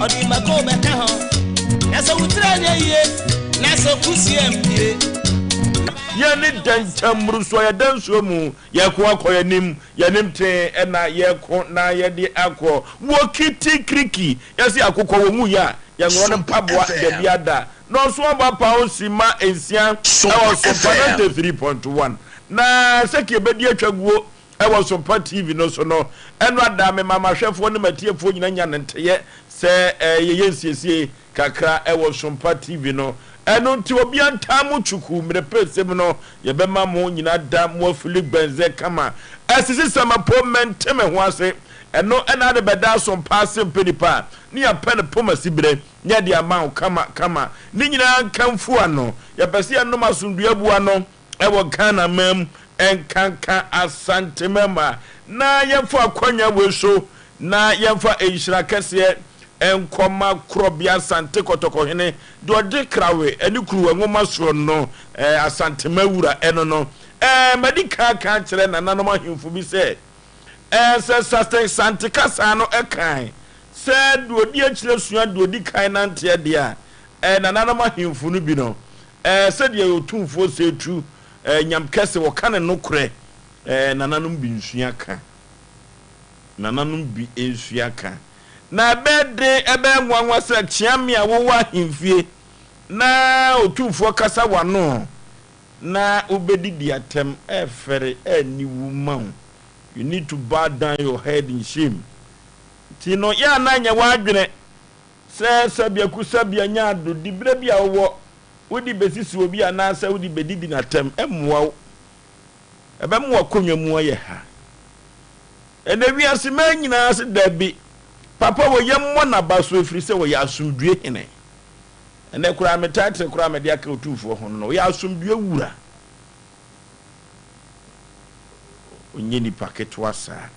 Ɔde mako bɛka ho. Na sɛ wo tiri anyɛ yie na sɛ kusie ampue. Yɛne dɛnkyɛm mmorosoɔ, yɛda nsuo mu, yɛko akɔ yɛnim, yɛnim tee ɛna yɛko na yɛde akɔ. Wɔ kiti kiriki, yɛse akokɔ wɔ mu yɛ a, yɛnworɔ ne mpaboa dabia da. Na ɔso aba paon simma nsia ɛwɔ Sompa 93.1. Na sɛke yɛbɛdi atwa guo Ɛwɔ Sompa TV no so no, ɛno ada mema m'ahwɛfoɔ ne m'atiefoɔ nyina nya no nteyɛ sɛ yɛyɛ nsiesie kakra ɛwɔ Sompa TV no. Ɛno nti obia ntaa mo twuku mmerɛ pɛsɛ mu no yɛbɛma mo nyina da mo afili gbɛnzɛ kama. Asisi sɛmɛpo mente me ho ase ɛno ɛna ade bɛda Asompa ase mpɛ nipa a ne yɛpɛ no poma siberɛ ne yɛde ama wo kama kama. Ne nyinaa nkamfo ano. Yɛpɛ sɛ yɛnom asomdwoeɛ abu ano wɔ Ghana man mu nkanka Asante mmarima na yɛmfa akwanya wei so na yɛmfa nhyira kɛseɛ nkɔma Korɔbea Asante Kɔtɔkɔhene deɛ ɔde krawe ne kuruwa nwoma soɔ no Asantema wura ɛno no madi kan aka akyerɛ nananom ahemfo bi sɛ sɛ Sante kasa no kan sɛ deɛ ɔdi akyire sua deɛ ɔdi kan nanteɛ deɛ a nananom ahemfo no bi no Ɛɛ sɛdeɛ Otumfoɔ Setu ɛɛ Nyamkɛse wɔka ne nokorɛ ɛɛ nananom bi nsua ka nananom bi nsua ka na ɛbɛyɛ den ɛbɛyɛ nwanwa sɛ Kyeame a wowɔ ahemfie na Otumfoɔ kasa w'ano na wobɛdidi atɛm ɛɛfɛre ɛɛniwu ma wo you need to bow down your head in shame nti no yɛ a na nyɛ w'adwene Sɛ sɛbiako sɛbia nya ado diberɛ bi a wowɔ, wode bɛsisi obi anaasɛ wode bɛdidi no atɛm, ɛmmoa wo. Ɛbɛma w'akonnwa mu ayɛ ha. Ɛnnɛ wiase mmaa nyinaa se dabi, papa wɔ yɛmmɔ n'aba so ɛfiri sɛ ɔyɛ asomdwoeɛ hene. Ɛnnɛ koraa me title koraa a mede aka Otumfoɔ ho no no, ɔyɛ asomdwoeɛ wura. Ɔnyɛ nipa ketewa saa.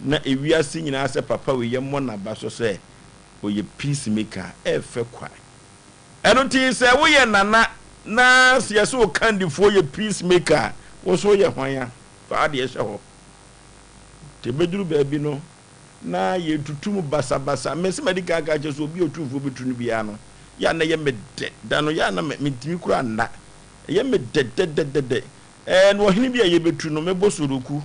Na ewiase nyinaa sɛ papa wei yɛmmɔ n'aba so sɛ ɔyɛ peace maker a, ɛɛfɛ kwa. Ɛno nti sɛ woyɛ nana na sɛ yɛse wo kandifoɔ yɛ peace maker a, wo nso woyɛ hwan a? Fa w'adeɛ hyɛ hɔ. Nti ɛbɛduru baabi no na yɛtutu mu basabasa. Mese madi kan aka akyerɛ sɛ obi a otumfoɔ bɛtu no biara no, yɛ a na ɛyɛ me dɛ. Da no yɛ a na mentumi koraa nna. Ɛyɛ me dɛdɛdɛdɛdɛ. Ɛɛ na ɔhene bi a yɛbɛtu no, mɛbɔ soroku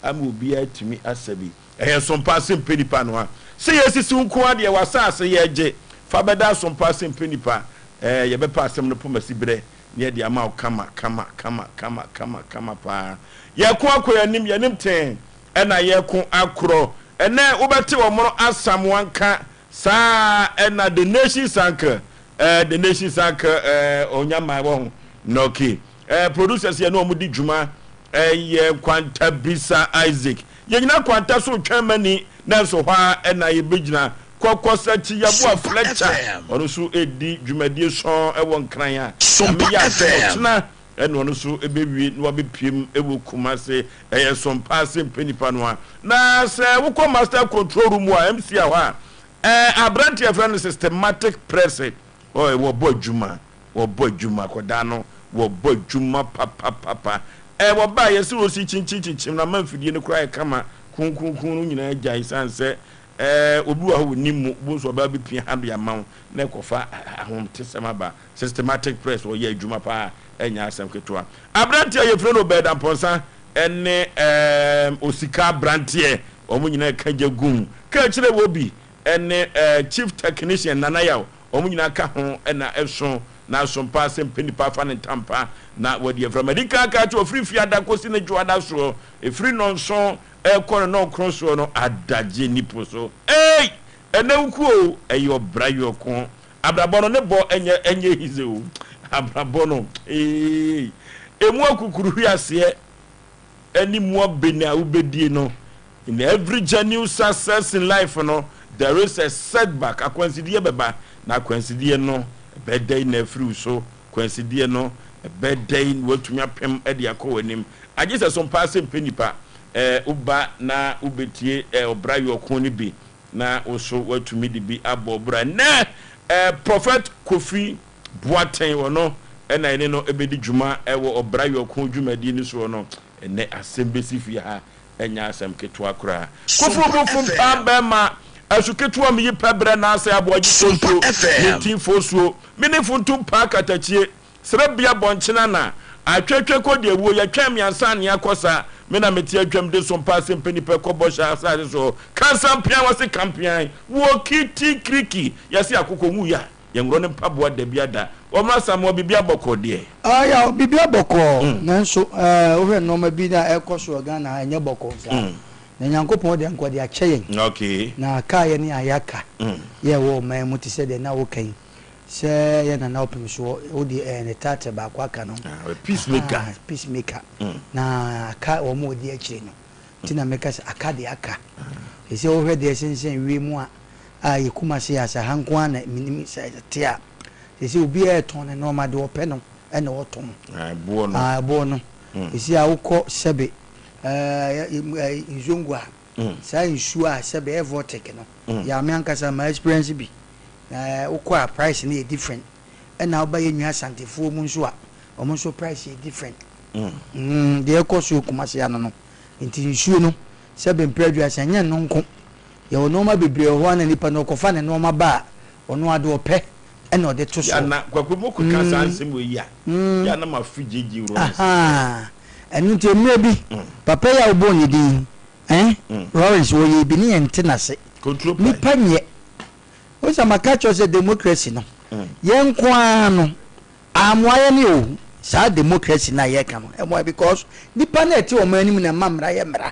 ama obiara atumi asa bi. Ɛyɛ sompa ase mpɛ nipa no a. Sɛ yɛsisi nko ara deɛ w'asaase yɛgye fa bɛda asompa ase mpɛ nipa ɛɛ yɛbɛpɛ asɛm no poma siberɛ na yɛde ama wo kama kama kama kama kama kama paa. Yɛko akɔ yɛn anim yɛn anim tee ɛna yɛko akorɔ ɛnɛ wobɛte ɔmono Asamoah nka Saa ara na The Nation's Uncle, eh, The Nation's Uncle, eh, ɔnya man wɔ ho. Nɔki, eh, producers yɛ ne wɔn di dwuma, ɛyɛ eh, Kwanta Bisa Isaac. Yɛnyina Kwanta so retwɛn mani, nanso hɔ ara ɛna yɛbɛgyina. Kɔkɔsakyi Yaboa Fletcher, ɔno nso ɛredi dwumadie sɔn ɛwɔ Nkran a, Nyame yɛ adom ɔkyena ɛna ɔno nso ɛbɛwie na wabɛpiem ɛwɔ Kumase. Ɛyɛ som paa sɛ mpɛ nipa no a. Na sɛ wokɔ master control room a, MC a hɔ a, ɛɛ aberante a yɛfrɛ no systematic press, ɔɛ wɔbɔ adwuma, wɔbɔ adwuma, akwadaa no wɔbɔ adwuma papapapa. Ɛɛ wɔbaa yɛsɛ wɔsi kyinkyin kyinkyim na ama mfidie no koraa ayɛ kama, kunkunkun no nyinaa gyae sane sɛ ɛɛ obi wɔ hɔ wɔnim mu, wobɛhu sɛ ɔbaa bɛpia ha de ama wo na ɛkɔfa ahomtesɛm aba. Systematic press wɔyɛ adwuma paa ɛnyɛ asɛm ketewa. Aberanteɛ a yɛfrɛ no Obed Amponsah ne ɛɛm Osika aberanteɛ wɔn nyinaa ɛka gya gum. Kaakyire Wobi ne ɛɛ Chief Technician Nana Yaw wɔn nyinaa ka ho na ɛso na asom paa sɛ mpɛ nipa afa ne ntampa na wadi afira. Madi kan aka akyerɛ ɔfiri Fiada kɔsi ne Dwoada soɔ ɛfiri nnɔnson ɛrekɔ ne nnɔnkron soɔ no adagye nipo so. Ei! Ɛnɛ wo kuo o ɛyɛ ɔbra yɔko Abrabɔ no ne bɔ nyɛ ɛnyɛ easy o abrabɔ no eei emu akukuru hwiaseɛ ɛne mu abene a wobɛdie no in every genuine success in life no there is a setback akwansideɛ bɛba na akwansideɛ no ɛbɛdɛn na afiri wo so kwansideɛ no ɛbɛdɛn na watumi apem de akɔ w'anim agye sɛ so mpaa sɛ mpɛ nipa ɛɛ woba na wobɛtie ɛɛ ɔbra yɔko no bi Na wo so woatumi de bi abɔ bra. Nnɛ eh, Prophet Kofi Boateng, ɔno na yɛne no bɛdi dwuma wɔ ɔbra yɔko dwumadie no soɔ no. Ɛnnɛ asɛm bɛsi fie ha, ɛnyɛ asɛm ketewa koraa. Kofi Sompa Obofum paa FM. bɛrima. Asu ketewa meyi pɛ brɛ na asɛ aboagye Sompa fosuo, FM. Mintin fosuo, Me ne funtum paa katakyie, Srɛ bea bɔnkyena na Atwetwe kɔ deɛ wuo, Yɛtwɛn me ansa ne akɔ sa, Me na mete atwam de so mpa ase mpɛ nipa kɔ bɔhyɛ asase so. Kansa mpean wɔse kampean, Wɔ kiti kiriki, Yɛse akokɔ nwuiɛ a, yɛnworɔ ne mpaboa dabia da. Wɔmmra Samoa biribi abɔkɔ deɛ. Ah yaw, biribi abɔkɔɔ, nanso eh, wohwɛ nnoɔma bi na ɛkɔ so wɔ Ghana ha, ɛnyɛ bɔkɔɔ saa. Na Nyankopɔn deɛ nka ɔde akyɛ yɛn. Na aka yɛn a yɛaka, yɛ ɛwɔ ɔman mu te sɛ deɛ na woka yi, sɛ yɛn nana ɔpem soɔ, wo deɛ ɛɛ ne title baako aka no. Ah, peace maker. Aha, peace maker. Na aka wɔn a wɔdi akyire no. Nti na meka sɛ aka deɛ aka. Ɛsɛ wohwɛ deɛ ɛsensɛn wiem a, a yɛ Kumasi ase ha nko ara na menim sɛ ɛte a, seesei obiara retɔn ne nnoɔma, deɛ ɔpɛ no na ɔtɔn. Ah, ɛboɔ no. Ah, ɛboɔ no. Seesei a wokɔ sɛbe ɛɛ Nzongo a, saa nsuo a sɛbe ɛyɛ vortic no, yɛ a me ankasa ma experience bi. Na wokɔ a price no yɛ different. Ɛna woba yɛn nua Asantefoɔ mu nso a, wɔn nso price yɛ different. Deɛ ɛkɔ so Kumasi ano no. Nti nsuo no, sɛbe mprɛ aduasa, ɛnyɛ ɛno nko. Yɛwɔ nnoɔma bebree wɔ hɔ a na nipa no ɔkɔfa ne nnoɔma ba a, ɔno ara deɛ ɔpɛ ɛna ɔde to Ya soɔ. na Kwaku mo keka saa nsɛm wei yi a, ya na mafe JJ Rawlings sɛ. Ahaa, ɛno nti mmerɛ bi, papa yi a wobɔɔ ne din yi, eh, Rawlings, wɔyɛɛ bi ne yɛnte n'ase. Control price. Nipa nyɛ. Wohu sɛ maka akyerɛ wo sɛ democracy no, yɛn nko ara no, ammoa yɛn o, saa democracy no a yɛreka no, ɛmmoa yɛn because nipa no a ɛte wɔn anim na ɛma mmara yɛ mmara.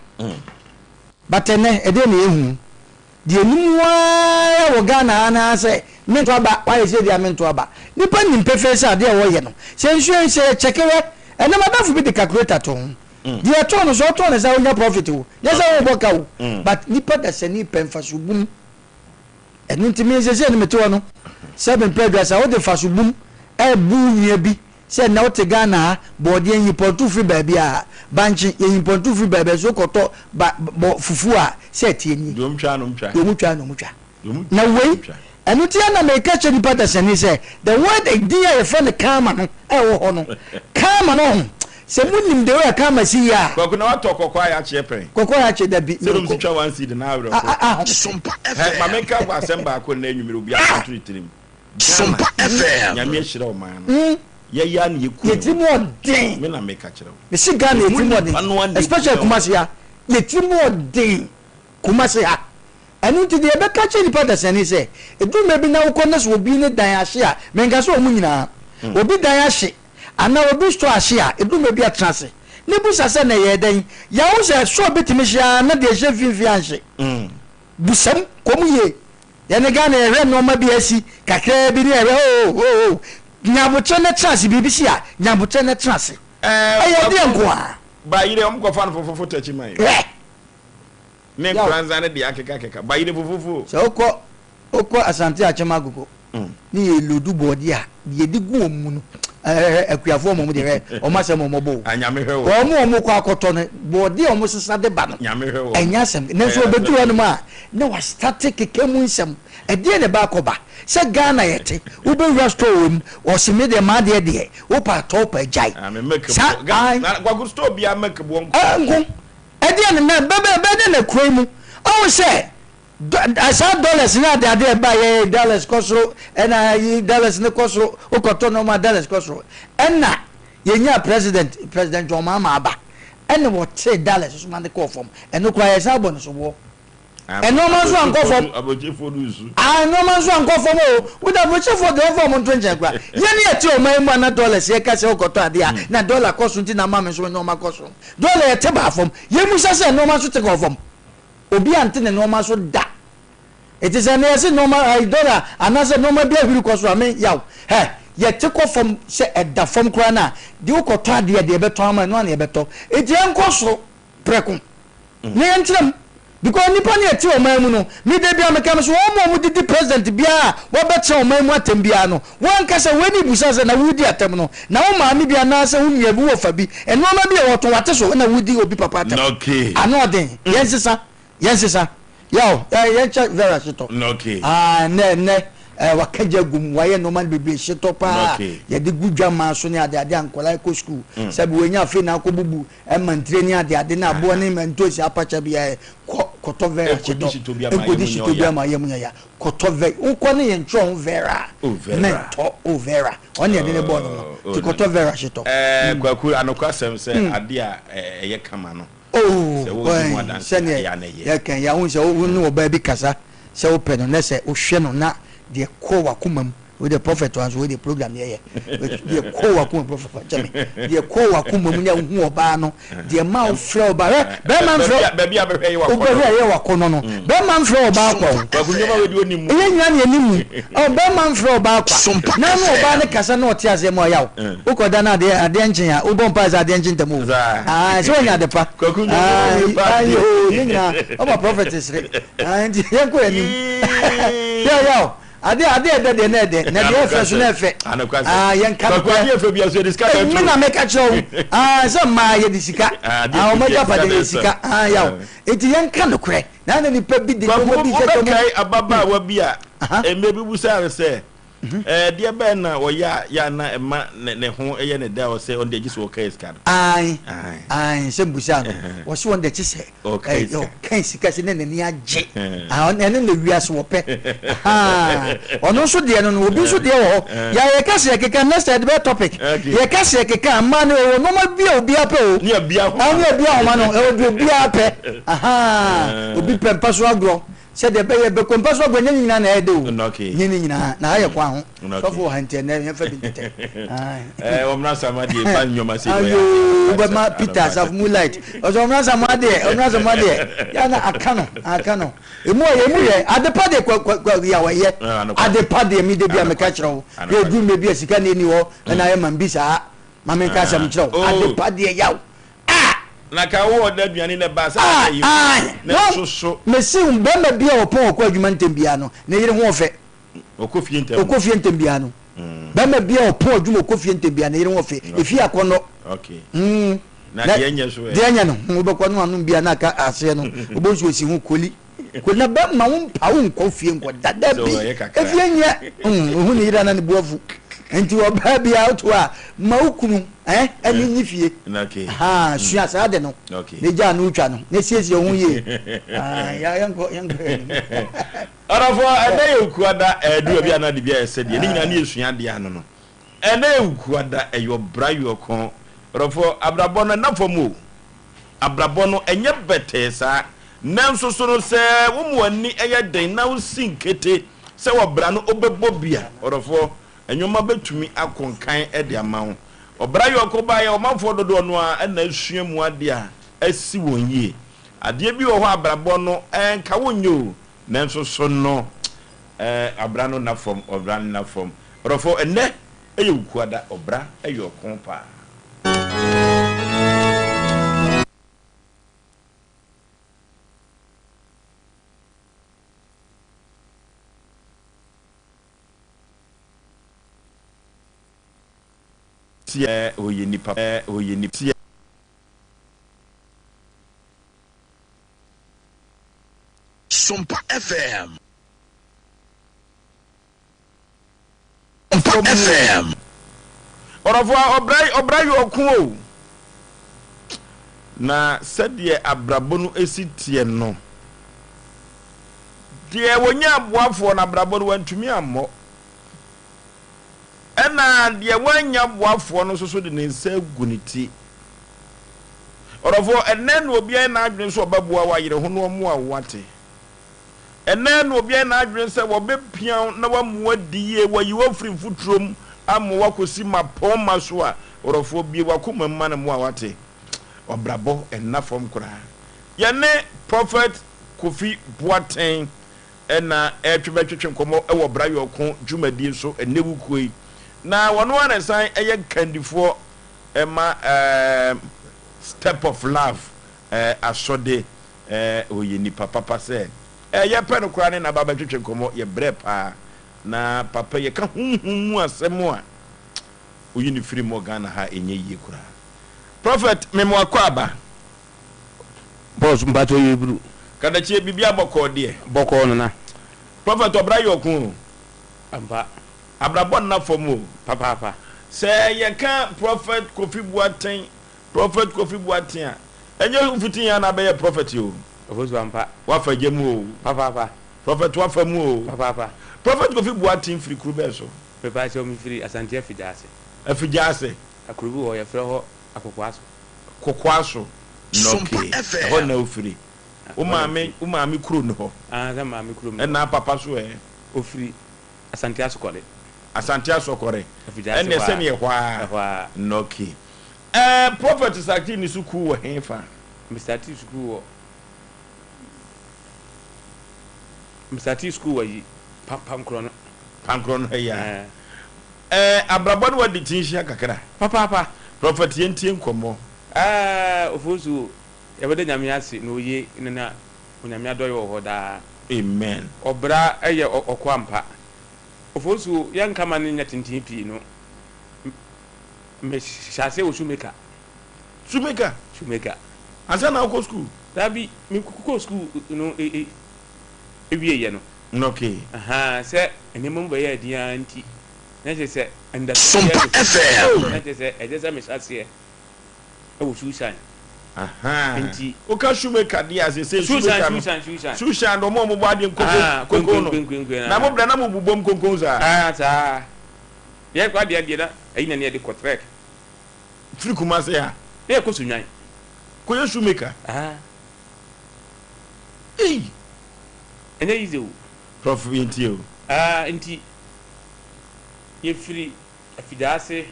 But ɛnnɛ, ɛdeɛn na yɛhu? Deɛ ɛnim ara wɔ Ghana ha no ara sɛ mento aba, woayɛ sei deɛ a mento aba. Nipa nim pefee sɛ adeɛ a wɔyɛ no, sɛ nsuo yi, sɛ yɛkyɛke hwɛ, ɛnnɛ m'adamfo bi de calculator to ho, deɛ ɛtɔn no, sɛ ɔtɔn no saa a ɔnya profit o, nyɛ sɛ wobɔ ka o, but nipa dasani pɛ mfaso bum. Ɛno nti me seesei no mete hɔ no, sɛ mempɛ aduasa, wode mfaso bum ɛbu wo nua bi sɛ nnɛ wote Ghana ha, bɔɔdeɛ nyimpɔntu firi baabi a, bankye yɛ nyimpɔntu firi baabi a, so wokɔtɔ ba bɔ fufuo a, sɛ ɛteɛ nie. Deɛ ɔmtwa no ɔmtwa. Deɛ ɔmutwa no ɔmutwa. Deɛ ɔmutwa Na no wei, ɔmutwa. ɛno nti na meka kyerɛ nipa dasani sɛ, the word edin a yɛfrɛ no karma no ɛwɔ hɔ no, karma no ho, sɛ monim the way a karma si yɛ a. Kwaku na watɔ kɔkɔɔ a yɛakyeɛ pɛn? Kɔkɔɔ a yɛakyeɛ dabi. Sɛ nom si twa one seed na awerɛho. Ah, ah, ah. Sompa Hɛ, ma FM. menka asɛm baako nnɛ anwummere obiara nto ne tirim. Ghana, Sompa FM. Nyame ahyira ɔman no. Yɛyɛ a na yɛku Yɛ yɛn tirim ho. ɔden. Me na meka kyerɛ wo. Mesi Ghana yɛ Yɛmu tirim nnipa no ɔden. a na ɛku Especially yɛn ho. Kumasi ha. Yɛ tirim ɔden. Kumasi ha. Ɛno nti deɛ yɛbɛka akyerɛ nnipa dasani sɛ, ɛduru mmerɛ bi na wokɔ na sɛ obi ne dan ahye a, menka sɛ wɔn nyinaa, obi dan ahye anaa obi store ahye a, ɛduru mmerɛ bi a tena ase na bisa sɛ na ɛyɛɛ dɛn? Yɛahu sɛ store bi tumi hye ara na deɛ ɛhyɛ mfimfini anhye. Bisa mu, kɔ mu yie. Yɛne Ghana yɛhwɛ nnoɔma bi a asi kakraa bi ne yɛhwɛ oo oo oo. Nya aboterɛ na tena ase, biribi si a, nya aboterɛ na tena ase. Ɛɛ, Ɛyɛ ɛdeɛn Kwaku, nko ara? Bayerɛ, wɔn kɔfa no fofofo takyi man. Hwɛ! Ne Yaw. nkoranza ne deɛ akekakeka. Bayerɛ fofofo. Sɛ wokɔ wokɔ Asante Akyem Agogo ne yɛ lodu bɔɔdeɛ a, deɛ yɛde gu wɔn mu no, hwɛ akuafoɔ mmom deɛ hwɛ wɔn asɛm a wɔbɔ o. Ah, Nyame hwɛ wɔn. Wɔn a wɔkɔ akɔtɔ no, bɔɔdeɛ a wɔsesa de ba no, Nyame hwɛ wɔn. ɛnyɛ asɛm. Nanso Ɛyɛ wɔbɛduru asɛm. hɔnom a, na wɔastate keka mu nsɛm. Ɛdeɛn na ɛba akɔba? Sɛ Ghana yɛte, wobɛwura store wɔ mu, wɔse me deɛ m'adeɛ deɛ, wopɛ atɔ wopɛ agyae. Ah, me milk Saa, boɔ. Ga, ae. na Kwaku store biara milk boɔ nko. Ɛɛ, nko. Ɛdeɛn na, bɛ, bɛ, bɛyɛ dɛn na kuro yi mu, ɔhu sɛ, dɔ, saa dollars ne adeade a ɛba yɛ, dollars kɔ soro, ɛna ayi, dollars ne kɔ soro, wokɔtɔ nneɛma a dollars kɔ soro. Ɛna yɛnyaa president, President John Mahama aba, ɛna wɔtee dollars so ma no kɔɔ fam. Ɛno koraa yɛsan bɔ no soboɔ. Nneɛma nso ankɔ fam. Aburokyefoɔ no nsu. Ah, nneɛma nso ankɔ fam o. Wode aburokyefoɔ deɛ wɔmfa wɔn nto nkyɛn koraa. Yɛn ne yɛte ɔman yi mu a na dollars yɛka sɛ wokɔtɔ adeɛ a, na dollar kɔ so nti na ama me nso me nneɛma kɔ so. Dollar yɛte baa fam. Yɛmmisa sɛ nneɛma nso te kɔɔ fam. Obi ante ne nneɛma so da. Enti sɛ ɛnnɛ yɛse nneɛma, ayi, dollar anaasɛ nneɛma bi ahuri kɔ so a, me, yaw. Hɛ, yɛte kɔ fam sɛ ɛda fam koraa no a, deɛ wokɔtɔ adeɛ a, deɛ yɛbɛtɔn ama ɛno ara na yɛbɛtɔ. Enti ɛnkɔ soro prɛko na yɛntena mu. Because nnipa no yɛte ɔman mu no, me da biara meka me so wɔn a wɔdidi president biara a wɔbɛtena ɔman mu atɛm biara no, wɔn ankasa wɔn ani busa sɛ na woredi atɛm no, na wo maame bi anaasɛ wo nua bi, wo wɔfa bi, nnoɔma bi a wɔtɔn wate so na woredi obi papa atɛm. Ano ɔden, yɛnsesa, yɛnsesa. Yaw, yɛnkyɛ Vera Hyetɔ. Ah, nnɛ, nnɛ. Ɛɛ waka gya agu mu, wayɛ nnoɔma no bebree, hyetɔ paa a yɛde gu dwamaa so ne adeade a nkwadaa kɔ sukuu. Sɛbi wɔnya afei na akɔbubu mmantire ne adeade na aboɔ ne ntoosi apakya biara kɔ kɔtɔ Vera hyetɔ. Nkɔdi hyetɔ bi ama yam nyɛ ya. Kɔtɔ Vera, wokɔ ne yɛntwerɛ ho Vera a, mɛntɔ o Vera. Ɔno na yɛde ne bɔɔ no no. Nti kɔtɔ Vera hyetɔ. Ɛɛ Kwaku, anokwasɛm sɛ adeɛ a ɛyɛ kama no, Oh, sɛ wodi ho adanse a, sɛdeɛ ɛyɛ a na ɛyɛ. yɛka yi, wohu sɛ wo ne ɔbaa bi kasa sɛ wopɛ no, na sɛ wohwɛ no na deɛ kɔ w'akoma mu, wei deɛ prophet wa nso wei deɛ program yɛyɛ, deɛ kɔ w'akoma mu, prophet fa kyɛ me, deɛ kɔ w'akoma mu na wohu ɔbaa no, deɛ ma wofrɛ ɔbaa, hwɛ, bɛrima mfrɛ, Baabi a bɛhwɛ yɛ w'akɔnnɔ. wobɛhwɛ yɛ w'akɔnnɔ no, bɛrima mfrɛ ɔbaa kwa o. Kwaku nneɛma wei deɛ ɔnim mu. Ɛyɛ nyina na yɛnim mu. Ɔ, bɛrima mfrɛ ɔbaa kwa. Na ne ɔbaa no kasa na ɔte aseɛ ma ɔya wo. Wokɔda na adeɛ adeɛ nkye a, wobɔ mpaeɛ sɛ adeɛ nkye ntɛm o. Saa. Ae, sɛ wanya ade pa. Kwaku nneɛma Ae, wei paa ae, deɛ. oo, ne nyinaa, ɔma prophet sere. Ae, nti yɛnkɔ yɛn anim. Yɛ yɛ o, adeɛ adeɛ ɛdɛ deɛ na ɛdɛ, na deɛ ɛfɛ so na ɛfɛ. Anokwasɛm. Ae, yɛnka Kwaku nokorɛ. adeɛ ɛfɛ bia so yɛde sika Ei, bɛto. me na meka kyerɛ wo. Ae, sɛ mmaa yɛde sika. Ah, adeɛ Ae, ɛfɛ wɔn bia sika agyapadeɛ na yɛ ɛsɛm. sika. Ae, yaw. Nti yɛnka nokorɛ. Na na nipa bi de Kwaku, nneɛma bi hyehyɛ wɔn. wobɛkae ababaawa bi a Aha. mmerɛ bi busaa no sɛ, Ɛɛ, deɛ bɛn na ɔyɛ a yɛ a na ɛma ne ne ho yɛ ne dɛ a ɔsɛ ɔno deɛ gye sɛ ɔkae sika no? Ae, Ae. ae, sɛ mbusaa no, wɔse wɔn deɛ kye sɛ Ɔkae ɛɛ, sika. ɔkae sika sɛ na n'ani agye. Ah, ɔno ɛno na wiase wɔpɛ. Ahaa, ɔno nso deɛ no no, obi nso deɛ wɔ hɔ. Yɛ yɛka sɛ yɛkeka, next time yɛde bɛyɛ topic. Okay. Yɛka sɛ yɛkeka a, mmaa no ɛwɔ nneɛma bi a obiara pɛ o. Ne abia ahoma. Ah, ne abia ahoma no, ɛwɔ deɛ obiara pɛ. Ahaa, obi pɛ mpa so agorɔ. Sɛdeɛ ɛbɛyɛ bɛkɔ mpa so agorɔ, nyɛ ne nyinaa na ɛyɛ dɛ o. Nyɛ ne nyinaa, na ha yɛ kwan ho. Sɔfo wɔ ha nti ɛnɛ yɛmfa bi ntetɛ. Ɛɛ ɔmra sama deɛ ba nneɛma sɛ Ayo wobɛma Peter asafo mu light. Ɔsɛ ɔmra sama deɛ, ɔmra sama deɛ. Yɛ na aka no, aka no. Emu ɔyɛ, emu yɛ. Adepa deɛ kwa kwa kwa yɛ wɔyɛ. Adepa deɛ mi de bi a meka kyerɛ wo. Yɛ duru mɛ bi a sika na ɛni hɔ ɛna ayɛ ma bi saa. Ma menka asɛm nkyerɛ wo. Adepa deɛ yaw. Ah! Na ka wo ɔda aduane na ɛbaa sɛ Ah! na ɛyɛ Ae! na No! ɛsoso. Mese wo, barima bi a ɔpɔn ɔkɔ adwuma ntɛm biara no, ne yere ho ɔfɛ. Ɔkɔ fie ntɛm. Ɔkɔ fie ntɛm biara no. Barima bi a ɔpɔn adwuma ɔkɔ fie ntɛm biara, ne yere ho ɔfɛ. Efie akɔnnɔ. Okay. Mm. Na deɛ ɛnyɛ so ɛ? Deɛ ɛnyɛ no, wobɛkɔ no anom bi a na aka aseɛ no, wobɛhu sɛ ɔsi ho koli. Koli na bɛma wo mpa wo nkɔ fie nkɔ da da bi. Efie nyɛ. Mm, ohu ne yere a na ne bo afu. Nti ɔbaa bi a woto a, ma wo kunu eh, ɛne nyi fie. Ahaa, sua saa de no. Ne gya no twa no, ne siesie ho yie. Ah, ya yɛnkɔ yɛnkɔ yɛn anim. Ɔdɔfoɔ, ɛnɛ yɛ Okuada, ɛdu baabi a na ade bi ayɛ sɛdeɛ, ne nyinaa ne yɛsua adeɛ ano no. Ɛnɛ yɛ Okuada, ɛyɛ ɔbra yɔkɔn. Ɔdɔfoɔ, abrabɔ no ɛnna fam o. Abrabɔ no ɛnyɛ bɛtɛɛ saa. Nanso so no sɛ wo mu ani yɛ den na wosi nkete sɛ ɔbra no wobɛbɔ bi a, ɔdɔfoɔ, nnoɔma bɛtumi akɔ nkan de ama wo. Ɔbra yɔnko baeɛ, ɔmanfoɔ dodoɔ no ara na asua mu adeɛ a asi wɔn yie. Adeɛ bi wɔ hɔ a abrabɔ no nka wonyɛ o, nanso so no ɔbra no nna fam, ɔbra no nna fam. Ɔdɔfoɔ, ɛnnɛ yɛ Wukuada, ɔbra yɛ ɔko paa. Teɛ ɔyɛ nipa ɔyɛ nipa teɛ. Sompa FM. Sompa FM. Ɔdɔfo a ɔbra ɔbra yɛ ɔko o. Na sɛdeɛ abrabɔ no si teɛ no, deɛ wɔnya aboafoɔ no abrabɔ no wantumi ammɔ. Ɛna deɛ wannya boafoɔ no nso so de ne nsa agu ne ti. Ɔdɔfoɔ, ɛnnɛ na obi ayɛ n'adwene sɛ ɔbɛboa wo ayere ho na ɔmmoa wo wate. Ɛnnɛ na obi ayɛ n'adwene sɛ wɔbɛpia wo na wamu wo adi yie, wayi wo afiri mfuturo mu ama woakɔsi mmapɔmma so a, ɔdɔfoɔ bue w'akoma mu ma no mmoa wate. Ɔbrabɔ nna fam koraa. Yɛne Prophet Kofi Boateng na ɛretwe bɛtwetwe nkɔmmɔ wɔ Bra Yɔko dwumadie so ɛnnɛ wukuo yi. Na wɔn ara na ɛsan yɛ kandifoɔ ma Step of Love asɔde. Ɔyɛ nipa papa sɛ yɛpɛ no koraa ne n'aba bɛtwetwe nkɔmmɔ. Yɛbrɛ paa na papa yi yɛka honhom mu asɛm a oyi no firi mu wɔ Ghana ha ɛnyɛ yie koraa. Prophet mema wakɔ aba. Boss mpakyɛw yɛ bru. Kadakyie biribiara bɔkɔɔ deɛ. Bɔkɔɔ nana. Prophet ɔbra yɛ ɔko o. Ampa. Abrabɔ nna fam o. Papaapa. Sɛ yɛka Prophet Kofi Boateng, Prophet Kofi Boateng a, ɛnyɛ wo fiti yɛn na abɛyɛ prophet o. Ofosu ampa. Wafa gya mu o. Papaapa. Prophet wafa mu o. Papaapa. Prophet Kofi Boateng firi kuro bɛn so? Mepaakyɛw me firi Asante Afigyaase. Afigyaase. Kuro bi wɔ hɔ yɛfrɛ hɔ Akokoaso. Kokoaso. Sompa Okay. FM. Ɛhɔ na wofiri. Wo Ɛhɔ na maame, mefiri. wo maame kuro ne hɔ. Ah, sɛ maame kurom ne hɔ. Ɛna papa so ɛ? Ofiri Asante Asokɔre. Asante Asokɔre. Afigyaase Ɛnneɛ hɔ a. sɛneɛ ɛhɔ ara. Ɛhɔ ara. Okay. Ɛɛ Prophet startee ne sukuu wɔ hefa? Me startee sukuu wɔ Me startee sukuu wɔ yi pa Pankorɔ no. Pankorɔ no ha yi ara. Ɛɛ. Ɛɛ abrabɔ ne wadi ti nhyia kakra. Papaapa. Prophet yɛntie nkɔmmɔ. Ɛɛ Ofosu yɛbɛda Nyame ase na oye na na Onyame adɔyɛ wɔ hɔ daa. Amen. Ɔbra yɛ ɔko ampa. Ofosu yɛnka ma no nyɛ tenten pii no me hyɛ aseɛ wɔ shoemaker. Shoemaker? Shoemaker. Ansa na wokɔ school? Dabi, me kɔɔ school no wie yɛ no. Okay. Ahaa, sɛ nneɛma mu bɛyɛɛ den ara nti, na kyerɛ sɛ anidasoɔ biara Sompa nni so. FM. Na kyerɛ sɛ ɛsɛ sɛ mehyɛ aseɛ wɔ shoe shine. Ahaa. Nti. Woka shoemaker deɛ a, seesei Shoe shine, shoemaker no. shoe shine, shoe shine. Shoe shine deɛ wɔn a wɔbɔ adeɛ nkoko, Ahaa, nkonko no. kwenkwenkwenkwen Na mo aa. brɛ na mo bobom nkonko saa. Aa, saa. Yɛkɔ adeɛ deɛ na ɛyi na ne yɛde kɔ trek. Firi Kumasi ha. Na yɛkɔ Sunyani. Kɔyɛ shoemaker. Ahaa. Ei! Ɛnyɛ easy o. Prof yɛntie o. Aah nti yɛfiri Afidaase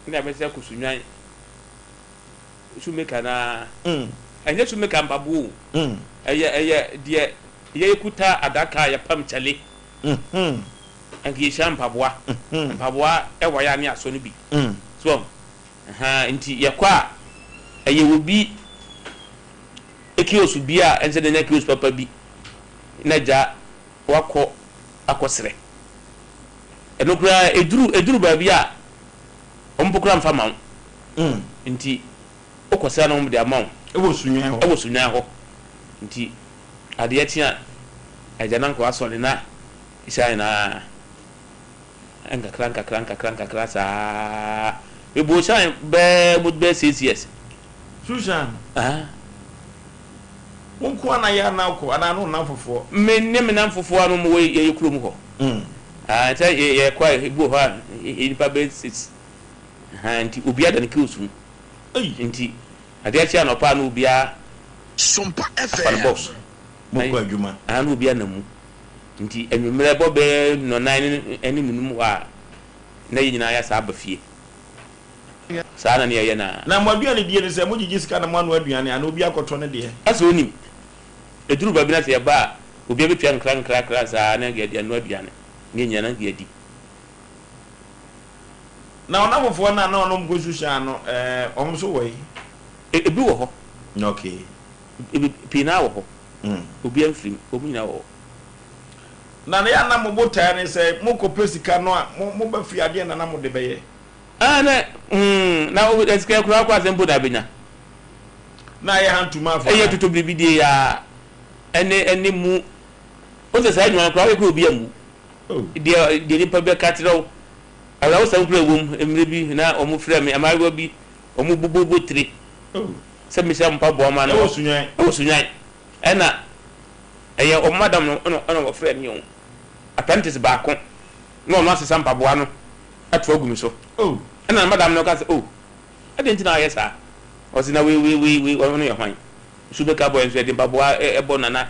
na yɛabɛsɛ akɔ Sunyani. Shoemaker no ara. Ɛnyɛ shoemaker mpaboa o. Ɛyɛ ɛyɛ deɛ yɛkuta adaka a yɛpam kyale. Anka yɛhyia mpaboa. Mpaboa ɛwɔ yɛ a ne yɛasɔ no bi. So wahu? Ahaa, nti yɛkɔ a, ɛyɛ obi kiosk bi a ɛnsɛ dɛ nya kiosk papa bi na gya wakɔ akɔsrɛ. Ɛno koraa ɛduru ɛduru baabi a wɔn mpo koraa mfa ma wo. Nti wokɔsrɛ na wɔn de ama wo. Ɛwɔ Sunyani hɔ. Ɛwɔ Sunyani hɔ. Nti adeɛ kye a, agya na nka wasɔre na hyia nyinaa. Nkakra nkakra nkakra nkakra saa. Mebɔɔ shine bɛɛ mo bɛyɛ 6 years. Sushan. Ah. Wo nko ara na yɛ anaa wokɔ anaa ne wo nnamfofoɔ? Me ne me nnamfofoɔ a na wɔwɔ yɛn kurom hɔ. Ah, sɛ yɛkɔ a ebi wɔ hɔ a nnipa bɛyɛ six. Ahaa, nti obiara da ne kiosk mu. Ei! Nti adeɛ kye anɔpa a na obiara Sompa afa ne FM. box. Mokɔ adwuma. Ahaa, na obiara nam mu. Nti anwummerɛ bɔ bɛyɛ nnɔnan ne nnunum hɔ a, na yɛn nyinaa yɛasan aba fie. Saa na ne yɛyɛ no ara. Na mo aduane die ne sɛ, mogyegye sika na moanoa aduane anaa obi akɔtɔ ne deɛ? Asɛ wonim, ɛduru baabi na sɛ yɛba a, obiara bɛtua nkra nkra saa na yɛde anoa aduane na yɛn nyinaa na yɛadi. Na wo nnamfofoɔ no a na wɔne wɔn kɔ Sushan no, ɛɛ, wɔn nso wɔ he? Ebi wɔ hɔ. Okay. Ebi, pii no ara wɔ hɔ. Obiara mfiri mu, wɔn nyinaa wɔ hɔ. Na yɛ a na mo botaeɛ ne sɛ mokɔpɛ sika no a, mo, moba fie a, deɛn na na mode bɛyɛ? Ah, na, hmm, na wo, sika koraa kɔ asɛm mpo na abɛnya. Na ayɛ hantu ma afɔ Ɛyɛ anaa? toto biribi die aa, ɛne, ɛne mu, wo sɛ saa adwuma no koraa woyɛ koraa obi ammu. Oh. Deɛ, deɛ nipa bɛka kyerɛ wo, awerɛhosɛm koraa ɛwom, mmerɛ bi na wɔn frɛ me, mmaayewa bi, wɔn bobobɔ tire. Oh. Sɛ mehyɛ mpaboa ma no. Ɛwɔ Sunyani. Ɛwɔ Sunyani. Ɛna ɛyɛ wɔn madam no ɛna ɛna wɔfrɛ me o. Apprentice baako na ɔno asesa mpaboa no ato agu me so. Oh. Ɛna madam no ka sɛ oh adɛn nti na ayɛ saa? Ɔse na wei wei wei wei ɔno yɛ hwan? Shoemaker boy nso yɛde mpaboa ɛbɔ nana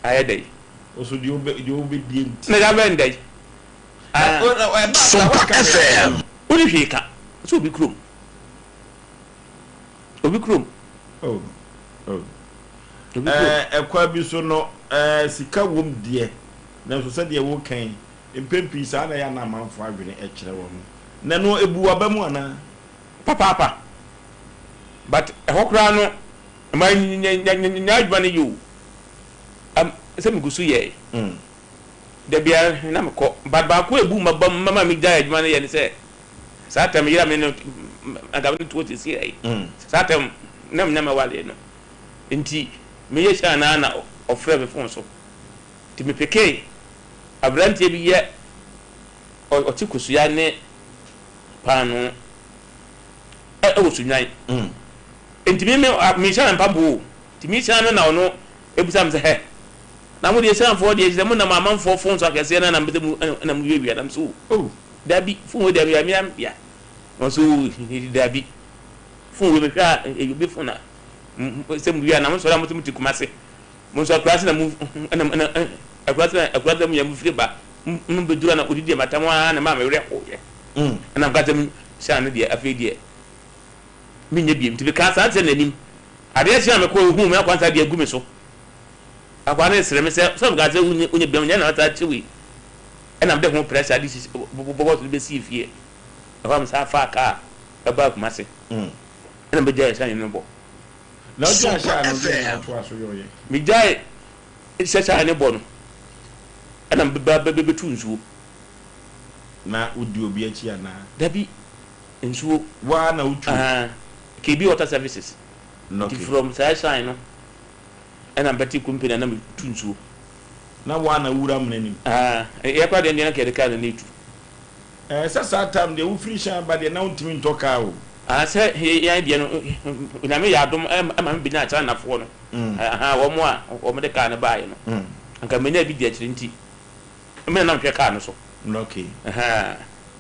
ayɛ dɛn? Ɔso deɛ ɔbɛ deɛ ɔbɛdie nti. Na yɛabɛn dɛn? Na Ah. ɛba saa Sompa wanka hwee FM. anaa? Wonni hwee ka sɛ obi kurom. Obi kurom. Oh, oh. Obi kurom. Ɛɛ, ɛkwan bi so no, ɛɛ, sika wom deɛ, nanso sɛdeɛ woreka yi, mpɛn pii saa na ɛyɛ a na amanfoɔ adwene kyerɛ wɔn. Na ɛno, ɛbu w'aba mu anaa? Papaapa. But ɛhɔ koraa no, mannya adwuma no yɛ o. Am, sɛ megu so yɛe. Da biara na mekɔ. But baako a ɛbu m'aba mu ma megyae adwuma no yɛ ne sɛ, Saa tam yi a me ne anka me ne to sisi yi. Saa tam na me nyame wale no. Nti me yɛ hyɛ na na ɔfrɛ me phone so. Nti me pekee. Aberanteɛ bi yɛ ɔte kosua ne paanoo wɔ Sunnwan. Nti me me mehyɛ me mpaboa o. Nti mehyia no na ɔno ebisa me sɛ hɛ na mo deɛ Sianfoɔ deɛ kyerɛ mo nam amanfoɔ fon so akɛseɛ no na mepɛ sɛ mo na mo wiawia nam so o. Dabi fon wei deɛ mea mea na ɔsɛ o dabi fon wei mehwɛ a ɛyɛ obi fon a sɛ mo wia na mo sɔre a mo sɛ mo te Kumase. Mo nso akuraase na mo na na akuraase na akuraase na mo yɛ mo firi ba mo bɛduru na odidi matam ara na maa me werɛ hoeɛ ɛna meka sɛ hyɛn no deɛ afei deɛ menyɛ biem nti mekaa saa kyerɛ n'anim adeɛ kye a mekɔ ohuu me akwansa deɛ agu me so akwa no resere me sɛ sɛ mekaa sɛ wonyɛ wonyɛ biem nyɛ na saa kyewe ɛna mede ho pressure de sisi bɔbɔ so de bɛsii fie ɛhɔ a mesan faa kaa ɛbaa Kumase ɛna mebɛgyae hyɛn no bɔ. Na wogyae Sompa hyɛ ano deɛ na FM. wotoa so yɔeɛ? Megyae hyɛ ne bɔ no, ɛna meba bɛtu nsuo. Na wodi obi akyi anaa? Dabi, nsuo. Wo ara na wotuo? Ahaa, KB Water Services. Nti Okay. from saa hyɛn no, ɛna mebɛte company a na metu nsuo. Na wo ara na wowura amena no mu? Ahaa, yɛ koraa deɛ ɛndeɛ na nka yɛde kaa no na ɛtu. Ɛɛ sɛ saa time deɛ wofiri hyɛn ba deɛ na wontumi ntɔ car o. Ahaa sɛ yɛn deɛ no Onyame yɛ adom ma me bɛnyaa Chinafoɔ no ahaa wɔn a wɔn de car no baeɛ no anka menyaa bi di akyire nti me na na mehwɛ car no so Okay. ahaa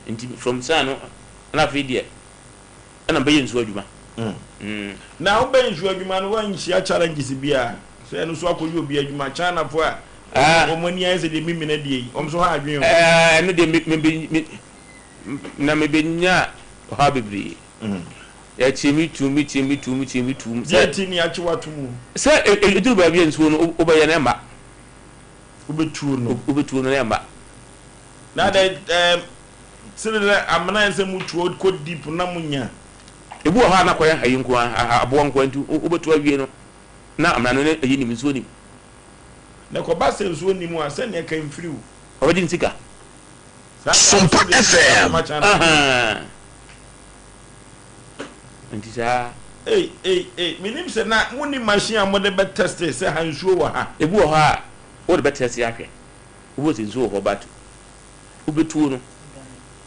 nti from saa no na afei deɛ ɛna mebɛyɛ nsuo adwuma. Na wobɛyɛ nsuo adwuma no woanhyia challenges biara sɛ ɛno nso akɔyɛ obi adwuma Chinafoɔ a wɔn ani ayɛ sɛ deɛ memina die yi wɔn nso ha adwene o. Ɛno deɛ me me me na mebɛnya ɔhaw bebree. Yɛkyee me tuum, me kyee me tuum, me kyee me tuum. Deɛ nti ne yɛakye wo ato mu? Sɛ ɛduru baabi a nsuo no wobɛyɛ no ɛmma. Wobɛtuo no. Wobɛtuo no na ɛmma. Na dɛ ɛɛm sɛdeɛ na amena ayɛ sɛ motuo kɔ deep na monya. Ebi wɔ hɔ a na kɔyɛ ayi nko ara, aboɔ nko ara nti wobɛtu awie no na amena no ne ayi nim, nsuo nim. Na ɛkɔba sɛ nsuo nni mu a, sɛdeɛ ɛka mfiri wo. Ɔbɛgye ne sika. Saa da no Sompa nso deɛ sika FM. kɔma China foɔ. Ahaa. Nti saa. Ei ei ei, menim sɛ na monni machine a mode bɛ teste sɛ ha nsuo wɔ ha. Ebi wɔ hɔ a wode bɛ teste ahwɛ, wobɛhu sɛ nsuo wɔ hɔ but wobɛtuo no,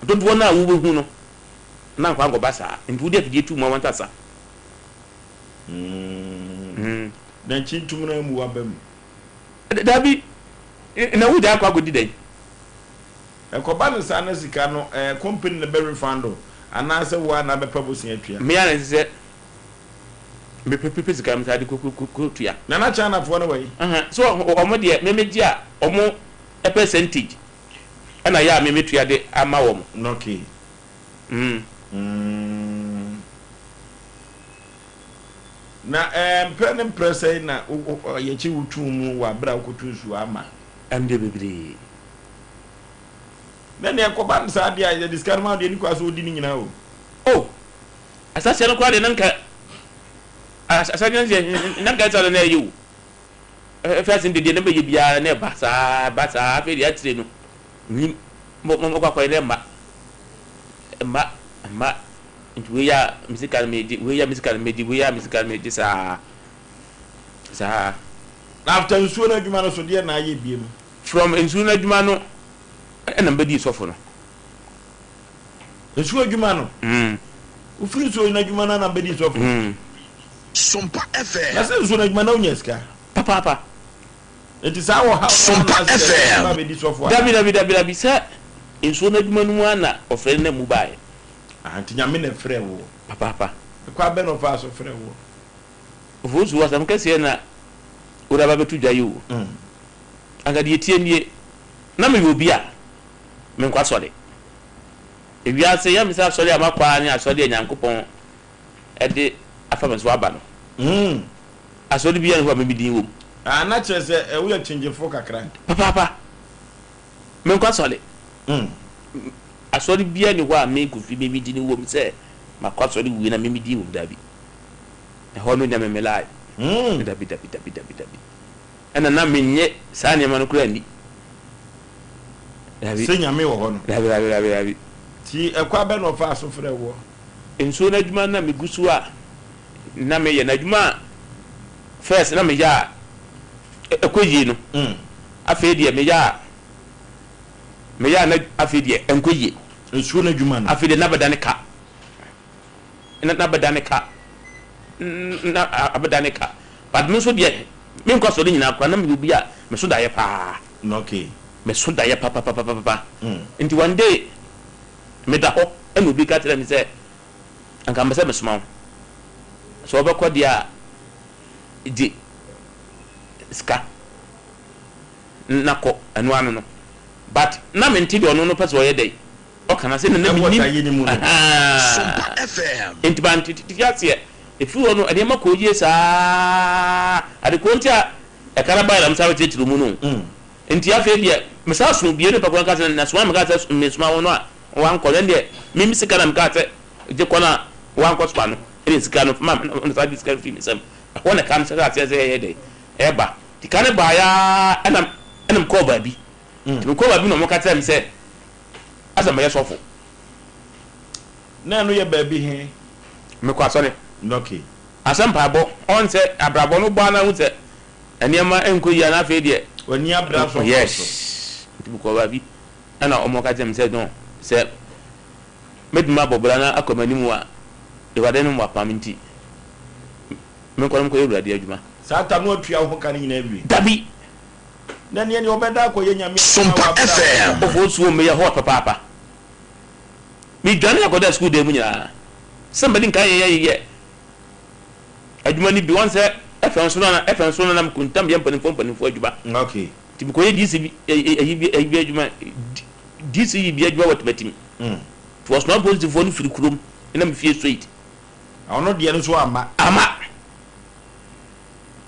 dodoɔ no a wobɛhu no na ankɔ ankɔba saa, nti wode afidie tu mu a wɔntasa. Mm. Na nkyintum no ammu w'aba mu. Dabi, na wogyae akɔ akɔdi dɛn? Ɛkɔba no saa na sika no, ɛɛ company na ɛbɛ refund wo anaasɛ wo ara na abɛpɛ bosea atua? Me ara na ɛsɛ sɛ mepɛ sika no mesan de kɔtua. Na na Chinafoɔ no wɔ he? So wɔn deɛ me megye a wɔn percentage ɛna yɛ a me metua de ama wɔn. Okay. Mm. Mm. Na ɛɛ mprɛ ne mprɛ sɛn na yɛkye wo tuu mu wɔ abere a wokɔtu nsuo ama? Ɛno deɛ bebree. Na nea ɛkɔba no saa deɛ a yɛde sika no ma wo deɛ ɛni kwan sɛ wodi ne nyinaa o. Oh! Asaseɛ no koraa deɛ na nka asaseɛ no deɛ na nka ɛsɛ na ɛyɛ o. First no deɛ deɛ na mɛyɛ biara na ɛba saa ɛba saa afei deɛ akyire no menim mɔkɔ akɔyɛ na ɛmma ɛmma ɛmma nti wei a me sika no megye wei a me sika no megye wei a me sika no megye saa saa. Na after nsuo no adwuma no so deɛ na ayɛ biem? From nsuo no adwuma no ɛna mebɛdii sɔfo no. Nsuo adwuma no? Mm. Wofiri nsuo no adwuma no na bɛdii sɔfo? Mm. Sompa FM. Na sɛ nsuo no adwuma na wonya sika? Papaapa. Nti saa wɔ ha Sompa FM. ba bɛdi sɔfo a? Dabi dabi dabi dabi sɛ nsuo no adwuma no mu ara na ɔfrɛ no na mu baeɛ. Ah, nti Nyame na ɛfrɛ woɔ? Papaapa. Ɛkwan bɛn na ɔfaa so frɛ woɔ? Ofosu, asɛm kɛseɛ na wode aba abɛto dwa yi o. Anka deɛ ɛteɛ nie, na meyɛ obi a menkɔ asɔre. Ewiase yɛ me sɛ asɔre a makɔ ara ne asɔre a Nyankopɔn de afa me so aba no. Asɔre biara nni hɔ a me me din wɔ mu. Ah, na kyerɛ sɛ woyɛ kyengyefo kakra. Papaapa. Menkɔ asɔre. Asɔre biara nni hɔ a me Kofi me me din wɔ mu sɛ makɔ asɔre wei na me me din wɔ mu, dabi. Ɛhɔ no nyɛ me me line. Dabi, dabi, dabi, dabi, dabi. Ɛna na mennye saa nneɛma no koraa nni. Dabi. Sɛ Nyame wɔ hɔ no. Dabi, dabi, dabi, dabi. Nti ɛkwan bɛn na ɔfaa so frɛɛ woɔ? Nsuo no adwuma no na megu so a na meyɛ no. Adwuma a first na meyɛ a ɛkɔ yie no, afei deɛ meyɛ a. Meyɛ a na afei deɛ ɛnkɔ yie. Nsuo no adwuma no. Afei deɛ na abɛdane ka. Na na abɛdane ka. Na abɛdane ka. But me nso deɛ menkɔ asɔre nyinaa koraa na meyɛ obi a meso daeɛ paa. Okay. Meso daeɛ papapapapa. Nti one day meda hɔ ɛna obi ka kyerɛ me sɛ anka mepɛ sɛ mesoma wo. Sɛ wobɛkɔ deɛ a gye sika na kɔ ɛno ano no but na mente deɛ ɔno no pɛ sɛ ɔyɛ dɛn ɔka no ase na na mennim ahaa nti mante aseɛ ɛfiri hɔ no nneɛma kɔɔ yie saa ade korɔ nti a ɛka no baeɛ na mesan bɛkyerɛkyerɛ mu no nti afei deɛ mesan so bie no pɛ korɔ nka sɛ na soma meka sɛ mesoma wo no a wankɔ no ɛndeɛ me sika na meka sɛ gye kɔ no a wankɔ soma no ɛne sika no ma na saa gye sika no firi me nsam ɛhɔ na ɛka no hyɛ aseɛ sɛ ɛyɛ dɛn ɛba. Sika no baeɛ ara ɛna ɛna mekɔɔ baabi. Nti mekɔɔ baabi na wɔka kyerɛɛ me sɛ asɛ mɛyɛ sɔfo. Na ɛno yɛ baabi he? Mekɔ asɔre. Okay. Asɛ mpaebɔ. Ɔn sɛ abrabɔ no bɔ a na wohu sɛ nneɛma nkɔ yie a na afei deɛ. W'ani abere asɔfoɔ so. Yes. Nti mekɔɔ baabi ɛna wɔka kyerɛɛ me sɛ no sɛ mɛtumi abɔ bra na akɔ m'anim a Awurade ne wapam nti menkɔ na menkɔyɛ Awurade adwuma. Saa ta no atua wo ho ka no nyinaa awie. Dabi! Na neɛ neɛ ɔbɛda akɔyɛ Nyame adwuma wɔ aberɛ a ɔda. Ofosuo meyɛ hot papaapa. Me dwane akɔda sukuu dan mu nyinaa sɛ mɛdi nkan yɛ yɛ adwuma no bi wɔn sɛ ɛfɛ nso na ɛfɛ nso na nam kuntam yɛ mpanimfoɔ mpanimfoɔ adwuma. Okay. Nti mekɔyɛ DC bi ɛyi bi ɛyi bi adwuma DC yi bi adwuma wɔ Tematim. Nti wɔsoma apolisifoɔ no firi kurom na me fie straight. Na ɔno deɛ no nso amma. Amma.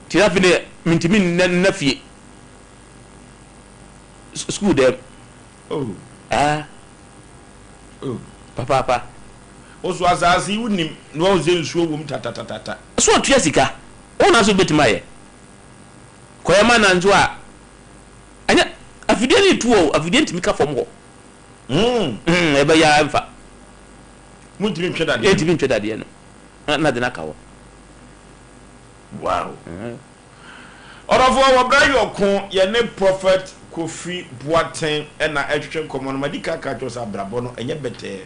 Nti afei deɛ mentumi nna nna fie. Sukuu dɛm. Oh. Ah. Oh. Papaapa. Wo so asaase yi wonim na wahu sɛ nsuo wom tatatatata. So ɔtua sika? Wo na so wobɛtumi ayɛ. Kɔyɛ ma na nso a ɛnyɛ afidie no retu o afidie ntumi ka fam hɔ. Mm. Mm, ɛbɛyɛ a ɛmfa. Montumi ntwe dadeɛ no. Yɛntumi ntwe dadeɛ no. Na na de no aka hɔ. Wow. Ɔdɔfoɔ wɔ berɛ yɛ ɔko yɛne Prophet Kofi Boateng na ɛretwetwe nkɔmmɔ no. Madi kan aka akyerɛ wo sɛ abrabɔ no ɛnyɛ bɛtɛɛ.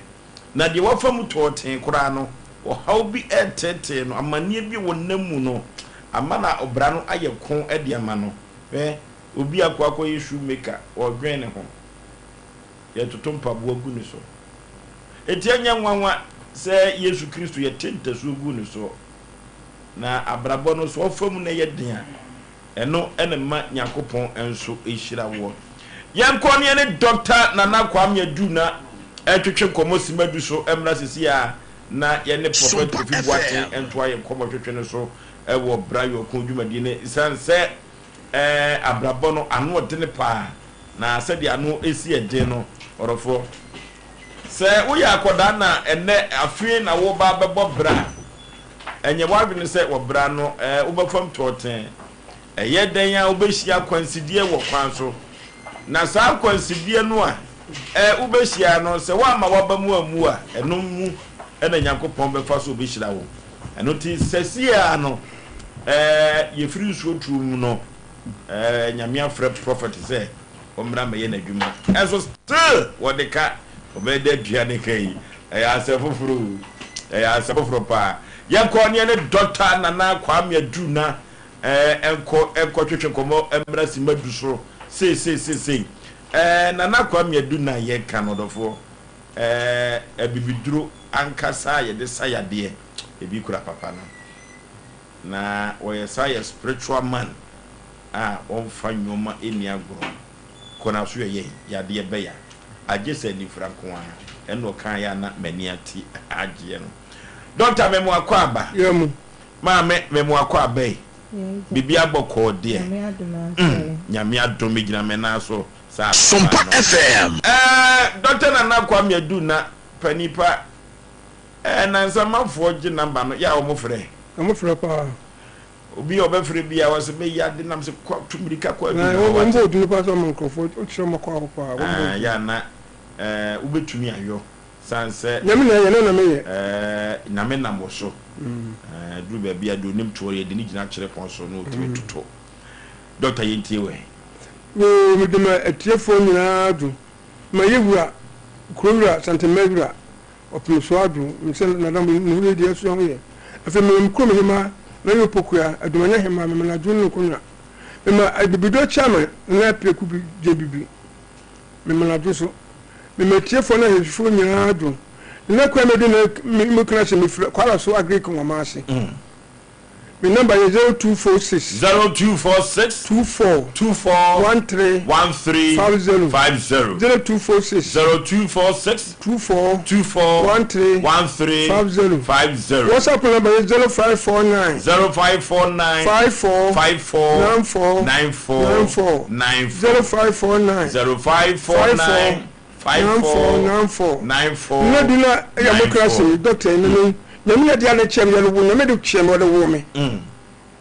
Na deɛ wafa mu tɔɔtee koraa no, ɔhaw bi reteetee no, amanneɛ bi a ɔnam mu no ama na ɔbra no ayɛ ko de ama no. Hwɛ, obi akɔ akɔyɛ shoe maker, ɔredwene ne ho. Yɛtoto mpaboa gu ne so. Enti ɛnyɛ nwanwa sɛ Yesu Kristo yɛte ntasuo guu ne soɔ. Na abrabɔ no, sɛ ɔfa mu na ɛyɛ den a, ɛno na ɛma Nyankopɔn nso hyira woɔ. Yɛnkɔ ne yɛne Dɔkta Nana Kwame Adu na ɛntwetwe nkɔmmɔ simma du so mmra sisi a na yɛne Prɔfɛt Kofi Boateng ntoa yɛn nkɔmmɔtwetwe no so wɔ Bra Yɔko dwumadie no. Esiane sɛ abrabɔ no ano ɔdene paa, na sɛdeɛ ano si yɛ den no, ɔdɔfoɔ, sɛ woyɛ akwadaa na ɛnnɛ afei na woreba abɛbɔ bra a, ɛnyɛ w'adwene sɛ wɔ bra no wobɛfam tɔɔtee. Ɛyɛ dɛn a wobɛhyia akwansideɛ wɔ kwan so, na saa akwansideɛ no a wobɛhyia no, sɛ woamma w'aba mu ammu a, ɛno mu na Nyankopɔn bɛfa so ɔbɛhyira wo. Ɛno nti, sɛsie ara no, yɛfiri nsuo tuo mu no, Nyame afrɛ prophet sɛ ɔmmra mmɛyɛ n'adwuma. Ɛnso still wɔde ka, ɔbɛyɛ dɛ atua ne ka yi. Ɛyɛ asɛm foforɔ o, ɛyɛ asɛm foforɔ paa. Yɛnkɔ ne yɛne Doctor Nana Kwame Adu na nkɔ nkɔtwetwe nkɔmmɔ mmra simma du so seesei seesei. Nana Kwame Adu na yɛka no ɔdɔfoɔ. Abibiduro ankasa a yɛde sa yadeɛ, ebi kura papa no. Na ɔyɛ saa yɛ spiritual man a ɔnfa nnoɔma nni agorɔ. Kɔ na so yɛ yɛn yadeɛ bɛya agye sɛ anifira nko ara. Ɛna ɔkaeɛ a na m'ani ate agyeɛ no. Doctor me mo akɔ aba. Yɛ mo. Maame me mo akɔ aba yi. Biribi abɔ kɔɔ deɛ. Mm Nyame adom me gyina me nan so saa Sompa paa no. FM. Ɛɛ Doctor Nana Kwame Adu na panin pa. Ɛɛ nansa manfoɔ gye number no yɛ a wɔn frɛ. Wɔn frɛ paa. Obi a ɔbɛfrɛ bi a ɔsɛ mɛ yɛ ade nam sɛ kɔ tu mirika kɔ adu na na wɔn bɔ odin paa sɛ ɔma nkorɔfoɔ wokyerɛ wɔn kɔ ahɔ paa wɔn bɔ odin. Yɛ a na ɛɛ wobɛtumi ayɔ san sɛ. Nyame na ɛyɛ na na meyɛ. Ɛɛ Nyame nam wɔ so. Ɛɛ duru baabi a deɛ onim toɔ yɛde ne gyina kyerɛ pɔn so na ɔtumi toto. Doctor yɛntie wɛ. Yoo mede ma atiefoɔ nyinaa dwo. Mema yɛ wura, kuro wura, Santemma wura, Ɔpem so adwo, mesɛ nadam ne ho yɛ di asua ho yɛ. Afei mema me kurom hemaa, Mary Opokuya, Adumanya hemaa, mema no adwo ne nkonwa. Mema Abibidɔ chairman, Nana Apiaku bi Gyenbibi, mema no adwo so. Mema atiefoɔ ne ahwɛfoɔ nyinaa adwo. Nana Kwame Adu na me kunu ase, mefiri Kwara so Agric Nwoma ase. Me number yɛ 0246. 0246. 24. 24. 13. 13. 50. 50. 0246. 0246. 24. 24. 13. 13. 50. 50. WhatsApp number yɛ 0549. 0549. 54. 54. 94. 94. 94. 94. 0549. 0549. 54 54. 94. 94. Nna du na ɛyɛ mo kra sɛ dɔkta yi ne nyame na de ade kyɛm yɛde wo nyame de kyɛm wɔde wo me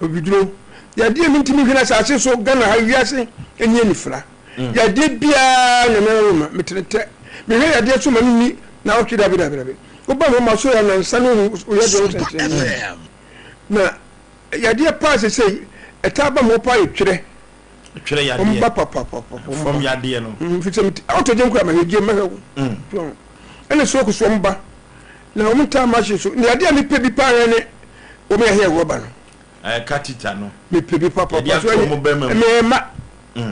obiduro yadeɛ mi ntumi hwene asase so Ghana ha wiase ɛni anifira yadeɛ biara nyame wo ma metere tɛ mehwɛ yadeɛ so ma no ni na ɔtwe dabi dabi dabi woba mo ma so yɛ nansa no hu yadeɛ ho sɛnkyerɛnne na yadeɛ paa sesei ɛtaa ba mo paa yɛ twerɛ Twerɛ yadeɛ. Wɔn ba papapapa. Fam yadeɛ no. Fi sɛ ɔtɔ gye nkura ma hwɛ gye mɛhwɛ wo. Ɛna stroke so wɔn ba na wɔn ntaa machine so na yadeɛ a mepɛ bi paa yɛ ne wɔn yɛ hair rɔba no. Ɛɛ katita no. Mepɛ bi papapa Yɛde ato wɔn bɛrima mu. Mɛɛma.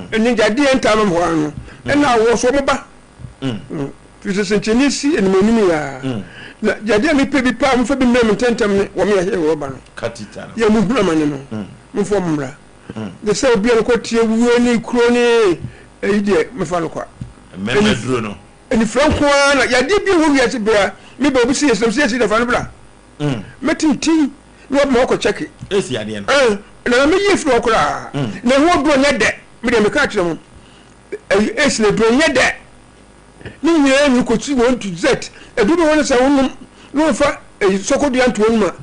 Ɛne yadeɛ ntaa ma hɔ ano. Ɛna awɔ so wɔn ba. Fi sɛ sɛnkyɛnni si anim anim yaa. Na yadeɛ a mepɛ bi paa mo fɛ bi mmerɛ me ntɛntɛm ne wɔn yɛ hair rɔba no. Katita no. Yɛ mo hunu amane no. Mo fɔ mo mmra. Ne sɛ obi a no kɔ tie wuo ne kuro ne ɛyi deɛ mefa no kwa. Mmarima duro no. Anifira nko ara na yadeɛ bi wɔ wiase bia me ba obi si yɛ sɛ si dafa no bra. Mɛtintin na wabɛma wakɔ kyɛke. Esi adeɛ no. Ɛn na na meyi efiri hɔ koraa. Na ɛho duro nyɛ dɛ me deɛ meka akyerɛ mo. Ɛyi esi na duro nyɛ dɛ. Ne nyinaa nyi kɔsi 1 to Z. Ɛduro bi wɔ no sɛ wonom na wɔfa ɛyi sɔkɔdua nto wɔn mu a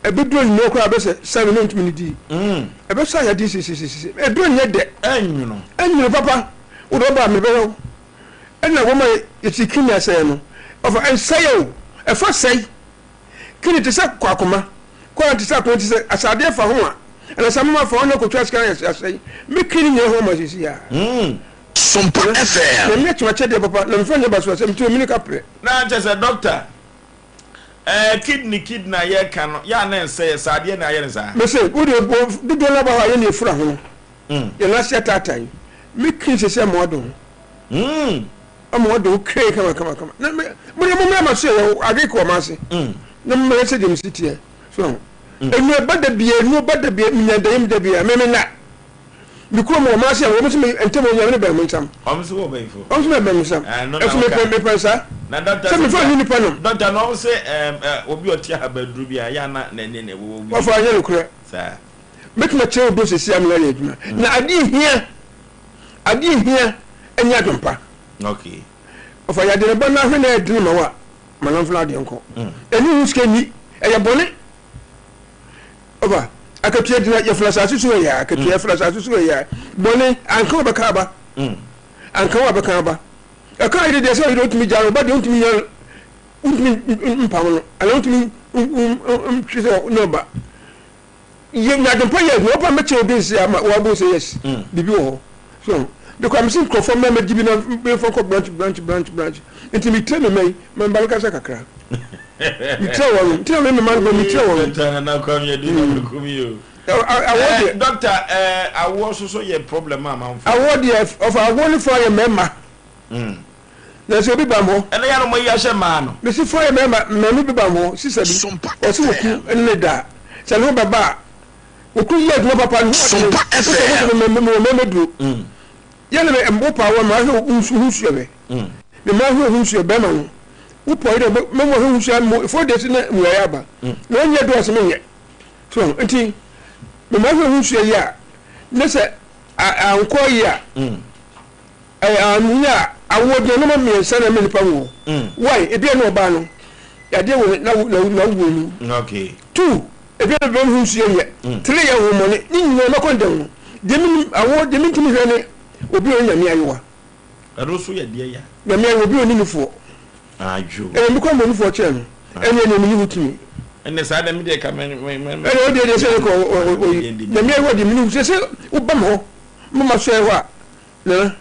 Ɛbɛduru anwummerɛ koraa bɛsɛ sɛ no ntumi nidi. Ɛbɛsɔ ayadeɛ sesesese. Ɛduru nyɛ dɛ. Ɛnwono. Ɛnwono papa. Wode ɔba a mebɛhwɛ wo. Ɛna wɔma yɛsi kini asɛeɛ no. Ɔfa ɛnsɛeɛ o. Ɛfa sɛe. Kini te sɛ kwakoma. Kwan te sɛ akoma te sɛ asadeɛ fa ho a. Ɛna sɛ moma fa ho na kɔtwa sika na asɛe. Me kini nyɛ ho ma sisi a. Sompa FM. Nyame akyɛ m'akyɛdeɛ papa na mefa nyɛ basoasɛm nti mene kaprɛ. Na kyɛ sɛ doctor. Ɛɛ kidney kidney a yɛka no yɛ a na ɛnsɛ yɛ saa adeɛ na ayɛ no saa. Mese wo deɛ dodoɔ no aba hɔ a yɛne yɛfura ho no yɛn ase ataatae me kiri sɛ sɛ mmoa do ho mmoa do ho kee kama kama kama na me mo deɛ mo mmra ma so yɛ ade kɔ ɔma ase na mo mmra sɛ deɛ mesi teɛ so ho enu ɛba da bia enu ba da bia menya da yam da bia me me na Me kurom wɔ m'ase a wɔn se me ntɛm onyame no bɛn mo nsam. Wɔn se wɔ bɛn fo. Wɔn se mɛ bɛn mo nsam. Ɛso me pɛ me pɛ nsa. Na dɔkta sɛ me fɛ ni nipa nom. Dɔkta na wɔn se ɛɛm ɛ obi ɔte ahabaduro bi a yɛ ana na ne na ɛwɔ bi. Wɔfa anyɛ nokorɛ. Saa. Mɛtumi akyerɛ wo do sisi amena yɛ adwuma. Na adeɛ hia adeɛ hia ɛnyɛ adwempa. Okay. Ɔfa yadeɛ no ba na ahwɛ na ɛdene ma wo a ma no mfena adeɛ nkɔ. Ɛne ho sika ni ɛyɛ bɔne. Ɔba, akatua gyina yɛfra asase so yɛ akatua yɛfra asase so yɛ bɔne anka wɔbɛka aba anka wɔbɛka aba ɛka yere deɛ sɛ ɔyere ɔtumi gya no ɔba deɛ ɔntumi nya ɔntumi mpam no anaa ɔntumi ntwe sɛ ne ɔba yɛ nyadwempa yɛ adwuma ɔba mɛkyɛ obi nse ama wɔabɔ sɛ yes biribi wɔ hɔ so because mese nkurɔfoɔ mma mɛgye bi na mfa nkɔ branch branch branch branch nti metie me mma yi ma mba no kasa kakra mekyerɛ wɔn nti na me mma no mekyerɛ wɔn. Dɔkta Nana Kwame Adu na mekum yi o. Awɔ deɛ. Dɔkta awoɔ soso yɛ problem a amanfoɔ. Awoɔ deɛ ɔfa awoɔ ne fa yɛ mmarima. Na sɛ obi bam hɔ. Ɛnna yɛ anam yi ahyɛ mmaa no. Mesi fa yɛ mmarima mmarima bi bam hɔ sisa bi ɔsi wɔ ku ne ne da sɛ ne ho bɛba a wɔku yɛ adwuma papa ne ho ɔde ne wosɛ wosɛ mɛ mɛ mɛ mɛ duro yɛ ne mɛ wo pa wɔ mɛ ahwɛ wo nsu ho nsuo bɛ. Ne mma ahwɛ ho nsuo bɛrima no wo pɔ yɛ dɛ mɛmu ahwɛ ho nsuo mo 4 days na mmuaeɛ aba na ɔnyɛ do ɔsɛ menyɛ so nti mɛmu ahwɛ ho nsuo yi a ne sɛ ankɔ yi a anyɛ a awoɔ deɛ nneɛma mmiɛnsa na ɛma nipa nwɔ why ebi a na ɔbaa no yadeɛ wɔ na na na wuo mu okay two ebi a na bɛrima ho nsuo nyɛ three yɛ ahomɔne ne nyinaa mɛkɔ ndɛm no deɛ menim awoɔ deɛ mentumi hwɛ ne obi a ɔnyɛ nyame ayewa. Ɛno nso yɛ deɛ ya. Nyame ayɛ obi ɔni nufoɔ. Adwo. Ɛna mi kɔ mɔ nufoɔ kyerɛ no. Ɛne ɛne mi ni ho tumi. Ɛne saa dɛ mi deɛ ka mɛ mɛ mɛ. Ɛne ɔdeɛ deɛ sɛ ɛkɔ ɔyi. Nyame ayɛ ɔdeɛ mi ni ho sɛ sɛ woba mi hɔ mo ma sɔɛ hɔ a nana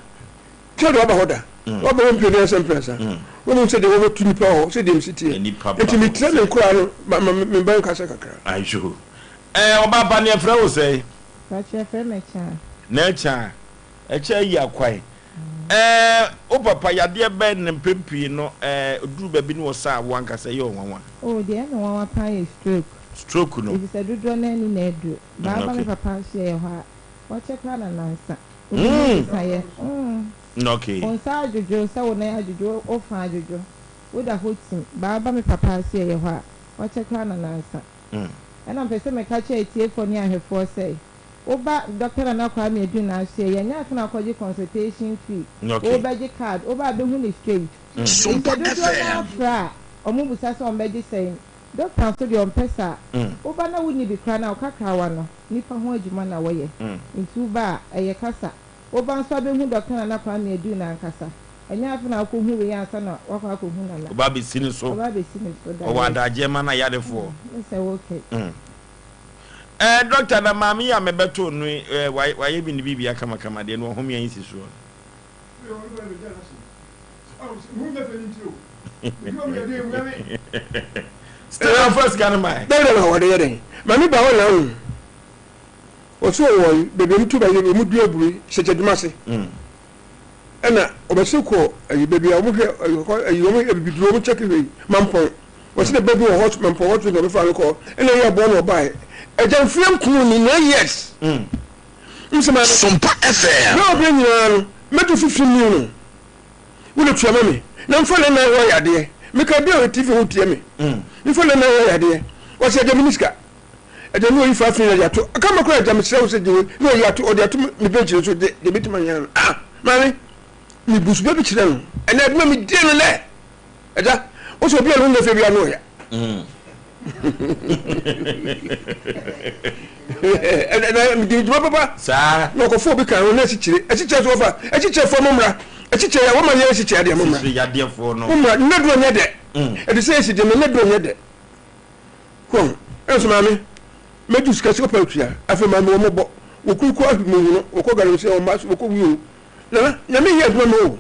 kyerɛ deɛ waba hɔ da. Waba hɔ mpɛn aduasa mprɛnsa. Wonim sɛdeɛ wɔbɛto nnipa wɔ hɔ, sɛdeɛ mesi teɛ. Enti mekyerɛ me nkoraa no, ma ma me ba nkasa kakra. Ayo. Ɛɛ, ɔbaa pa, neɛ frɛ wo sɛn? Pakyɛ yɛfrɛ me Ɛkyaa. Na Ɛkyaa, Ɛkyaa yi akwae. Ɛɛ, wo papa yadeɛ bɛn na mpɛn pii no ɛɛ, ɔduru baabi na ɔsa a wo ankasa ɛyɛ wo nwanwa? Oh, deɛ ɛyɛ me nwanwa paa yɛ stroke. Stroke no? Efisɛ dodoɔ no ara nni na aduro. Baa ba me papa nso yɛyɛ hɔ a, wakyɛ koraa na nansa. Obi ho sesa yɛ. Mm. Okay. Wo nsa adwodwo sɛ wo nan adwodwo, wo fa adwodwo. Woda hɔ tim. Baa ba me papa nso yɛyɛ hɔ a, wakyɛ koraa na nansa. Ɛna mepɛ sɛ meka kyerɛ atiefoɔ ne ahwɛfoɔ sɛ, woba Dɔkta Nana Kwame Adu Naasoɛ, yɛnyɛ afe na akɔgye consultation fee, wobɛgye card, woba a bɛhu no straight. Nti sɛ dodoɔ no ara frɛ a, wɔn bisa sɛ wɔbɛgye sɛn. Dɔkta nso deɛ ɔmpɛ saa. Woba na wonni bi koraa no a, wo kakrawa no, nnipa ho adwuma na wɔyɛ. Nti woba a, ɛyɛ kasa. Woba nso a bɛhu Dɔkta Nana Kwame Adu no ankasa. Ɛnyɛ afe na wokɔhu wei ansa na woakɔ akɔhu Nana. Ɔba abɛsi ne so. Ɔba abɛsi ne so Ɔwɔ direct. adagyeɛ ma n'ayarefoɔ. Ne sɛ wokɛ. Ɛɛ dɔkta na maame yi a mebɛtoo no yi ɛɛ wayɛ wayɛ bi ne biribia kamakama deɛ no ɔhome ayi si soɔ no. Still amfa sika no mae. Dɛn na wɔde yɛ dɛn? Maame ba hɔ na ahu. Ɔsɛ ɔwɔ yi baabi a wɔtu ba yi wɔn dua aburo sɛkyɛdwuma ase. Ɛna ɔbɛsi kɔ ayi baabi a wɔhwɛ ayi ayi wɔn abibiduro wɔn kyɛke hwɛ yi mampɔn. Wɔsi ne ba bi wɔ hɔ mampɔn hɔ na ɔbɛfa no kɔ ɛna ɛyɛ aboa na ɔbaeɛ. Ɛgya mfeɛ nkron ni 9 years. Nsɛm a Sompa FM. Berɛ a ɔbrɛ nyinaa no mɛtu fifiri mu no wode tua ma me na mfa ne nan ho ayɛ adeɛ. Meka bi a ɔyɛ TV ho tie me. Mfa ne nan ho ayɛ adeɛ. Ɔsɛ agya me sika. Agya ne ɔyi fa afei na de ato. Aka ma koraa agya mesrɛ wo sɛ gye wei na ɔyi ato ɔde ato me bench no so de deɛ mɛtumi ayɛ no. Ah maame mebu so bɛbi kyerɛ no. Ɛnɛ adwuma medie no nɛ. Agya wo sɛ obi a ne ho nyɛ fɛ biara no ɔya. Ɛnɛ mede dwuma papa. Saa. Na ɔkɔfo obi kan ho na asikyire. Asikyire so wɔfa asikyire fo mo mmra. Asikyire ya wɔma yɛ asikyire adeɛ mo mmra. Asikyire yadeɛfoɔ no. Mo mmra ne duro nyɛ dɛ. Ɛde sɛ esi deɛ ne duro nyɛ dɛ. Kɔn ɛnso maame mɛdu sika sika pa atua afei maame wɔn bɔ wɔkuru kɔ ahwi mu no wɔkɔ galamsey wɔn mma so wɔkɔ wi o nana nyame yɛ adwuma ma o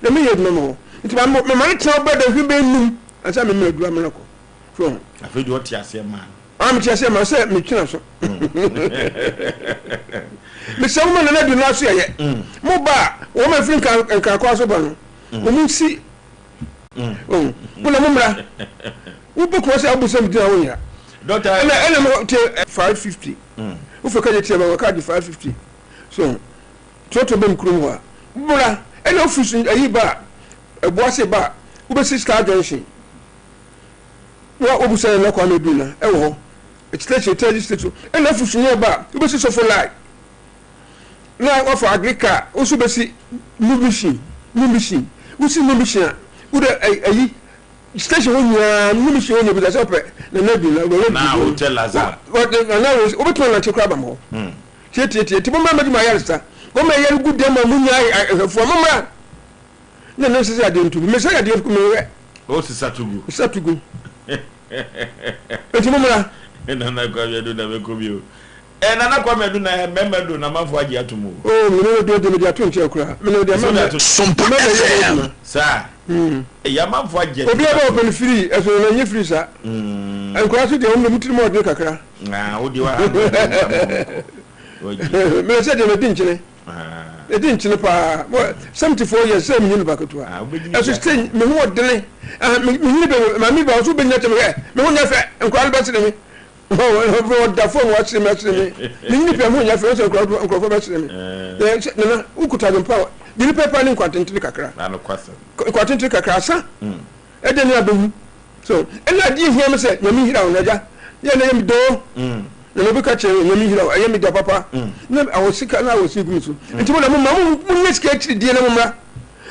nyame yɛ adwuma ma o nti maame mama ne tena ɔbɛ dɛ hwi bɛ num ansa mɛmɛ aduru amena kɔ so. Afei deɛ ɔte aseɛ maa no. Ah, mete aseɛ maa sɛ metwena so. Mesɛ mo ma nana du no aso yɛyɛ. Mo ba a, wɔn a ɛfiri nkankwa so ba no, wɔn nsi. Mo na mo mmra. Wobɛ kuma sɛ abu sɛ medina wo nyera. Ɛna ɛna mo te 550. Wofɛ ka gye tiɛ ma wɔka gye 550. So, trɔtrɔ bɛm kurom hɔ a. Mmra, ɛna wofiri so ayi ba a, ɛboase ba a, wobɛsi Star Junction. Na wobusa yɛn na Kwame Edu na ɛwɔ hɔ. Station Tɛgye station ɛna afusu yɛn ba a wobɛsi sɔfo line na wafa agrika a woso bɛsi new mission new mission wosi new mission a wode ayi station hɔ nyinaa new mission hɔ nyinaa bisa sɛ ɔpɛ Nana Edu na wɔyɛ Na Hotel Lazar. Nana wobɛtumi anante koraa aba m hɔ. Tietietie nti mommra mmɛgye mo ayaresa. Wɔma ɛyare gu dɛm a monya ahwɛfoɔ mommra. Na ne nsesa yadeɛ nto gu. Mesa yadeɛ gu mehwɛ. O sesa to gu. Sesa to gu. Nti mo mmra. Nana Kwame Adu na mɛkɔ bi o. Eh Nana Kwame Adu na mɛmɛ do na manfo agye ato mu o. Oh me ne deɛ mede ato nkyɛn koraa. Me ne deɛ mɛmɛ. Sompa FM. Saa. Ɛyɛ amanfo agye ato. Obi aba ɔpɛ no free ɛso na nye free saa. Nkwadaa so deɛ wɔn de mo tirim ɔdene kakra. Ah wo deɛ wa ha deɛ. Mɛ sɛ deɛ mɛ di nkyene. Ɛdi nkyene paa. 74 years sɛ menye nipa ketewa. Ɛso sɛ me ho ɔdene. Menyini bɛ maame ba ɔso bɛnyina kyɛm hwɛ. Me ho nyɛ fɛ. Nkwadaa no bɛsere me. Ɔda fam wasere me asere me. Menyini pɛ me ho nyɛ fɛ sɛ nkurɔfoɔ bɛsere me. Nana wokuta adwempa a de nipa pa ne nkwatentene kakra. Nkwatentene kakra asa. Ɛdɛn ne abɛwu so ɛna adeɛ hia me sɛ nyame nhyira wo nagya yɛ na yɛ me doo na na obi ka kyerɛ nyame nhyira wo ɛyɛ me da papa na awɔ sika na awɔ si gu me so nti mo na mo ma mo mo nyɛ sika akyiri die na mo mmra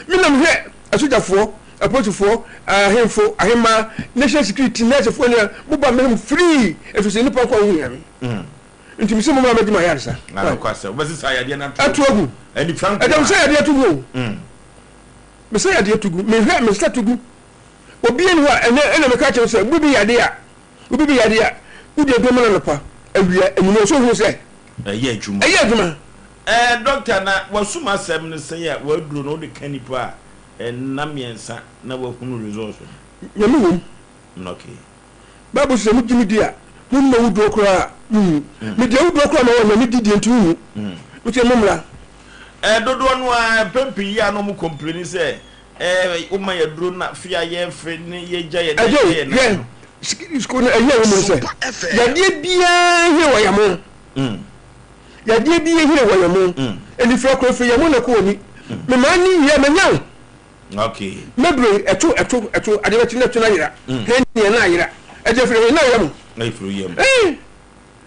me nam hwɛ asogyafoɔ apolisifoɔ ahemfo ahemmaa national security nursefoɔ ne mo ba me free ɛfiri sɛ nipa nkwa ho hia me nti me sɛ mo mmra mɛgye ma ayaresa ato agu ɛdɛm sɛ yadeɛ to gu o Mesa yadeɛ to gu, mehwɛ me nsa to gu. Obiara nni hɔ a ɛnnɛ ɛna meka kyerɛ wo sɛ obi bi yadeɛ a, obi bi yadeɛ a, wodi aduro ma no anɔpa, awia, anwummerɛ, so wohunu sɛ Ɛyɛ adwuma. ɛyɛ adwuma. Ɛɛ dɔkta na w'asum asɛm no sɛn a w'aduro no wode ka nipa a Nna miensa na wahunu results no. Nyame wom. Okay. Bible se sɛ mo gye me di a, mo nni awuduro koraa a, mo nwu. Me di awuduro koraa ma wɔ Nyame di deɛ nti wo nwu. Mo se mo mmra. Eh dodoɔ no ara mpɛn pii yi a na wɔn complaini sɛ eh wo ma yɛ aduro na fe a yɛ fe ne yɛ gya yɛ nan Agya gya o, yɛ nan hwɛ, no. sukuu no ɛyɛ wɔ mu ne sɛ, yadeɛ biara hia wɔ yamo. Yadeɛ biara hia wɔ yamo. Anifira koraa firi yamo na ɛkɔ w'ani. Memaa ne wie a, manya wo. Okay. Mɛbrɛ yi, ɛto, ɛto, ɛto, adeɛ bɛkye na ɛto no ayera. Hɛn deɛ na ayera. Ɛgya firi hɛn na ayera mu. Ɛfiri yam. Ɛɛ,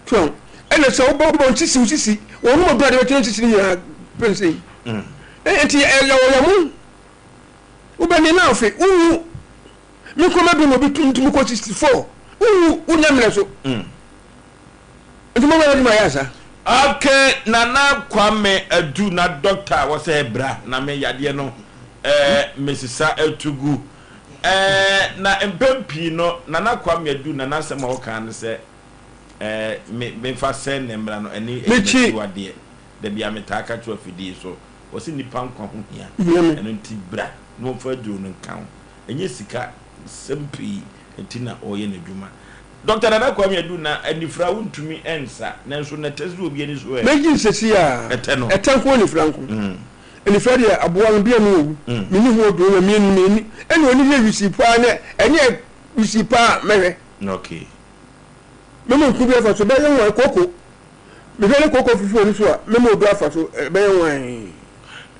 so ɛna sɛ wobɔ wobɔ nsisi wo sisi, wɔn mu ɔdɔ adeɛ bɛkye na nsisi no nyinaa pɛnsɛn. Ɛɛ, nti ɛyɛ wɔ yam. Wobɛne na afe, wowu. Me nkɔ mɛdɔ na obi tum tum kɔ 64. Wowu, wonya mmerɛ so. Nti mo bɛyɛ adwuma yɛ asa. Ok Nana Kwame Adu na doctor wɔsɛ bra na me yadeɛ no eh mesesa atu gu eh na mpɛn pii no Nana Kwame Adu na n'asɛm a ɔka ne sɛ eh me mefa sɛ ne mmra no ɛne ɛyɛ m'akyiwadeɛ dabia metaa ka kyerɛ afidie so wɔse nipa nkwa ho hia ɛno nti bra na wɔmfa aduro no nka ho ɛnyɛ sika sɛm pii nti na ɔreyɛ n'adwuma Doctor Nana Kwame Adu na anifira wontumi nsa nanso nɛtɛ sɛ obi ani so ɛ. Mɛgye nsɛsi a Ɛtɛ no. ɛtɛ nko anifira nko. Anifira deɛ aboa no bia no owu. Menni ho aduro na mmienu mmienu ɛna ɔni yɛ wisii paa na ɛnyɛ wisii paa a mɛhwɛ. Okay. Mɛma nku bi afa so ɛbɛyɛ nwan koko. Mehwɛ ne koko fifi wɔ ne so a mɛma obi afa so ɛbɛyɛ nwan.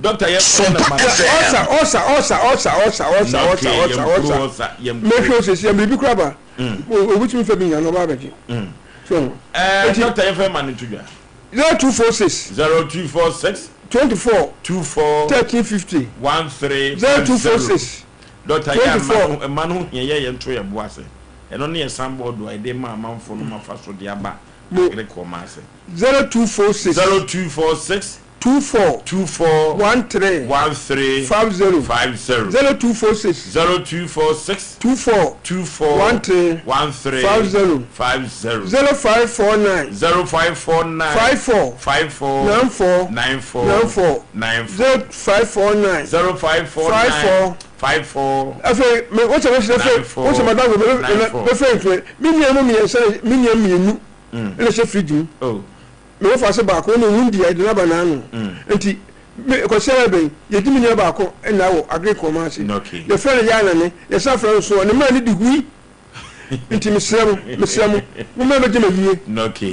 Doctor yɛ kɔ na ma. Ɔsa ɔsa ɔsa ɔsa ɔsa ɔsa ɔsa ɔsa ɔsa mɛhwɛ osisi a biribi kora ba. Obi tumi fɛ bi nya na ɔba abɛgye. So ɛɛ dɔkta yɛn fɛ ma ne to dwa. 0246. 0246. 24. 24. 1350. 13. 0246. Dɔkta yɛ ama no ɛma no hia yɛ yɛn to yɛ bo ase ɛno ne yɛ sanbɔɔdo a yɛde ma amanfo no ma fa so de aba agere kɔma ase. 0246. 0246. 24. 24. 13. 13. 50. 50. 0246. 0246. 24. 24. 13. 13. 50. 50. 0549. 0549. 54. 54. 94. 94. 94. 94. 0549. 0549. 54. 54. Afei me wosɛ wosɛ fɛ wosɛ madam wo me fɛ nfɛ me nua mu mmiɛnsa me nua mmienu ɛna hyɛ fridge mu me wɔfa ase baako ɛna ohun di ɛde n'aba n'ano nti me kɔsɛ ɛbɛn yɛdi me nua baako ɛna wɔ agric wɔn ase yɛfrɛ no yɛ anane yɛsan frɛ no soɔ ne mmaa ne di hui nti mesrɛ mo mesrɛ mo mo mmaa bɛgye ma yie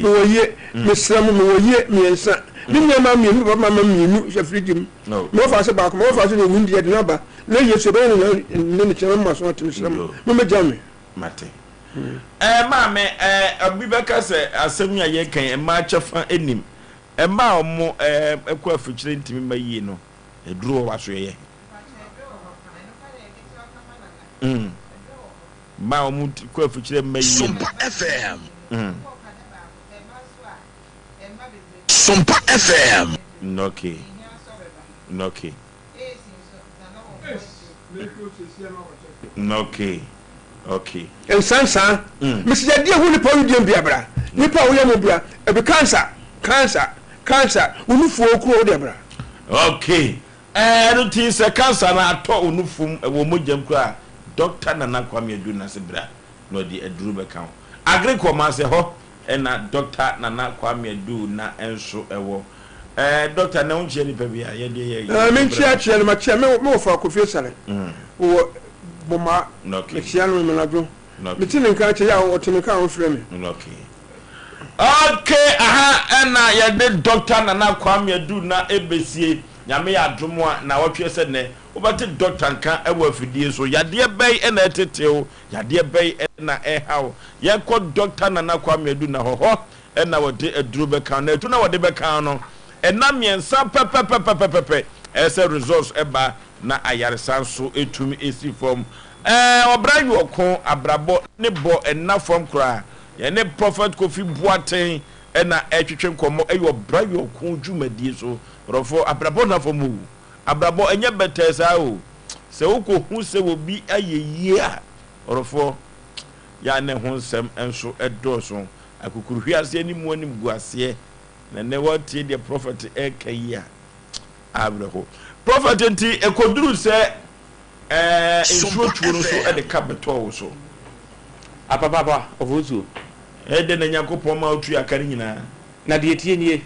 mewɔ yie mesrɛ mo mewɔ yie mmiɛnsa me nua maa mmienu papa maa mmienu hyɛ fridge mu me wɔfa ase baako me wɔfa ase na ohun di ɛde n'aba na yie so ɛbɛyɛ ne ne ne kyerɛ mo ma so ate mesrɛ mo mo mɛgya me. Mate. Ɛɛ maame, ɛɛ obi bɛka sɛ asɛm yi a yɛreka yi, mmaa kyɛfa nnim. Mmaa a wɔn ɛɛ kɔ afikyire ntumi mma yie no, aduro wɔ w'asoɛeɛ? Mm. Mmaa a wɔn kɔ afikyire mma yie no. Sompa FM. Mm. Sompa FM. Okay. Okay. Okay okay. Nsansaa, mesi yadeɛ hu nipa wo deɛm bia bra, nipa a woyɛ mo bia, ebi cancer, cancer, cancer, wo nufuo kuro wo deɛ bra. Okay, ɛɛ ɛno nti sɛ cancer no atɔ wo nufum ɛwɔ mogyam koraa Doctor Nana Kwame Adu Nase bra na ɔde aduro bɛka ho. Agric wɔ Manse hɔ ɛna Doctor Nana Kwame Adu na nso ɛwɔ. Ɛɛ Doctor na wonkyia nipa bi a yɛ deɛ yɛ. Ɛɛ me nkyia kyia no ma kyia me me wɔfa Kofi Asare wɔ Bomaa me kyia no me anadwo me te ne nka kyɛ yɛ a ɔte me nka a ɔmfrɛ me. Okay okay aha ɛna yɛde Doctor Nana Kwame Adu na ɛbɛsie Nyame yɛ adom a naawɔtweɛ sɛ nnɛ wobɛte Doctor nka ɛwɔ afidie so yadeɛ bɛn ɛna ɛtetew yadeɛ bɛn ɛna ɛhaw yɛnkɔ Doctor Nana Kwame Adu na hɔ hɔ na wɔde aduro bɛka na aduro no a wɔde bɛka no nna mmiɛnsa pɛpɛpɛpɛpɛpɛ ɛyɛ sɛ results ba na ayaresa nso tumi si fam. Ɛɛ ɔbra yɔko abrabɔ ne bɔ nna fam koraa. Yɛne Prophet Kofi Boateng na ɛretwetwe nkɔmmɔ ɛyɛ ɔbra yɔko dwumadie so. Brɔfo abrabɔ nna fam o. Abrabɔ ɛnyɛ bɛtɛɛ saa o. Sɛ wokɔhu sɛ obi ayɛ yie a ɔdɔfoɔ yɛ a na ɛho nsɛm nso dɔɔso. Akukuruhweaseɛ ne mu animguaseɛ. Na nnɛ woatie deɛ prɔfɛt reka yi a, awerɛho. Prɔfɛt, nti ɛkɔduruu sɛ Ɛɛ, nsuo tuo no nso de ka bɛtɔɔ wo so. Apapaapa, ɔfosuo. Ɛyɛ dɛn na Nyankopɔn ma wotua ka no nyinaa? Na deɛ ɛteɛ nie,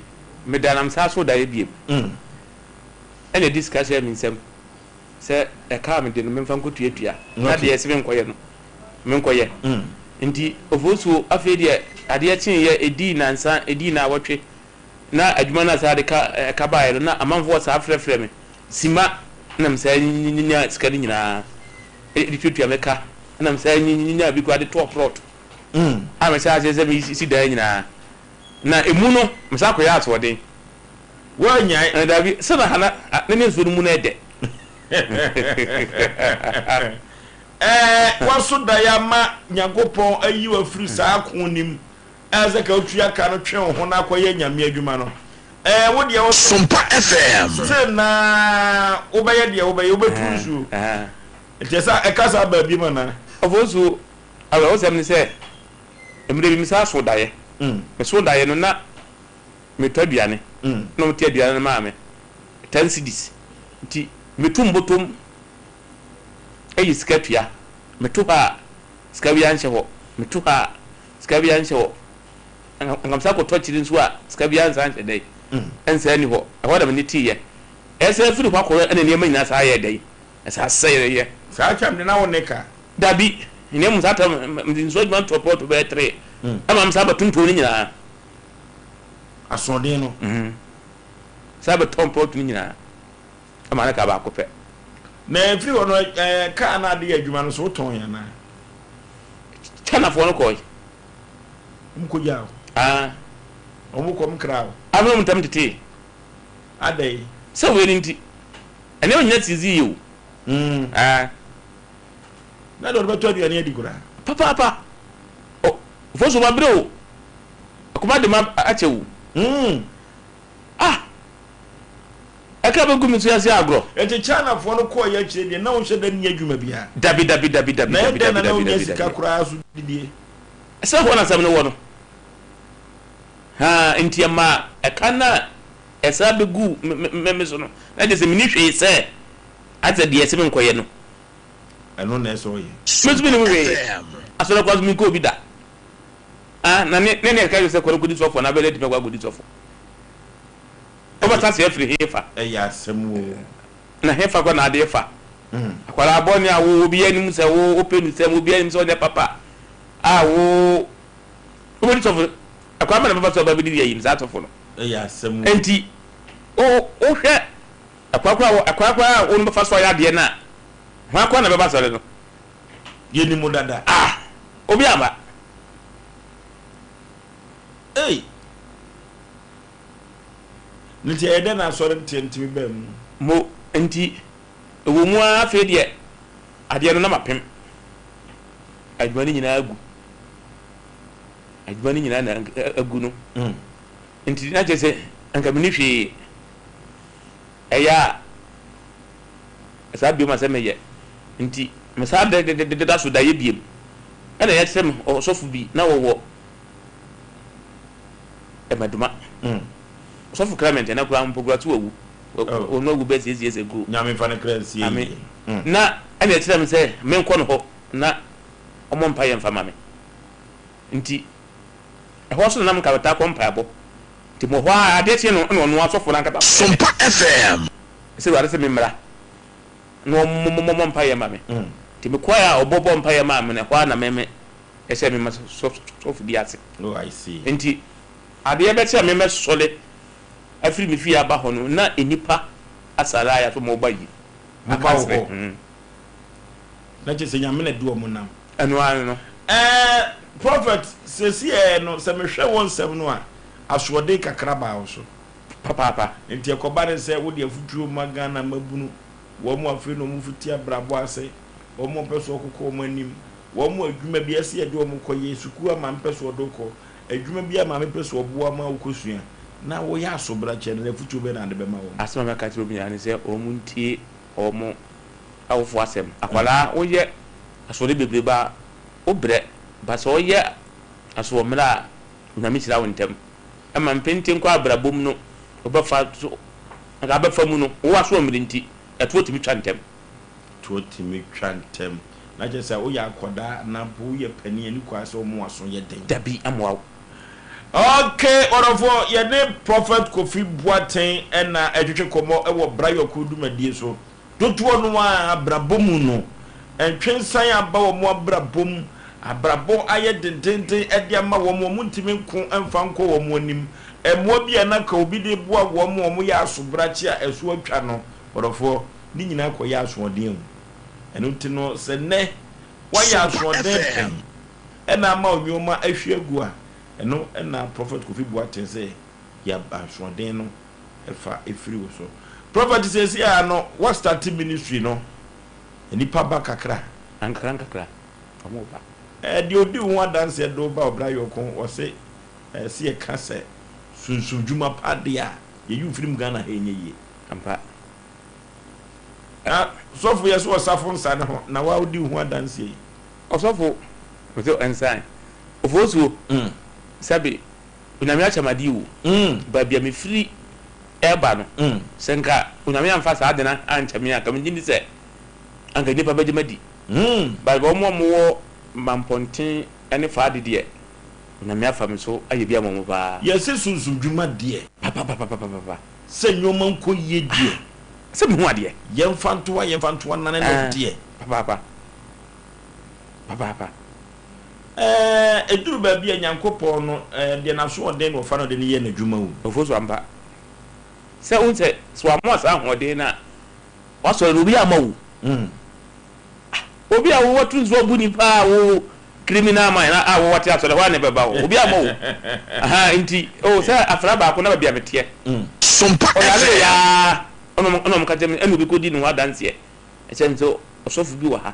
meda na mesan so daeɛ bio. Ɛna ɛde sika hyɛɛ me nsam sɛ ɛka a mede no memfa nkɔtuatua, na deɛ ɛsɛ menkɔyɛ no, menkɔyɛ. Nti Ofosuo, afei deɛ adeɛ kyeeɛ, ɛdii nnansa, ɛdii nnawɔtwe, na adwuma no a saa de ka ɛka baeɛ no, na amanfoɔ saa frɛfrɛ me sima, na mesaa nyaa sika no nyinaa de tuatua me ka, ɛna mesaa nyaa bi koraa de tɔɔ plot a mehyɛɛ aseɛ sɛ mesi dan nyinaa. Na emu no, mesan kɔyɛɛ asoɔden. Woannyae? Ɛɛ, dabi. Sɛ na Hana ne ne nsuo no mu no yɛ dɛ. Ɛɛ, woaso daeɛ ama Nyankopɔn ayi wo afiri saa ko no mu, ɛɛ, sɛ ka wotua ka no twe wo ho na akɔyɛ Nyame adwuma no. Ɛɛ, wo deɛ wo se, Sompa FM. Still na wobɛyɛ deɛ wobɛyɛ, wobɛtu nsuo. Nti ɛsɛ a ɛka saa baa biom anaa? Ɔfosuo, awerɛhosɛm ne sɛ, mmerɛ bi mesan soo daeɛ. Mesoo daeɛ no na metɔ aduane na wɔte aduane no maa me, ten cedis. Nti meto mbɔtɔm yi sika tua, meto hɔ a sika biara nhyɛ hɔ, meto hɔ a sika biara nhyɛ hɔ. Anka mesan kɔtɔ akyiri nso a sika biara nsan nhyɛ dɛn, nsan nni hɔ. Ɛhɔ na m'ani teeɛ. Ɛsan firi hɔ akɔ no na nneɛma nyinaa san yɛɛ dɛn, ɛsan sɛeɛ. Saa tam de na wo ne ka? Dabi, na mmom saa tam no mede nsuo adwuma no tɔɔ plɔto bɛyɛ tre ɛma mesan bɛtontɔn ne nyinaa. Asoɔden no. San bɛtɔn plɔto no nyinaa ɛma no kaa baako pɛ. Na ɛfiri hɔ no ɛɛ kaa no a ade yɛ adwuma no so wotɔn anaa? Chinafoɔ no kɔe. Wɔn kɔgyaa wo? Ah. Wɔn kɔm kraa wo? Amene wɔn ntam tetee. Adɛn? Sɛ wei no nti, nneɛma nyinaa sisii yie o. Ah. Na deɛ ɔde bɛtɔ aduane adi koraa. Papaapa. O, Fosu mabrɛ o. Akoma de ma akyɛ o. Ah! Ɛka bɛgu me so ase agorɔ. Enti Chinafoɔ no kɔeɛ akyire deɛ na wonhyɛ da nni adwuma biara? Dabi, dabi, dabi, dabi, Na dabi, ɛdɛn na dabi, na dabi, wonya dabi, sika dabi. koraa so didie? Sɛ hɔ na asɛm no wɔ no. Haa, enti ɛmaa ɛka no a ɛsan bɛguu me, me, me so no, na kyerɛ sɛ menni hwee sɛ asɛ deɛ ɛsɛ menkɔyɛ no. Ɛno na ɛsɛ ɔyɛ. Me nso mennim hwee. Asɔre koraa nso menkɔɔ bi da. Ah, na ne ne ne ɛka kyerɛ sɛ kɔ na kɔdi sɔfo anaa bɛyɛ dɛ atumi akɔ akɔdi sɔfo. Wobɛsa ase afiri hefa? Ɛyɛ asɛm o. Na hefa koraa na ade fa? Akwadaa bɔne a wo obiara nim sɛ wo wopɛ nusɛm, obiara nim sɛ ɔnyɛ papa a wo wobɛdi sɔfo. Ɛkwan bɛn na bɛfa so aba abɛdi ayi no saa sɔfo no? Ɛyɛ asɛm o. Enti wo wohwɛ Ɛkwan koraa a ɛkwan koraa a wɔn bɛfa so ayɛ adeɛ no a, hwan koraa na bɛba asɔre no? Yɛnim wo dada. Ah! Obi amma. Ei! Ne nti ɛyɛ dɛn na asɔre nteɛnteme baa mu? Mo nti, ɛwɔ mu ara afei deɛ adeɛ no na mapem adwuma no nyinaa agu. Adwuma no nyinaa na agu no. Nti na kyerɛ sɛ anka menni hwee. Ɛyɛ a saa biom a sɛ meyɛ nti me saa deda so daeɛ biom. Ɛna yɛkyerɛ me ɔsɔfo bi na ɔwɔ Ɛmɛdoma. Ɔsɔfo Clement ɛnɛ koraa mpo koraa so wawu. Ɔno awu bɛyɛ six years ago. Nyame mfa ne kra nsie Amen. yie. Na ɛna ɛkyerɛ me sɛ menkɔ ne hɔ na ɔmmɔ mpaeɛ mfa ma me. Nti ɛhɔ nso na na metaa kɔ mpaebɔ. Nti mewɔ hɔ ara, adeɛ kye no na ɔno asɔfo no ankasa frɛ me Sompa FM. sɛ Awurade se memmra na ɔmmɔ mpaeɛ mma me. Nti mekɔeɛ a ɔbɔ bɔɔ mpaeɛ maa me no, ɛhɔ ara na me ɛhyɛɛ me ma sɔfodie ase. Oh, I see. Nti adeɛ bɛkye a memmɛsɔre afiri me fie aba hɔ no, na nnipa asare ayɛ sɛ wɔreba yi. Moba wo hɔ? Mm. Na kyerɛ sɛ Nyame na ɛde wɔn nam. Ɛno ara no. Ɛɛ, Prophet, seesei no, sɛ mehwɛ wo nsɛm no a, asoɔden kakra baa wo so. Papaapa. Nti ɛkɔba ne sɛ wode afotuo ma Ghana mmabunu, wɔn a afei na wɔfiti abrabɔ ase, wɔn a wɔpɛ sɛ wɔkokɔ wɔn anim, wɔn a adwuma bi ɛsɛ yɛde wɔn kɔ yɛ, sukuu a maame pɛ sɛ ɔde wo kɔ, adwuma bi a maame pɛ sɛ ɔboa ma wokɔsua, na woyɛ asobrakyɛ no, afotuo bɛn na wode bɛma wɔn? Asɛm a mɛka akyerɛ wɔn nyinaa ne sɛ wɔntie wɔn awofoɔ asɛm. Akwadaa, woyɛ asoɔden bebrebe a, wobrɛ, but sɛ woyɛ asoɔmmerɛ a, Onyame hyira wo ntɛm. Ɛma mpenten kɔ abrabɔ mu no, wobɛfa so, anka abɛfa mu no, wo asoɔmmerɛ nti, ɛtoɔ tumi twa ntɛm. Ɛtoɔ tumi twa ntɛm. Na kyerɛ sɛ woyɛ akwadaa anaa mpo woyɛ panin a, ɛnni kwan sɛ woma w'aso yɛ den. Dabi, ɛmmoa wo. Ok, ɔdɔfoɔ, yɛne Prophet Kofi Boateng na ɛretwetwe nkɔmmɔ wɔ Bra Yɔko dwumadie so. Dodoɔ no ara abrabɔ mu no, ntwensan aba wɔn abrabɔ mu, abrabɔ ayɛ dendenden de ama wɔn, wɔntumi nko mfa nkɔ wɔn anim. Mmoa bi a na anka obi de reboa wɔn ma wɔyɛ asobrakye a ɛso atwa no, ɔdɔfoɔ, ne nyinaa kɔyɛ asoɔden o. Ɛno nti no, sɛ nnɛ woayɛ asoɔden pɛn na ama wo nneɛma ahwie agu a, ɛno na Prophet Kofi Boateng sɛ yɛ asoɔden no fa firi wo so. Prophet seesei ara no wa starte ministry no, nnipa ba kakra. Nkakra nkakra, wɔn ba. Ɛɛ deɛ ɔdi wo ho adanseɛ de wo ba ɔbra yɔko, ɔse ɛɛ se yɛka sɛ sunsum dwuma pa deɛ a, yɛyi wo firi mu Ghana ha ɛnyɛ yie. Ampa. Na sɔfo yɛ so ɔsafo nsa ne ho na wa wodi wo ho adanseɛ yi. Ɔsɔfo, mese nsan. Ofosuo, sɛbe Onyame akyɛ me adeɛ o, baabi a mefiri reba no, sɛ nka Onyame amfa saa ade no ankyɛ me a, nka megye ndi sɛ anka nnipa bɛgye me adi. But wɔn a wɔwɔ Mampɔnten ne Faade deɛ, Onyame afa me so ayɛ bi ama wɔn paa. Yɛse sunsum dwuma deɛ. Papapapapapa. Sɛ nnoɔma nkɔ yie deɛ. Sɛ mehu adeɛ. Yɛmfa ntoa yɛmfa ntoa nane no deɛ. Papaapa. Papaapa. Ɛɛ, ɛduru baabi a Nyankopɔn no, ɛɛ, deɛ n'asoɔden na ɔfa no de no yɛ n'adwuma o. Ofosu ampa. Sɛ wohu sɛ, sɛ wamma wo saa ahoɔden no a, w'asɔre no obi amma wo. Ah, obi a wowɔ to nso abu nipa a wo criminal mind a wowɔ te asɔre hɔ a na ɛbɛba wo. Obi amma wo. Aha, nti, oh, sɛ afra baako na baabi a meteɛ. Sompa Ɔyare FM. yaa, ɛna ɔmo ka kyerɛ me, ɛna obi kɔdi ne ho adanseɛ. Ɛsɛ nso ɔsɔfo bi wɔ ha.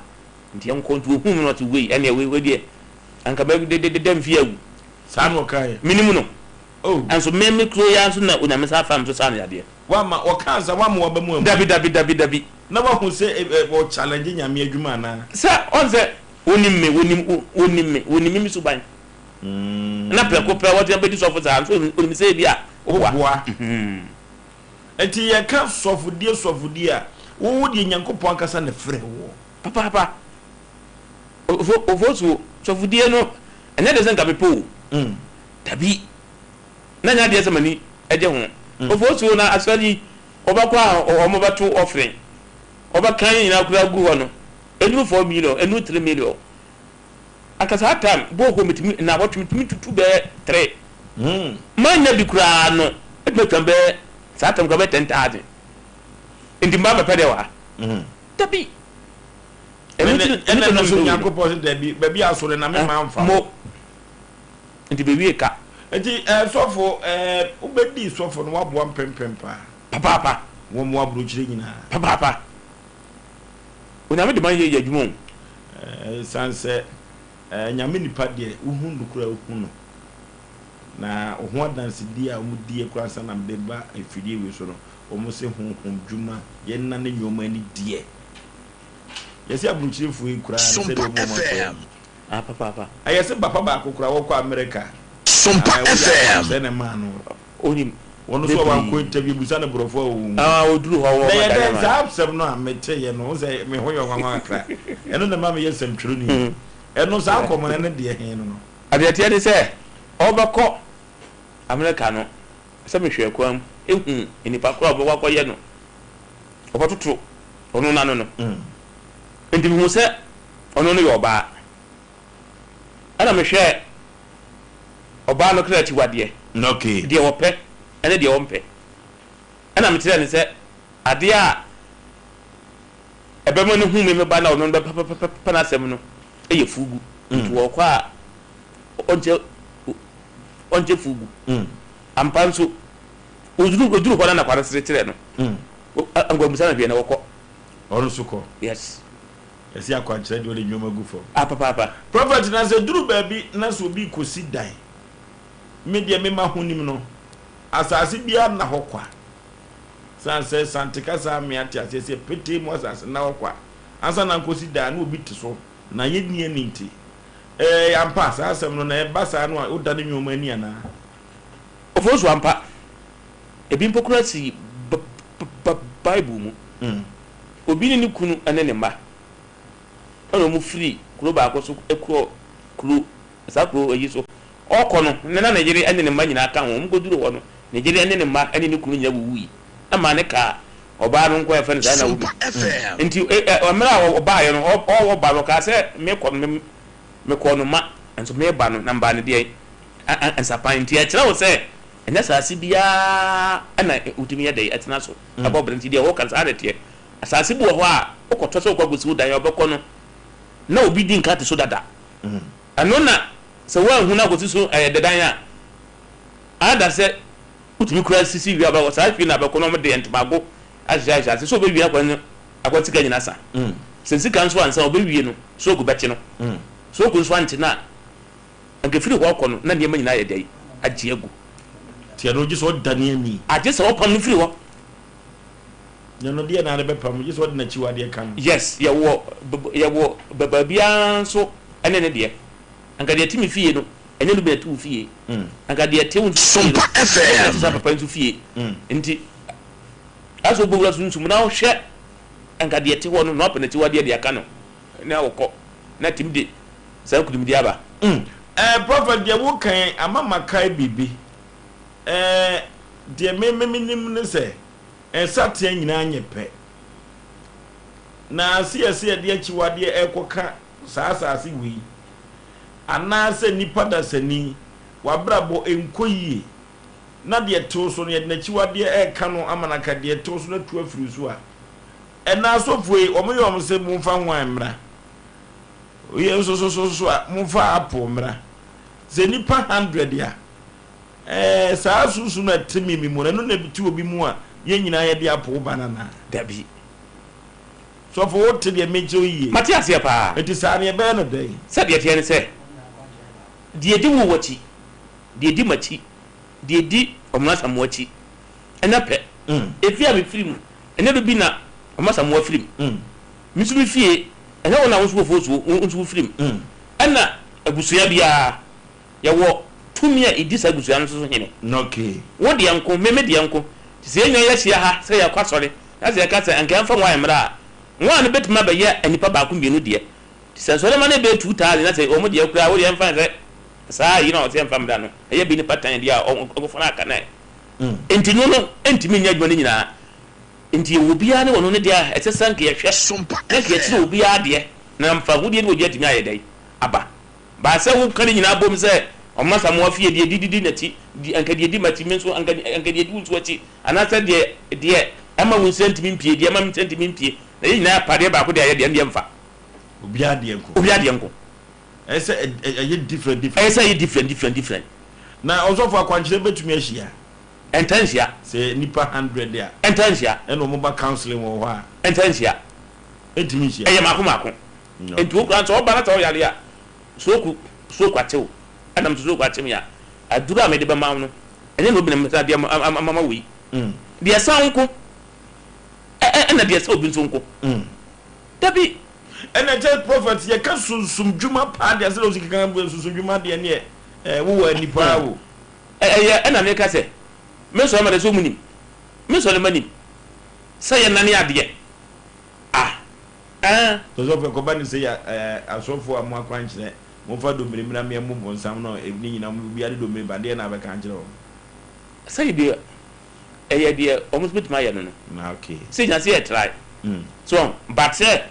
Nti yɛnkɔ. Nti ohuu me no ɔse wei ɛneɛ wei wei deɛ anka mɛ de de deda mfie awu. Saa na ɔkaeɛ. Menim no. Oh. Nso me me kuro yi ara nso na Onyame san faa me so saa no yadeɛ. Wamma, ɔkaa saa wamma waba mu ammu. Dabi dabi dabi dabi. Na wahu sɛ ɛ ɛ ɔ challenge Nyame adwuma anaa? Sɛ ɔn sɛ onim me, onim onim me, onim me me suban. Na prɛko pɛ wɔte abɛdi sɔfo saa nso onim sɛ ebi a woboa. Woboa. Nti yɛka sɔfodie sɔfodie a, wo wo deɛ Nyankopɔn ankasa na ɛfrɛ woɔ. Papaapa. Ofo ofosuo, sɔfodie no, ɛnyɛ deɛ sɛ nka mepɛ o. Dabi. Na ɛnyɛ adeɛ sɛ m'ani gye ho. Ofosuo na asɔre yi, wɔbɛkɔ a wɔbɛto offering. Wɔbɛka ne nyinaa koraa gu hɔ no, ɛnuru 4 million, ɛnuru 3 million. Anka saa time, borehole metumi, nnawɔtwe metumi tutu bɛyɛ 3. Mannya bi koraa no, mɛtumi atwa bɛyɛ, saa time koraa bɛyɛ 10,000. Nti mba bɛpɛ deɛ wɔ ha. Dabi. Ɛno nti Ɛna na ɛno nso mepɛ wei no. Nyankopɔn se dabi, baabi a asɔre na me mma mfa Mo. hɔ. Nti bɛwie ka. Nti eh, sɔfo eh, wobɛdii sɔfo no woaboa mpempem paa. Papaapa. Wɔn mo aburokyire nyinaa. Papaapa. Onyame de ma yɛ yɛ adwuma o. Eh, ɛsiane sɛ eh, Nyame nipa deɛ wohu no koraa wohu no. Na wo ho adansedie a wɔdiiɛ koraa ansa na mede ba afidie wei so no, Wɔn se honhom dwuma yɛ nna ne nnoɔma ani deɛ. Yɛse aburokyirefoɔ yi koraa no Sompa sɛdeɛ wɔn wɔn akɔyɛ FM. no. Ah papaapa. Ɛyɛ se papa baako koraa wɔkɔ America. Sompa Ah woyɛ FM. akwankyerɛ na ɛmaa no. Onim Wɔn nso a wankɔ bebree. interview bisa no borɔfo a ɔwɔ mu. Ah oduru hɔ Na wɔn ɛyɛ da dɛn ne saa ma. asɛm no a meteeɛ no wohu sɛ me ho yɛ nwanwa kakra. Ɛno na ɛma meyɛ nsɛmtwerɛni. Ɛno saa nkɔmmɔ no ɛno deɛ he no no. Adeɛ teɛ ne sɛ ɔbɛkɔ America no sɛ mehwɛɛ kwan mu huu nnipa korɔ a wɔbɛkɔ akɔyɛ no, wɔbɛtoto ɔno no ano no. Enti mehuu sɛ ɔno no yɛ ɔbaa. Ɛna mehwɛɛ ɔbaa no kra akyiwadeɛ, deɛ ɔpɛ ne deɛ ɔmpɛ. Ɛna mekyerɛɛ no sɛ adeɛ a ɛbɛma no hu me me ba na ɔno no bɛpɛ n'asɛm no yɛ fugu. Nti wɔkɔ a ɔnkyɛ ɔnkyɛ fugu. Ampa nso, oduru oduru hɔ na na kware sere kyerɛ no. Anka ɔmmisa no hwee na wɔkɔ. Ɔno nso kɔ. Yes. Yɛsi akwankyerɛ deɛ ɔde nneɛma gu fam. Ah papaapa. Prophet na sɛ duru baabi na sɛ obi rekɔsi dan, me deɛ me m'ahonim no, asase biara nna hɔ kwa. Sane sɛ Sante kasa me ate aseɛ sɛ petee mu asase nna hɔ kwa. Ansa na nkɔsi dan na obi te so na yɛnni ani nti. Ɛɛ ampa saa asɛm no na ɛba saa no a wodane nneɛma ani anaa? Ofosu ampa. Ebi mpo koraa si Bible mu. Obi. Obi ne ne kunu ne ne mma ɛna wɔn firi kuro baako so kɔ kuro saa kuro yi so. Ɔrekɔ no, ne na ne yere ne ne mma nyinaa ka ho. Wɔn kɔduru hɔ no, ne yere ne ne mma ne ne kunu nyinaa wuwui. Ɛma ne kaa ɔbaa no nko a yɛfrɛ no saa Naomi. Nti mmerɛ a ɔbaeɛ no, ɔba no, ɔkaa sɛ, mekɔ no, mekɔɔ no ma, nso meba no, na mebaa no deɛn? Nsapan. Nti ɛkyerɛ wo sɛ, ɛnyɛ asase biara na wotumi yɛ dɛn tena so bɔ bra. Nti deɛ wɔka no, saa na ɛteɛ. Asase bi wɔ hɔ a, wokɔtɔ sɛ wokɔ akɔsi wo dan a, wobɛkɔ no, na obi di nka te so dada. Ɛno na sɛ woanhu na akɔsi so ɛyɛ dan a, ada sɛ wotumi kura sisi wie a, saa fie no abɛkɔ na wɔde ntomago ahyehyɛ ahyɛ ase sɛ ɔbɛwie akwa no akwa sika nyina sa. Sɛ sika nso ansa a, ɔbɛwie no, stroke bɛkye no. Stroke nso ankye no a, anka ɛfiri hɔ rekɔ no, na nneɛma nyinaa ayɛ dɛn? Agye agu. Nti ɛno gye sɛ ɔdane ani. Agye sɛ wɔpam no firi hɔ. Na ɛno deɛ na ade bɛpam, gye sɛ ɔde n'akyiwadeɛ ka no. Yes, yɛwɔ yɛwɔ baabiara nso ne ne deɛ. Anka deɛ ɛte me fie no, ɛnyɛ no bi na ɛte wo fie. Anka deɛ ɛte wo nso fie no, ɛnyɛ bi na ɛte saa papa yi nso fie. Nti, asɛ wobɔ wura sunsum na wohwɛ anka deɛ ɛte hɔ no, na wapɛ n'akyiwadeɛ de aka no, na wokɔ, na atumi de saa nkunimdie aba. Eh, Prophet, deɛ woka yi ama makae biribi. Eh, deɛ me me menim ne sɛ, nsateaa nyinaa nyɛ pɛ. Na se yɛse yɛde akyiwadeɛ rekɔka saa asase wei, anaasɛ nnipa dasani, w'abrabɔ nkɔ yie, na deɛ ɛtew so no yɛde n'akyiwadeɛ reka no ama no aka deɛ ɛtew so no atu afiri so a, ɛnna asɔfoɔ yi, wɔyɛ wɔn sɛ momfa wine mmra. Yɛn nso so so so a, momfa apple mmra. Sɛ nnipa 100 a, ɛɛ, saa sunsum no a ɛte me me mu no, ɛno na ɛte obi mu a yɛn nyinaa yɛde apple ba no anaa? Dabi. Sɔfo, wote deɛ mekyerɛ wo yie? Mate aseɛ paa. Enti saa no yɛbɛyɛ no dɛn? Sɛdeɛ ɛteɛ ne sɛ, deɛ ɛdi wo akyi, deɛ ɛdi m'akyi, deɛ ɛdi Ɔmena Asamoah akyi, ɛnyɛ pɛ. Efie a mefiri mu, ɛnyɛ do bi na Ɔmena Asamoah firi mu. Me nso me fie, ɛnyɛ hɔ na wo nso wɔ Fosuo, wo nso wofiri mu. Ɛna abusua biara, Yɛwɔ tumi a ɛdi saa abusua no nso so hene. Wo deɛ nko, me me deɛ nko. Nti sɛ yɛn nyinaa yɛahyia ha sɛ yɛrekɔ asɔre, na sɛ yɛka sɛ anka yɛmfa wine mmra a, wine no bɛtumi abɛyɛ nnipa baako mmienu deɛ. Nti sɛ nsɔremma no bɛyɛ 2,000 na sɛ wɔn deɛ koraa, wo deɛ yɛmfa no sɛ saa ayi no a wɔsɛ yɛmfa mmra no, ɛyɛ bi nnipa tan deɛ a wɔkɔfa no aka no ɛ. Nti no no ntumi nyɛ adwuma no nyinaa. Nti yɛwɔ obiara ne ɔno ne deɛ a ɛsɛ sɛ anka yɛhwɛ, na anka yɛkyerɛ obiara deɛ, na mfahodie ne ogya atumi ayɛ dɛn aba. Ba sɛ woka ne nyinaa bom sɛ, Ɔmma Samoa fie deɛ di di n'akyi, di anka deɛ di m'akyi, me nso anka anka deɛ di wo nso akyi, anaasɛ deɛ deɛ ɛma wo nsa ntumi mpue, deɛ ɛma me nsa ntumi mpue, na yɛn nyinaa yɛapa adeɛ baako de ayɛ deɛ, ɛndeɛ mfa. Obiara deɛ nko. Obiara deɛ nko. Ɛyɛ sɛ ɛyɛ different different. Ɛyɛ sɛ ɛyɛ different different different. Na ɔsɔfo akwankyerɛ bɛtumi ahyia? Ɛntaa nhyia. Sɛ nnipa hundred a. Ɛntaa nhyia. Ɛna wɔn ba counseling wɔ hɔ a. Ɛntaa nhyia. Ɛntumi nhyia. Ɛyɛ mako mako. Nti wo koraa sɛ ɔba na sɛ ɔyare a, stroke stroke akye wo, ɛna me nso stroke akye me a, aduro a mede bɛma wo no, ɛnyɛ na obi na mɛsan de ama wo yi. Deɛ ɛsa wo nko, ɛna deɛ ɛsa obi nso nko. Dabi. Ɛna kyɛ prophet yɛka sunsum dwuma paa deɛ sɛdeɛ wosi keka sunsum dwuma deɛ neɛ wowɔ ani paa o. Ɛyɛ ɛna meka sɛ me nsɔre ma deɛ sɛ ɔmu nim, me nsɔre ma nim sɛ yɛnane adeɛ ah. Ɛɛ. Ɔsɔfo ɛkɔba no sei a ɛɛ asɔfo a mo akwankyerɛ momfa domire mmra mmea mo bonsam no ne nyina mo obiara de domire ba deɛ na abɛka akyerɛ wɔn. Sɛdeɛ deɛ ɛyɛ deɛ wɔn nso bɛtumi ayɛ no no. Na okay. Sɛ gyina sɛ yɛ try. So wɔn but sɛ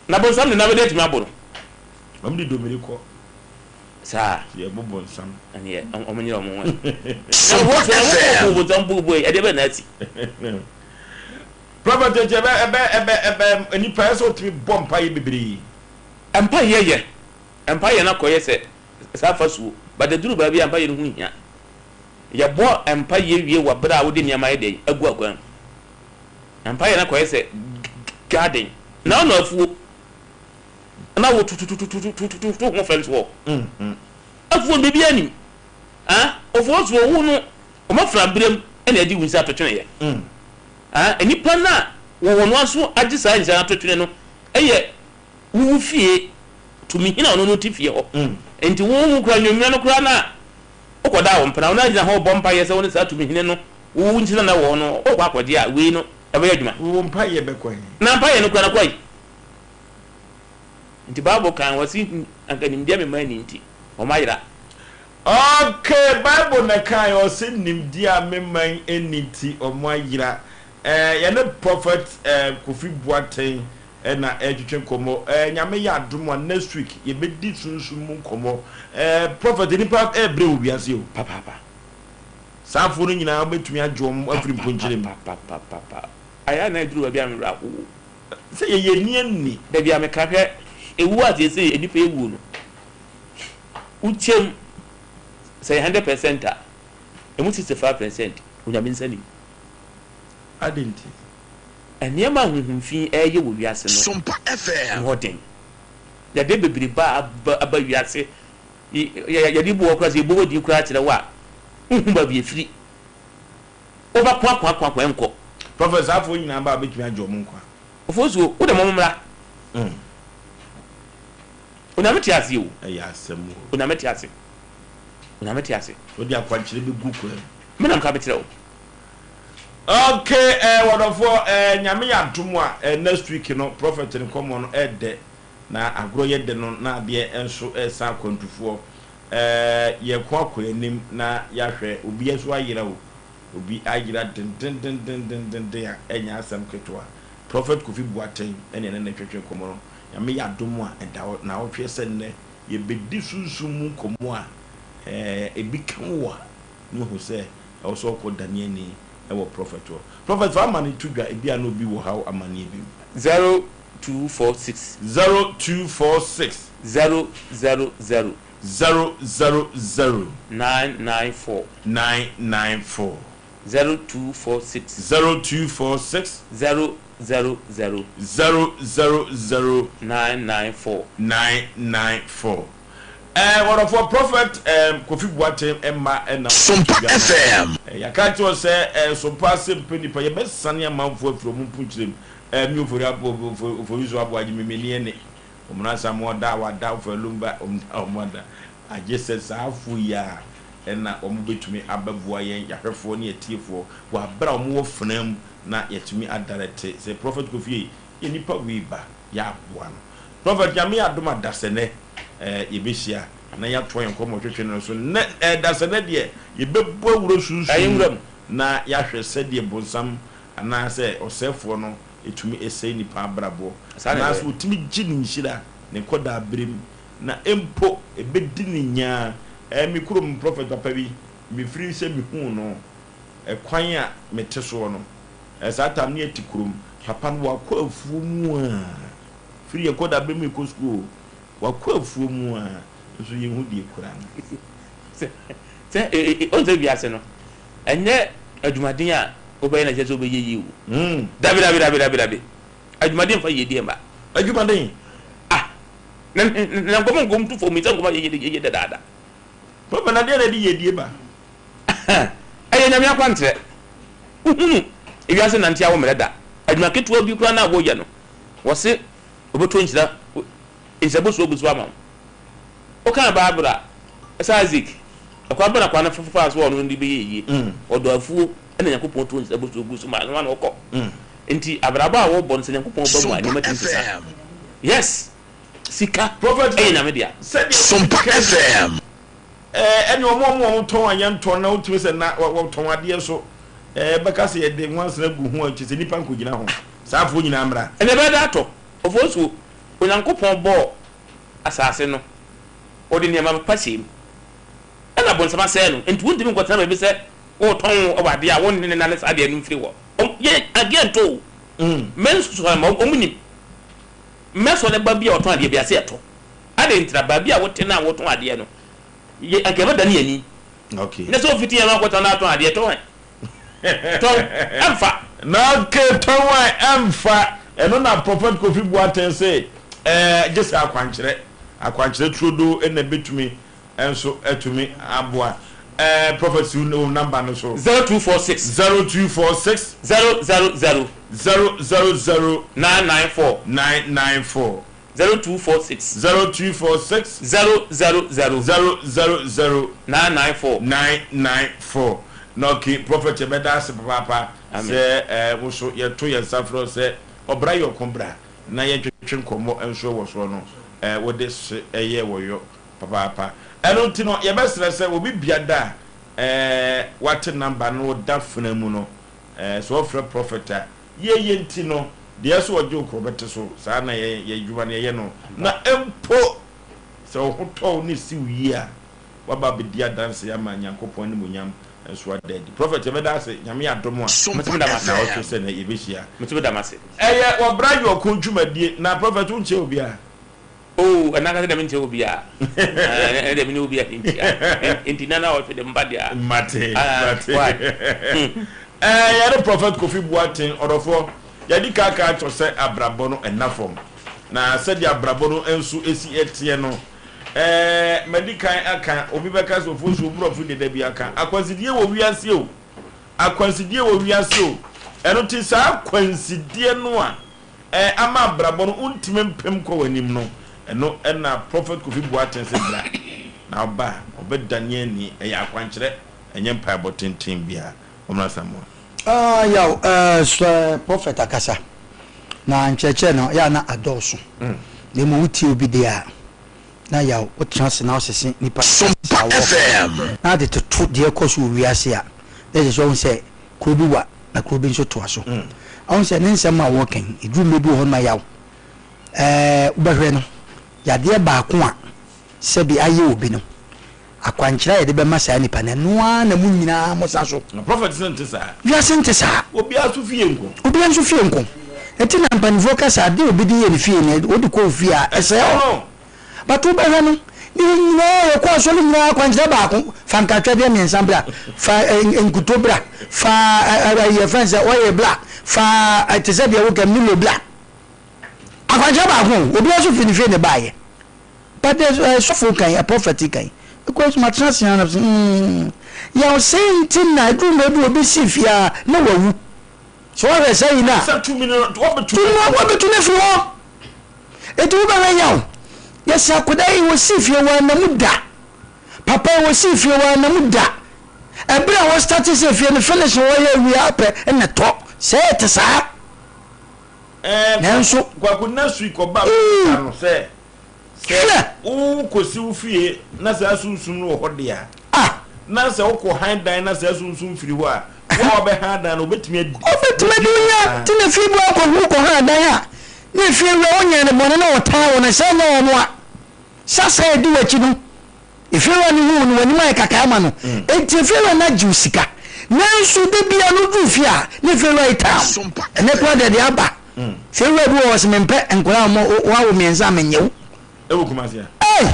na bonsam de n'abɛde atumi abo no. Wɔn de domire kɔ. Saa. Sɛ yɛ bo bonsam. Ɛneɛ wɔn nyere wɔn ho ɛ. Na wɔn bo bonsam bo bo yi ɛdeɛ bɛn na asi. Prophet nti ɛbɛ ɛbɛ ɛbɛ ɛbɛ nipa ɛsɛ otumi bɔ mpaeɛ bebree. Mpaeɛ yɛ mpaeɛ no akɔyɛ sɛ saa fasuo but ɛduru baabi a mpaeɛ no ho nhia. Yɛbɔ mpaeɛ wie wɔ berɛ a wode nneɛma ayɛ dɛn agu akwan mu. Mpaeɛ no akɔyɛ sɛ garden na wonɔ afuo na wotututututututu ho fɛnso hɔ. Afuo no biribiara nnim. Ah, ofosuo wo no wɔafra berɛm na ɛde wo nsa atotweneeɛ. A Nnipa no a wɔwɔ no aso agye saa nhyira no ato twene no yɛ wo wo fie tumi hene a ɔno no te fie hɔ. Enti wo wo kura nnwommerɛ no koraa no a wokɔdaa wo mpena, wo na gyina hɔ rebɔ mpaeɛ sɛ wo ne saa tumi hene no wo wo nhyira no wɔ hɔ no wokɔ akɔgye a wei no. Ɛbɛyɛ adwuma. Wo mpaeɛ bɛkɔ he? Na mpaeɛ no kura no kɔe. Nti Bible kan wɔ se anka nimdeɛ me mma nni nti, wɔn ayera. Okay, Bible na ɛkaeɛ, ɔse nimdeɛ a me man nni nti wɔn ayera. Eh, yɛne Prophet eh, Kofi Boateng na ɛretwetwe nkɔmmɔ. Eh, Nyame yɛ adom a next week yɛbɛdi sunsum mu nkɔmmɔ. Eh, Prophet, nnipa ɛrebrɛ wɔ wiase o. Papaapa. Saa afoɔ no nyinaa wobɛtumi agye wɔn afiri mponkyerɛ mu. Papaapa. Ayɛ a na ɛduru baabi a me werɛ ahow o. Sɛ yɛyɛ ani anni. Dabi a meka hwɛ ewu a seesei nnipa ewuo no, wokyɛm sɛ ɛyɛ 100% a, emu 65% Onyame nsa nim. Adɛn nti? Nneɛma a honhom fi reyɛ wɔ wiase no Sompa FM. ho den. Yadeɛ bebrebe a aba aba wiase, yɛde bu hɔ koraa sɛ yɛbɔ hɔ din koraa kyerɛ wo a, wonhu baabi ɛfiri. Wobɛko ako ako ako ɛnkɔ. Prophet saa afoɔ nyinaa ba a wobɛtumi agye wɔn nkwa. Ofosuo, wo de mo mmra. Onyame te ase o. Ɛyɛ asɛm o. Onyame te ase. Onyame te ase. Wode akwankyerɛ bɛgu kwan mu. Me na meka mekyerɛ wo. Ok eh wɔdɔfoɔ eh Nyame yɛ adom a eh next week no prophet nkɔmɔ no ɛɛdɛ na agorɔ yɛ dɛ no na adeɛ nso ɛɛsan akwantufoɔ eh yɛko akɔ anim na yɛahwɛ obi nso ayera o obi ayera dendendendendenden a ɛnyɛ asɛm ketewa Prophet Kofi Boateng ɛne ɛne no twetwe nkɔmɔ no Nyame yɛ adom a ɛda hɔ naawɔtweɛ sɛ nnɛ yɛbɛdi sunsum mu nkɔmɔ a eh ebi ka wo a na wahu sɛ ɛwɔ sɛ ɔkɔ Daniani wɔ prɔfɛt hɔ. Prɔfɛt fa amane to dwa, ebia na obi wɔ haw amaneɛ bi mu. 0246. 0246. 000. 000. 994. 994. 0246. 0246. 000. 000. 994. 994. Eh wɔdɔfoɔ prophet eh Kofi Boateng mma na ɔde Sompa to dwa no. FM. Eh yɛaka akyerɛ wo sɛ eh Sompa ase mpɛ nipa yɛbɛsane amanfoɔ afiri ɔmo mponkyerɛ mu eh me Ofori Abo Ofori Ofori so Aboagye me meni ɛne ɔmo na asa mo ɔda wada Ofa Lumba ɔmo da ɔmo ada agye sɛ saa afoɔ yi a ɛna ɔmo bɛtumi abɛboa yɛn yɛahwɛfoɔ ne atiefoɔ wɔ aberɛ a ɔmo wɔ fena mu na yɛatumi adarɛte sɛ prophet Kofi ei yɛ nipa wei ba yɛaboa no Prophet Nyame adom a dasɛnɛ eh yɛbɛhyia na yɛatoa yɛn nkɔmmɔ twetwe no so nnɛ eh dasɛnɛ deɛ yɛbɛbɔ awura sunsum mu na yɛahwɛ sɛdeɛ bonsam anaasɛ ɔsɛefoɔ no tumi sɛe nipa abrabɔ anaasɛ ɔtumi gye ne nhyira ne nkɔdaa berɛ mu na mpo ɛbɛdi no nyaa eh me kurom prophet papa bi mefiri sɛ mehuu no ɛkwan a mete soɔ no eh saa tam ne yɛte kurom papa no wakɔ afuo mu a Firi yɛn nkɔdaberɛ mu rekɔ sukuu o, wakɔ afuo mu a, nso yɛnhu deɛ ɛkura no. Sɛ, sɛ, wohu sɛ wiase no, ɛnyɛ adwumaden a wobɛyɛ na ɛkyerɛ sɛ wobɛyɛ yie o. Dabi, dabi, dabi, dabi, dabi. Adwumaden mfa yiedie mma. Adwumaden? Ah, na, na nkɔm nkɔm tu fam yi sɛ nkɔm ayɛ yie, yie dadaada. Papa, na deɛ na ɛde yiedie ba? Ɛyɛ Nyame akwankyerɛ. Wohunu ewiase nante a wommrɛ da. Adwuma ketewa bi koraa no a woyɛ no, Wɔse wɔbɛtɔ nhyira nhyira bosuo agu so ama wo. Wokan Bible a, sɛ Isaac, ɛkwan bɛn na kwan no faa so a ɔno de bɛyɛɛ yie? Ɔdɔ afuo ɛna Nyankopɔn too nhyira bosuo gu so maa no ma ɔkɔ. Nti abrabɔ a wɔbɔ no sɛ Nyankopɔn ba mu a Sompa nneɛma tumi sesa. FM. Yes, sika Prophet ɛyɛ Nyame dea. Sɛdeɛ Sompa woka yi, FM. ɛɛ ɛne wɔn a wɔn tɔn a yɛntɔn na wotumi sɛ na wɔtɔn adeɛ so ɛɛ bɛka sɛ yɛde nwansena gu ho a kyerɛ sɛ nnipa nkɔgyina ho. Saa afoɔ nyinaa mmra. Ɛnna ɛbɛyɛ dɛ atɔ. Ofosuo, Onyankopɔn bɔɔ asase no, ɔde nneɛma pa hyɛɛ mu. Ɛnna abonsam asɛe no, enti wontumi nkɔtena baabi sɛ woretɔn wo wɔ adeɛ a wo ne ne nane saa adeɛ no mfiri hɔ. Wɔn, yɛ adeɛ ntɔ o. Mɛ nso ma wɔn nim. Mɛ sɔ ne ba bi a ɔtɔn adeɛ bi ase ɛtɔ. Adɛn ntira? Baabi a wote no a wotɔn adeɛ no, yɛ anka yɛbɛdane yɛn ani. Okay. Nyɛ sɛ ofiti yɛn no akɔtena na atɔn adeɛ, tɔn ɛ. Tɔn, ɛmfa. Na okay, tɔn ɛ, ɛmfa. Ɛno na Prophet Kofi Boateng se, ɛɛ, gye sɛ akwankyerɛ. Akwankyerɛ turodoo na ɛbɛtumi nso atumi aboa. Ɛɛ, Prophet si wo number no so. 0246. 0246. 000. 000. 994. 994. 0246. 0246. 000. 000. 994. 994. Na okay, Prophet yɛbɛda ase papaapa sɛ eh, wo so yɛto yɛn nsa frɛ wo sɛ ɔbra yɛ ɔko bra na yɛntwetwe nkɔmmɔ nso wɔ soɔ no eh, wode se ɛyɛ wɔyɔ papaapa. Ɛno nti no yɛbɛsrɛ sɛ obi biada a eh, wate number no da fena mu no eh, sɛ ɔfrɛ Prophet a yɛyɛ nti no deɛ ɛsɛ ɔgye wo korɔ bɛte so saa na yɛn yɛn adwuma no yɛyɛ no na mpo sɛ wo ho tɔ wo ne si wo yie a Woaba abɛdi adanse ama Nyankopɔn animuonyam nso ada adi. Prophet yɛbɛda ase, Nyame yɛ adom a, Mete meda mo ase. naawɔtwe sɛ nɛ yɛbɛhyia. Mete meda mo ase. Ɛyɛ wɔbra yɔko dwumadie, na Prophet wonkyia obiara? Oh, ɛno ankasa deɛ menkyia obiara. Ɛno deɛ mene obiara nkyia. Enti na naawɔtwe deɛ mba deɛ a. Mate, Ah, mate. why? Ɛɛ, yɛne Prophet Kofi Boateng, ɔdɔfoɔ, yɛadi kan aka akyerɛ sɛ abrabɔ no ɛnna fam. Na sɛdeɛ abrabɔ no nso si teɛ no, Ɛɛ, madi kan aka, obi bɛka sɛ Ofosu, wo borɔfo de da bi aka. Akwansideɛ wɔ wiase o, akwansideɛ wɔ wiase o. Ɛno nti saa akwansideɛ no a ɛɛ ama abrabɔ no wontumi mpem kɔ w'anim no, ɛno ɛna Prophet Kofi Boateng se bra na ɔba a, ɔbɛdane ani. Ɛyɛ akwankyerɛ, ɛnyɛ mpaebɔ tenten biara. Ɔmmra Samoa. Ah, yaw, eh, sɛ Prophet akasa, na nkyerɛkyerɛ no, yɛ a na adɔɔso. Na mmom wotie obi deɛ a, na yaw, wotena ase na wosese nnipa no Sompa a wɔkɔ, FM. na ade toto deɛ ɛkɔ so wɔ wiase a, na ɛsɛ sɛ wohu sɛ kuro bi wa na kuro bi nso toa so. Wohu sɛ ne nsɛm a wɔka yi, ɛduru mmerɛ bi wɔ hɔ no ma yaw, eh, wobɛhwɛ no, yadeɛ baako a sɛbi ayɛ obi no, Akwankyerɛ a yɛde bɛma saa nipa no, ɛno ara na mo nyinaa mosa so. Na prophet no nte saa. Wiase nte saa. Obiara nso fie nko. Obiara nso fie nko. Ɛnti na mpanimfoɔ ka sɛ adeɛ a obi de yɛ ne fie no, wode kɔ wo fie a, ɛsɛe hɔ. But wobɛhwɛ no, ne yɛn nyinaa yɛkɔ asɔre nyinaa akwankyerɛ baako, fa nkatwadeɛ mmiɛnsa bra, fa nkuto bra, fa yɛfrɛ no sɛ oil bra, fa te sɛ deɛ woka Milo bra. Akwankyerɛ baako o, obiara nso firi ne fie na ɛbaeɛ. But the eh, sɔfo kan, a prophet kan. Because matena ase ara na sɛ mm, yaw sɛ nti na ɛduru mmerɛ bi obi si fie a na wawu. Sɛ wɔhwɛ sɛ yi na Sɛ tumi no wɔbɛtu tumi no wɔbɛtu no afiri hɔ. Eti wobɛhwɛ yaw. Yɛsɛ akoda yi wɔsi fie wɔ anamu da. Papa yi wɔsi fie wɔ anamu da. Ɛberɛ a wɔstate sɛ fie no finish wɔyɛ wie apɛ ɛna tɔ. Sɛ ɛte saa. Ɛɛ, Nanso. Kwaku next week ɔba Ee. bɛka no sɛ sɛ Hwɛ! wokɔsi wo fie na saa sunsum no wɔ hɔ deɛ a, Ah! na sɛ wokɔ han dan na saa sunsum firi hɔ a, wo a wabɛhan dan no wobɛtumi adi. Wobɛtumi adi wo nya nti na fie bi wakɔ wokɔ han dan a na efie wura wonyɛɛ no bɔne na ɔtaa wo no sɛ ɛnyɛ wɔn a sasa a ɛdi w'akyi no Efiewura no huu no, w'anim ayɛ kakaa ama no. Enti efiewura no agye wo sika. Nanso da biara no woduru fie a, na efiewura yi taa wo. Ɛnnɛ koraa deɛ, deɛ aba. Fiewura bi wɔ hɔ, ɔse mempɛ nkwadaa a wɔn wɔawo mmiɛnsa a mennye wo. Ɛwɔ Kumasi ha. Ei!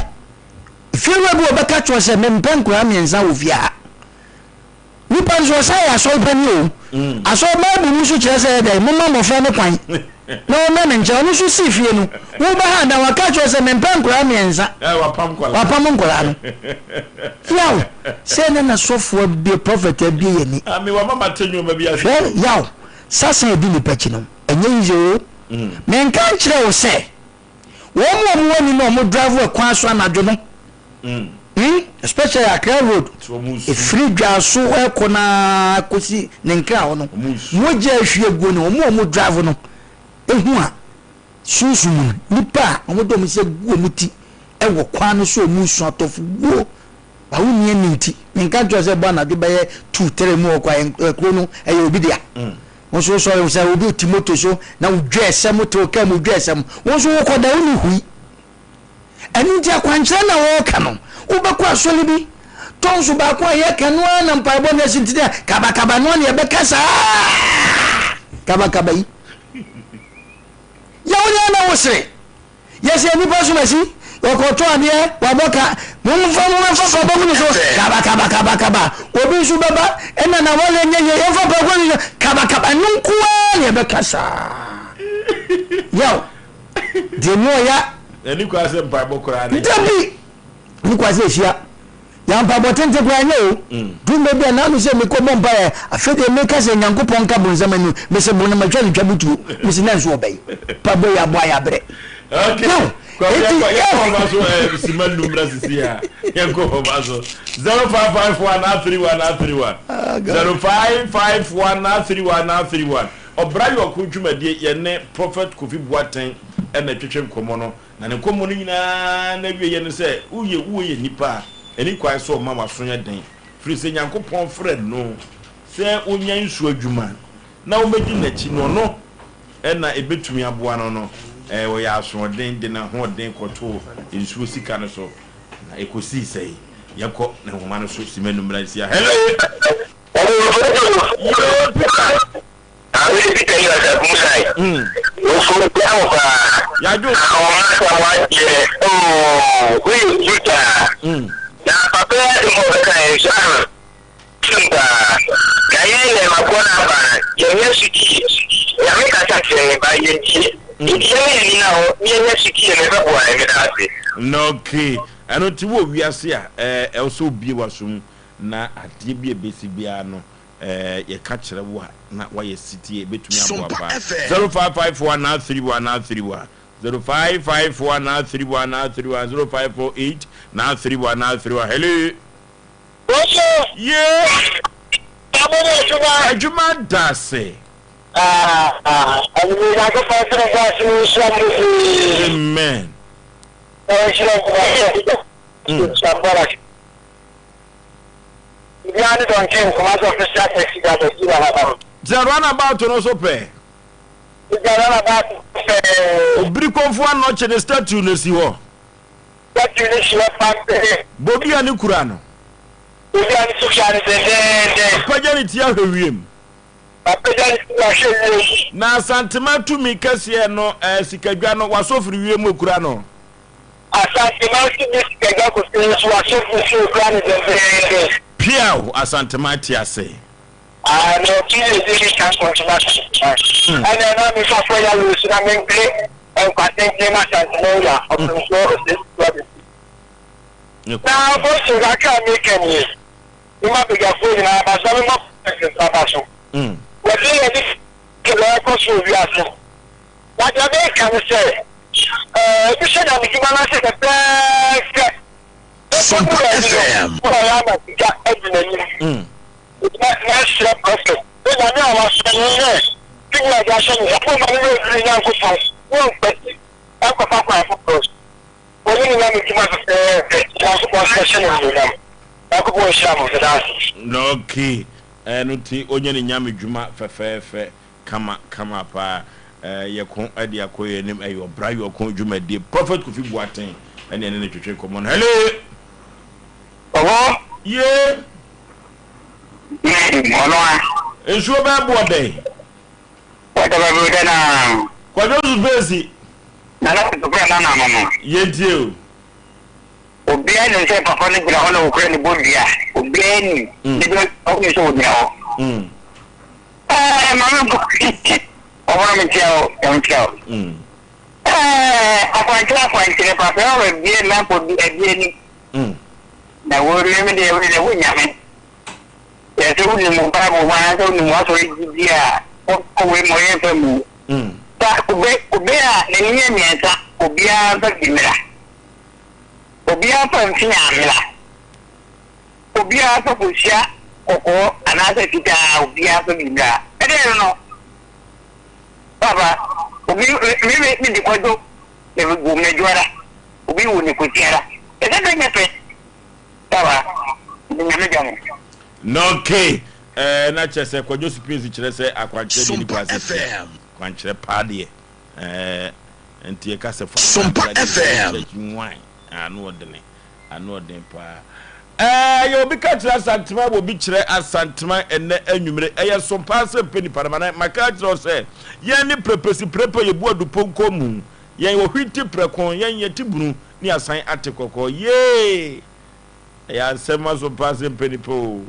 Fiewura bi wɔ hɔ, ɔbɛka kyerɛ wo sɛ mempɛ nkwadaa mmiɛnsa wɔ fie ha. Nipa nso ɔsan yɛ asɔre panin o. Asɔre Bible mu nso kyerɛ sɛ ɛyɛ dɛn? Momma mmɔfra no kwan na wɔmmra me nkyɛn. Ɔno nso sii fie no, woba ha na waka akyerɛ wo sɛ mempɛ nkwadaa mmiɛnsa. Wapam nkwadaa no. Yaw, sɛ ɛnɛ na sɔfo abue, prophet abue yɛn ani. Hwɛ, yaw, sasa a ɛdi nipa akyi no, ɛnyɛ easy o. Menka nkyerɛ wo sɛ Wɔn a wɔwɔ ani na wɔn drive wɔ kwan so anadwo no hmm especially Accra road efiri Dwaso ɛkɔ naa kosi ne nkra hɔ no mogya ehwie guo no wɔn a wɔn drive no ehu a sunsun mu no nipa a wɔn de wɔn nsa gu wɔn ti ɛwɔ kwan no so wɔn su atɔfo guo ba wo ni ani nti menka nkyerɛ sɛ bɔ anadwo bɛyɛ 2 3 mu ɔkɔ kuro no ɛyɛ obi dea. Wo nso wosɔre sɛ obi te moto so na wodwa ɛsɛm te wo kaa mu wodwa ɛsɛm. Wo nso wokɔ da wonni hui. Ɛno nti akwankyerɛ na wɔreka no. Wobɛkɔ asɔre bi tɔnso baako a yɛka no ara na mpaebɔ no asi nti dɛ kabakaba no ara na yɛbɛka saa kabakaba yi. Yɛ wo deɛ na wosere. Yɛsɛ nnipa somasi, wɔkɔtɔ adeɛ, wabɔ ka, momfa momfa fa bɔ mu so, kaba kaba kaba kaba. Obi nso bɛba, ɛna na wɔyɛ nyɛ yɛ, yɛmfa pa gu so, kaba kaba. Ɛno nko ara na yɛbɛka saa. Yaw, deɛ mu ɔya. Ɛni kwa sɛ mpaebɔ koraa ne. Dabi, ɛni kwa sɛ ehyia. Yɛ mpaebɔ tenten koraa nyɛ o. Duru mmerɛ bi a na ano sɛ mekɔ bɔ mpaeɛ, afei deɛ meka sɛ Nyankopɔn nka bonsam anim, mese bo no matwa no twa butuo, mese na nso ɔbɛn. Mpaebɔ yi aboa yɛ abrɛ. Okay. Now, Yɛnkɔ ɔba so ɛɛ sima num na sisi a yɛnkɔ ɔba so 0554 931 931 0554 931 931 Ɔbra Yɔnko dwumadie yɛne Prophet Kofi Boateng ɛna ɛtwetwe nkɔmɔ no na ne nkɔmɔ no nyinaa n'awieɛ ne sɛ woyɛ woyɛ nipa a ɛni kwan sɛ ɔma w'aso yɛ den firi sɛ Nyankopɔn frɛ no sɛ ɔnya nsuo adwuma na wɔbɛdi n'akyi no, ɔno na ɛbɛtumi aboa no no, ɔyɛɛ asoɔden de n'ahoɔden kɔtoo nsuo sika no so, na ɛkɔsii sɛe. Yɛnkɔ ne nhoma no so simma num mmra nsia. Hello! Yoo, Peter! Yɛadwo. Tim paa. Na yɛn nnɛɛmafoɔ no aba no, yɛnyɛ sotie. Nyame kasa kyerɛ yɛn but yɛntie. Nti yɛma yɛn ani nna hɔ na yɛnyɛ sotie no ɛbɛboa yɛn. Meda ase. Okay, ɛno nti wɔ wiase a ɛwɔ sɛ wobue w'asom na adeɛ bi a ɛbɛsi biara no yɛka kyerɛ wo a na woayɛ setie, ɛbɛtumi aboa paa. 0554 931 931 0554 931 931 0548 931 931 Hello. Oye! Ye! Amo ne adwuma. Adwuma da ase. Ah, anwummerɛ Nyankopɔn nso ne voice no nhyira mo bebree. Amen. Na wɔnhyira mo. Nhyira mbɔra. Biribiara ne Don King Kumasi official taxi driver Gina Habam. Gyina runabout no so pɛ. Gyina runabout no pɛɛ. Obirikomfo Anɔkye ne statue no si hɔ. Statue no si hɔ pampee. Bodua no kura no. Bodua no nso kura no dendenden. Wapagya ne ti ahwɛ wiem. Wapagya ne ti ahwɛ wiem. Na Asantema tumi kɛseɛ no eh, sikadwa no, wasɔ firi wiem okura no. Asantema tumi sikadwa kɛseɛ nso, wasɔ firi soro okura no dendenden. Piaw! Asantema te ase. Ah, na ɔtumi yɛ bi ne kan kɔntoma Asantema. Ɛnna na mefa fɔ ya wɔ su na mempere nkwa tenten ma Asantema wura ɔpemfoɔ Osei Tutu Abɛsi. Na ɔbɔso kakra a meka nie, mema badwafoɔ nyinaa aba so na mema president nso aba so. Wɔde yɛn de kɛlɛ ɛkɔ so wɔ wiase. Na deɛ meka ne sɛ, ɛɛ, ebi hyɛ nyamedwuma no ase fɛfɛɛfɛ. Ɛkɔdu baabi no, na ɔyɛ ama sika adi n'anim. Mɛsrɛ Prophet sɛ Nyame a wasoma no ne tumi a ɔde ahyɛ ne nsa no mma ne werɛ mfiri ne Nyankopɔn na ɔnkwati nkɔfa kwan foforɔ so. Ɔne ne Nyame dwuma fɛfɛɛfɛ. Nyankopɔn nso bɛhyɛ no animuonyam. Nyankopɔn nhyira mo. Meda ase. Okay, ɛno nti ɔnyɛ ne Nyame dwuma fɛfɛɛfɛ kama kama paa. Yɛko de akɔ yɛn anim, ɛyɛ ɔbra yɔko dwumadie. Prophet Kofi Boateng ɛne ɛne no twetwe nkɔmmɔ no. Hello! Ɔhɔ. Yee. Mm, ɔno a. Nsuo bɛɛ boɔ dɛn? Wɔda bɛboro dɛn a? Kwadwo Nso Spesi. Nana Kotokura nana no no. Yɛntie o. Obiara nim sɛ papa no gyina hɔ na okura ne bodua. Obiara nim. Ne bɛ ɔnim sɛ ogyina hɔ. Ɛɛ maame nko ɔbɔn mi nkyia o, ɛm nkyia o. Ɛɛ akwankyerɛ akwankyerɛ papa ɛwɔ bie na kɔ bi ɛbie ni. Na wo ne me deɛ wo deɛ wo nyame. Yɛ sɛ wonim wo Bible ho anaasɛ wonim w'asɔre gyidie a, wokɔ wei ma ɔyɛ mfa mmu. Fa kube, kube a n'ani yɛ mmiɛnsa, obiara mfa bi mmra. Obiara mfa mfea mmra. Obiara mfa kosua kɔkɔɔ anaasɛ fitaa, obiara mfa bi mmra. Ɛdeɛn no no? Papa, obi, me, me, me di kwadwo, me gu me dwoara, obi wu ne kosiara. Ɛsɛ dɛ nyɛ pɛ. Sawa, Nyame dɔ mo. Na okay eh, na kyerɛ sɛ Kwadwo Supinsi kyerɛ sɛ akwankyerɛ deɛ nipa ase tia kwankyerɛ paa deɛ eh, nti yɛka sɛ fa Sompa FM. church nwan ano ɔdene ano ɔden paa eh, yɛ obi ka kyerɛ Asantema wɔ bi kyerɛ Asantema ɛnɛ anwummere ɛyɛ sompa asɛm pɛ nipa no ma na maka akyerɛ wo sɛ yɛn ne prɛpɛsi prɛpɛ yɛbu adupɔnkɔ mu yɛn wɔ hwiti prɛko yɛn yɛte bunu ne asan ate kɔkɔɔ yee ɛyɛ asɛm aso paa sɛ mpɛ nipa o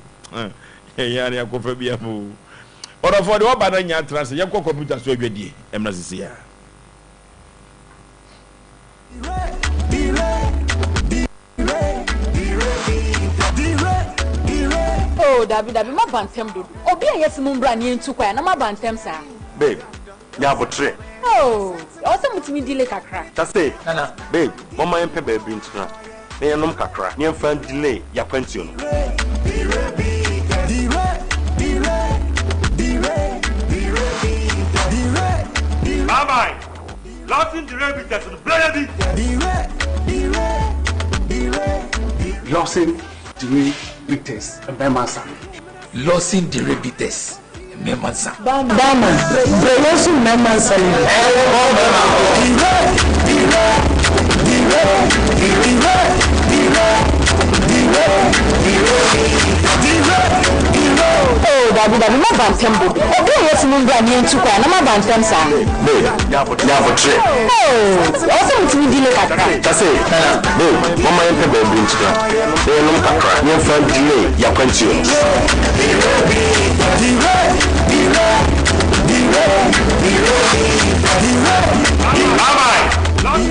yɛn ara yɛakɔfa bi ama o ɔdɔfoɔ deɛ ɔba no nya atena ase yɛnkɔ kɔmputa so adwadie ɛmra sisi a. Oh dabi dabi moaba ntɛm dodo. Obi a yɛse mombra na yɛntu kwan a na moaba ntɛm saa. Babe, nya aboterɛ. Oh, ɛwɔ sɛ motumi delay kakra. Tase, Nana. Babe, momma yɛmpɛ baabi ntena na yɛnnom kakra na yɛmfa ndelay y'akwantuo no. Bye bye. Lawson Dire Bitters no brɛ yɛ bi. Lawson Dire Bitters mmarima nsa. Lawson Dire Bitters mmarima nsa. Barman, brɛ yɛn nso mmarima nsa yi bi. Oh, dabi dabi, maba ntɛm bobe. Obi a yɛsi no mbra ne yɛntu kwan na maba ntɛm saa. Babe, nya aboterɛ. Oh, ɛwɔ sɛ motumi delay kakra. Tase, babe, momma yɛmpɛ baabi ntena na yɛnnom kakra na yɛmfa ndelay y'akwantuo no. Bye bye.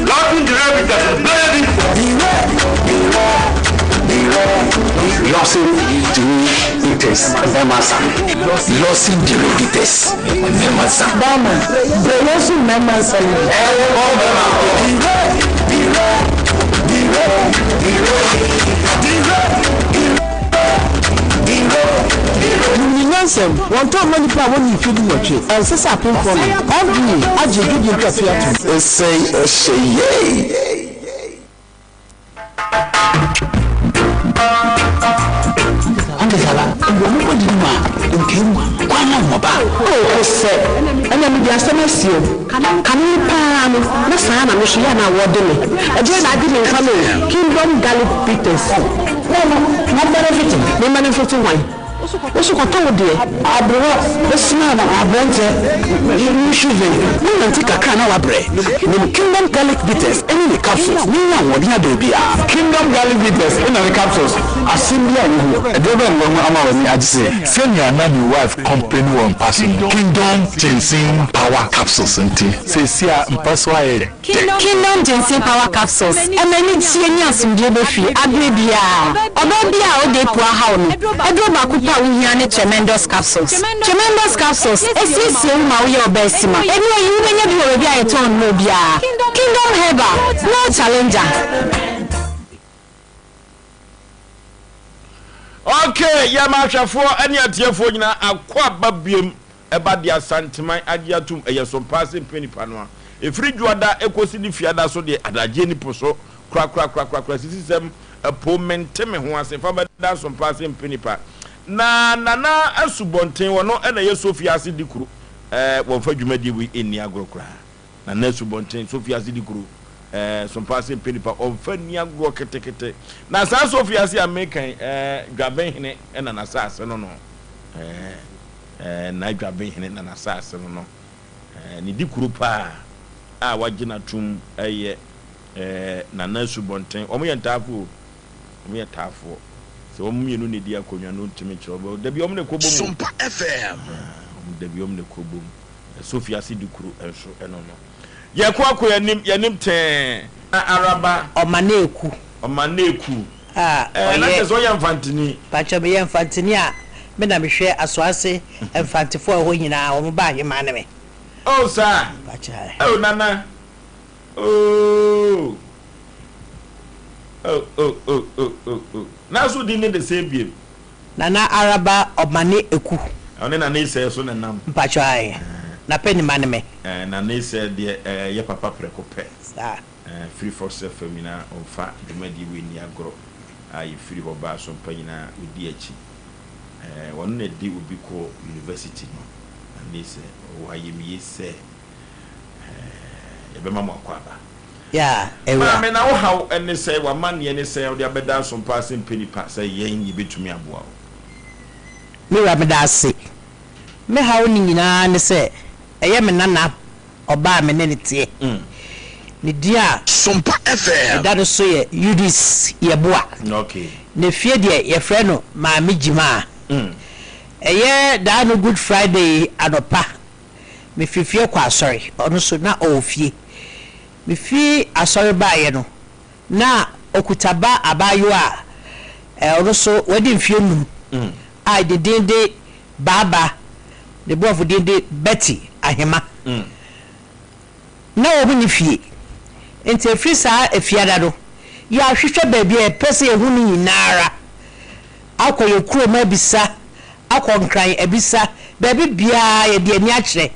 Lawson Dire Bitters no brɛ yɛ bi. Lawson Dire Bitters mmarima nsa. Lawson Dire Bitters mmarima nsa. Barman, brɛ yɛn nso mmarima nsa yi bi. Nim ne nyansam, wɔntɔn mma nnipa a wɔnnii mfe dunwɔtwe. Ɛnsɛ sɛ apemfoɔ nom. FDA agye adwadie nkratoɔ atom. Nsɛn ɔhyɛ yei. Ankasa wɔ mo bɔdi no mu a, nkae mu a, kwan na wɔba. Oh, ɔsɛ, ɛnna mede asɛm asi o. Kane no paa no, na saa na me nso yɛ a na wɔde me. Ɛdeɛn na agye me nkwa no o? Kingdom Garlic Bitters. No, no, na benefit. Me benefit hwan? Wo so kɔtɔ wo deɛ. Aberewa bɛsena na aberanteɛ nhwe vɛn. Wo nante kakra na wabrɛ. Nom Kingdom Garlic Bitters ɛne ne capsules na nya ahoɔden aberɛ biara. Kingdom Garlic Bitters ɛna ne capsules asɛm bi a wohu ɛdeɛ bɛn na wahu ama w'ani agye sɛ. Sɛnea na me wife complaini wɔ mpa so no, Kingdom Ginseng Power Capsules nti, seesei a mpa so ayɛ dɛ. Kingdom Ginseng Power Capsules ma anigyeɛ ne asomdwoeɛ ba fie aberɛ biara. Ɔbaa biara a ɔda apu ahaw no, aduro baako pɛ a wohia ne Tremendous Capsules. Tremendous Capsules siesie wo ma woyɛ ɔbaasima. Nnuro yi, wobɛnya bi wɔ baabi a yɛtɔn nnuro biara. Kingdom Herbal, no challenger. Okay, yɛ ma ahwɛfoɔ ne atiefoɔ nyinaa akɔ aba biem ɛba de Asanteman agye atum ɛyɛ so mpaa se mpɛ nipa no a ɛfiri dwoada ɛkɔsi ne fiada so deɛ adagyeɛ ni po so korakorakorakorakora sisisɛm ɛpo mente me ho ase fa bɛda so mpaa se mpɛ nipa na Nana Asubɔnten wɔno ɛna ɛyɛ Sofia ase di kuro ɛɛ wɔmfa dwumadie wei ɛnni agorɔ koraa Nana Asubɔnten, Sofia ase di kuro, ɛɛ Sompa ase mpɛ nipa, ɔmfa nni agorɔ ketekete. Na saa Sofia ase a meka yi, ɛɛ Dwabenhene na n'asaase no no. Ɛɛ ɛɛ na Dwabenhene na n'asaase no no. Ɛɛ ne di kuro paa a wagye no atom yɛ ɛɛ Nana Asubɔnten. Wɔn yɛ ntaafoɔ o, wɔn yɛ taafoɔ. Sɛ wɔn mmienu na edi akonnwa no ntumi nkyerɛ wɔn. Dabi wɔn na ɛkɔ bom o. Sompa FM. Wɔn dabi wɔn na ɛkɔ bom. Ɛso fi ase di kuro nso ɛno no. Yɛkɔ akɔ yɛnim yɛnim tɛɛ. Araba. Ɔmaneku. Ɔmaneku. A Ɛɛ na ɔyɛ. kyerɛ sɛ ɔyɛ Mfantini. Pakyɛ meyɛ Mfantini a me na mehwɛ Asoase Mfantefoɔ a ɛwɔ hɔ nyinaa wɔn ba ahemaa ne me. Oh saa. Pakyɛ ae. Oh Nana oh oh oh oh oh oh oh Nanso din ne de sɛn biem. Nana Araba Ɔmane Eku. Ɔne Nana Isɛɛ so na ɛnam. Mpakyɛw ae. Na pɛ nima ne me. Ɛɛ Nana Isɛɛ deɛ ɛɛ yɛ papa prɛko pɛ. Saa. Ɛɛ firi Fox FM nyinaa ɔnfa dwumadie wei nni agorɔ a yɛfiri hɔ baa so mpa nyinaa ɔdi akyi. Ɛɛ ɔno na ɛde obi kɔ university no. Nana Isɛɛ ɔwɔ ayɛmye sɛ ɛɛ yɛbɛma mo akwaaba. Yeah, Awura. Maame, na wo haw ne sɛn? W'amanneɛ ne sɛn a wode abɛda nso mpo ase mpɛ nipa sɛ yɛn yɛbɛtumi aboa wo? Me wura, meda ase. Me haw no nyinaa ne sɛ ɛyɛ me nana ɔbaa a me ne no teɛ. Ne din a Sompa FM. ɛda no so yɛ Eunice Yeboah. Okay. Ne fie deɛ yɛfrɛ no Maame Gyimaa. Ɛyɛ daa no Good Friday yi anɔpa, mefiri fie kɔ asɔre, ɔno nso na ɔwɔ fie. Mefiri asɔre baeɛ no, na ɔkuta ba abaayewa a ɔno nso wadi mfeɛ num a ne din de Baaba, ne borɔfo din de Betty Ahema. Na wɔn nni fie. Enti ɛfiri saa Efiada no, yɛahwehwɛ baabi a yɛpɛ sɛ yɛhu no nyina ara, akɔ yɛn kurom abisa, akɔ Nkran abisa, baabi biara yɛde ani akyerɛ.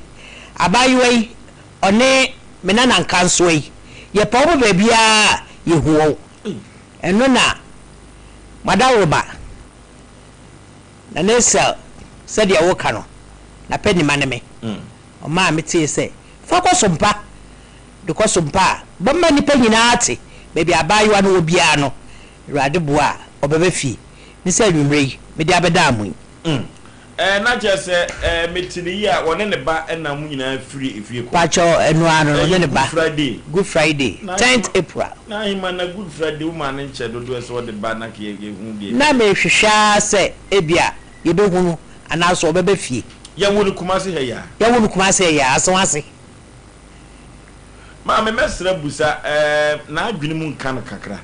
Abaayewa yi, ɔne me nana nkansowa yi, yɛpɛ wɔn baabiara a, yɛhu wɔn. Ɛno na Madaworoba, Nana Esel, sɛdeɛ woka no, n'apɛnima ne me. Ɔmaa metee sɛ, Fa kɔ Sompa. De kɔ Sompa a, bɛma nnipa nyinaa ate, baabi a abaayewa no wɔ biara no, Awurade boa a, ɔbɛba fie. Ne sɛ anwummerɛ yi, mede abɛdaa mo yi. Ɛɛ, na kyerɛ sɛ, ɛɛ, mete no yie a, ɔne ne ba na mo nyinaa firi efie kɔ. Pakyɛw, ɛno ara no, ɔne Ɛyɛ ne Good ba. Friday. Good Friday, Na tenth ahema, April. na ahema na Good Friday wo maa no nkyɛ dodoɔ sɛ ɔde ba na nka yɛ, yɛhu deɛ. Na merehwehwɛ ara sɛ ebia yɛbɛhu no anaasɛ ɔbɛba fie. Yɛwoo no Kumasi ha yi a. Yɛwoo no Kumasi ha yi a, Asenwase. Maame mɛsrɛ busa ɛɛ n'adwene mu nka no kakra.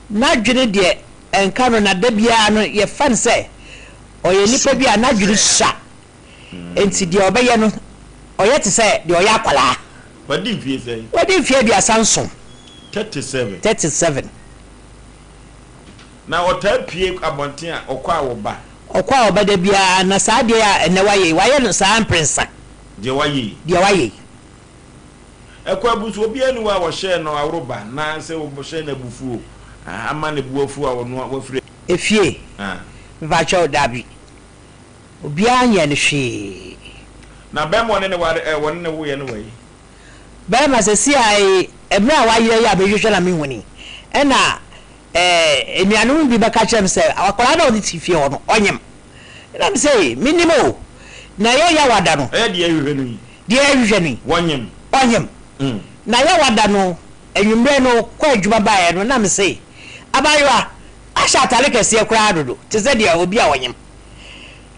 N'adwene deɛ ɛnka no na da biara no yɛfa no sɛ ɔyɛ nipa bi a n'adwene sua nti deɛ ɔbɛyɛ no ɔyɛ te sɛ deɛ ɔyɛ akwadaa. Wadi mfie sɛn? Wadi mfie 37. 37. 37. Na ɔtaa pue abɔnten a ɔkɔ a ɔba. Ɔkɔ a ɔba da biara na saa adeɛ a ɛnnɛ wayɛ yi wayɛ no saa mprensa. Deɛ wayɛ yi. Deɛ wayɛ yi. Ɛkɔ abu so obiara nni hɔ a wɔhyɛɛ no aworoba anaa sɛ wɔhyɛɛ no abufuo ama ne bo afu a ɔno wafiri. Efie? Mepakyɛw, dabi. Obiara nyɛɛ no hwee. Na bɛrima a ɔne no ware ɛ, wɔne no woeɛ no wɔ he? Bɛrima, seesei ara yi, mmerɛ a wayera yi a mehwehwɛ na menhu no yi, ɛna ɛɛ anuanom no bi bɛka kyerɛɛ me sɛ akwadaa no a ɔde te fie hɔ no, ɔnyem. Ɛna me sɛ, mennim o. Na ɛyɛ Yawada no. Ɛyɛ deɛ ɛhwehwɛ no yi. Deɛ ɛhwehwɛ no yi. Wɔnyem. Ɔnyem. Na Yawada no, anwummerɛ no, kɔ adwuma baeɛ no, na me se, abaayewa, ahyɛ atare kɛseɛ koraa dodo, te sɛ deɛ obi a ɔnyem.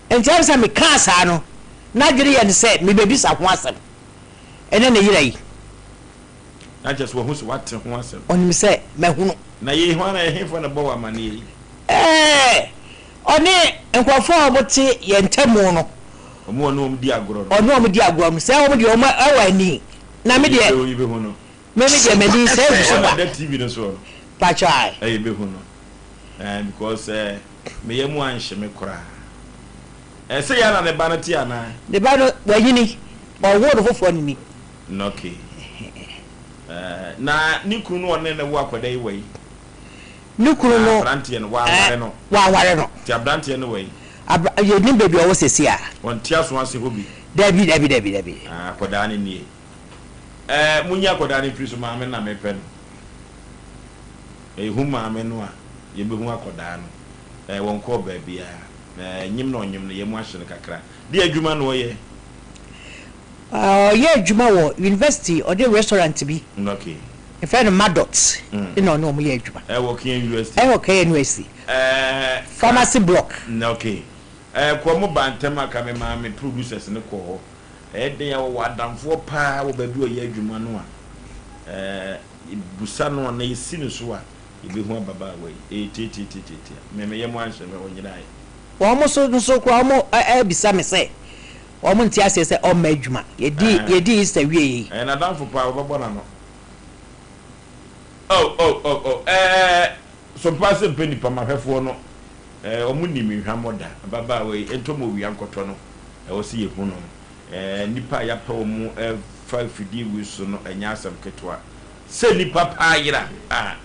Nti ɛm sɛ mekaa saa no, n'adwene yɛ no sɛ mebɛbisa ho asɛm. Ɛne ne yera yi. Na kyerɛ sɛ wahu sɛ wate ho asɛm. Ɔnim sɛ mahunu. Na yei hwan na ɛhefa na ɛbɔ wo amaneɛ yi? Ɛɛ, ɔne nkurɔfoɔ a wɔte yɛn ntamu no. Wɔn a ɔne wɔn di agorɔ no. Ɔne wɔn di agorɔ no. Sɛ wɔn deɛ wɔn wɔ ani. Na me deɛ. Yɛbɛhu yɛbɛhu no. Me me deɛ m'ani sɛ egu so kwa. Ɔna da TV no soɔ no. Pakyɛ ae. Ɛyɛ yɛbɛhu no. Ɛɛ because ɛɛ me yam anhye me koraa. Ɛɛ sɛ yɛ na ne ba no te anaa? Ne ba no wanyini. Ɔwoo no foforɔ no ni. Okay. Ɛɛ na ne kunu no ɔne ne wo akwadaa yi wɔ yi? Ne kunu no. Aberanteɛ no wanware no. Wanware no. Nti aberanteɛ no wɔ yi? Abra yɛnim baabi a ɔwɔ sɛsi a. Ɔnte aso ase hɔ bi. Dabi dabi dabi dabi. Ah akwadaa no nie. Ɛɛ monyi akwadaa no mfiri so maame no na mepɛ no. Yɛhu maame no a yɛbɛhu akwadaa no. Ɛɛ wɔnkɔɔ baabiara. Ɛɛ nyem na ɔnyem no yɛn mu ahye no kakra. Deɛ adwuma na ɔyɛ? Ɔyɛ adwuma wɔ university, ɔde restaurant bi. Okay. Yɛfrɛ no Madot. Ɛna ɔne wɔn yɛ adwuma. Ɛwɔ KNUST. Ɛwɔ KNUST. Ɛɛ. Pharmacy block. Okay. Ɛɛ kɔ mo ba ntɛm a ka me maame producers no kɔ hɔ. Ɛyɛ den a wɔwɔ adamfoɔ paa wɔ baabi a ɔyɛ adwuma no a, ɛɛ busa no a na yɛsi no so a, yɛbɛhu ababaawa yi. Ɛyɛ tiatiatiatiatia. Me me yam anhyɛ me, ɔnyeraeɛ. Wɔn nso nso koraa wɔn rebisa me sɛ wɔn nte aseɛ sɛ ɔmma adwuma. Yɛdii yɛdii Easter wieeɛ yi. Ɛyɛ n'adamfo paa, wɔbɛbɔ n'ano. Oh oh oh oh ɛɛ Sompa sɛ mpɛ nipa mahwɛfoɔ no ɛɛ wɔn nni me hwammɔ da. Ababaawa yi ntɔ mu owia nkɔtɔ no, ɛwɔ sɛ yɛhu no. Ɛɛ nnipa a yɛapɛ wɔn fa afidie wei so no ɛnyɛ asɛm ketewa. Sɛ nipa paa yera a,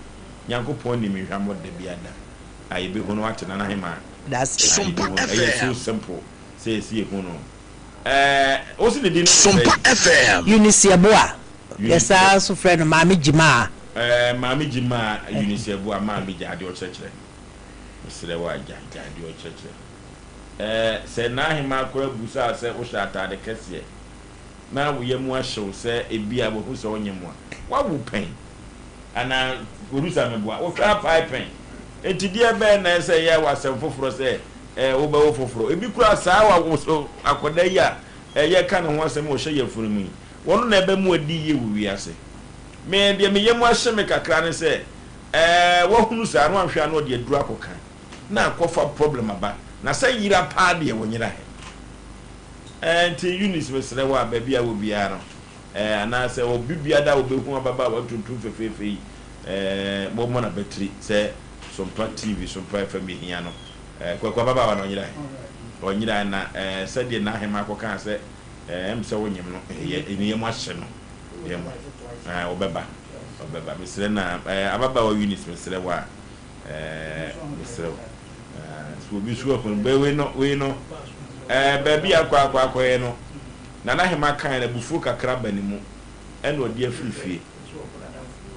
Nyankopɔn nni me hwammɔ da biara da. A yɛbɛhu no ate Nana Hemaa. That's A yɛbɛhu no. Ɛyɛ so simple sɛ yɛsi yɛhu no. Ɛɛ wo se ne din ne sɛn? Eunice Yeboah. Yɛsan nso frɛ no Maame Gyimaa. Ɛɛ Maame Gyimaa Eunice Yeboah Maame gya adeɛ ɔkyerɛkyerɛ. Mesrɛ wo a gya gya adeɛ ɔkyerɛkyerɛ. Ɛɛ sɛ Nana Hemaa koraa busaa sɛ wohyɛ ataade kɛseɛ na wo yam ahye wo sɛ ebia wahu sɛ ɔnyem wo a, woawo pɛn? Anaa producer meboa, wohwɛ apae pɛn? Enti deɛ bɛn na ɛsɛ yɛ wɔ asɛm foforɔ sɛ eh, wobɛwo foforɔ? Ebi koraa saa wa akwadaa yi a eh, yɛka ne ho asɛm a ɔhyɛ yafunu mu yi, wɔno na ɛbɛma wadi yie wɔ wiase. Me deɛ me yam ahye me kakra ne sɛ eh, wahunu saa na wanhwɛ a na ɔde aduru akɔka na akɔfa problem aba. Na sɛ yera paa deɛ wɔnyera he. Eh, nti Eunice mesrɛ wo a baabi a wɔ biara no, Ɛɛ, anaasɛ obi biara a obehu ababaawa tuntum fɛfɛɛfɛ yi, ɛɛ, mommɔ no abatiri sɛ Sompa TV, Sompa FM hia no. Ɛɛ, Kwaku ababaawa no ɔnyerae? Ɔnyerae, na ɛɛ, sɛdeɛ n'ahemaa kɔkaa sɛ, ɛɛ, ɛm sɛ wonyem no, ɛyɛ, ne yam ahye no. Ne yam, ɛɛ, ɔbɛba, ɔbɛba. Mesrɛ na, ɛɛ, ababaawa Eunice, mesrɛ wo a, ɛɛ, mesrɛ wo. Ɛɛ, sɛ obi nso ahu no, bɛ, wei no, wei no, ɛɛ, baabi a akɔ akɔ akɔyɛ no, Nana Hemaa kae no, abufuo kakra ba ne mu, ɛna ɔde afiri fie.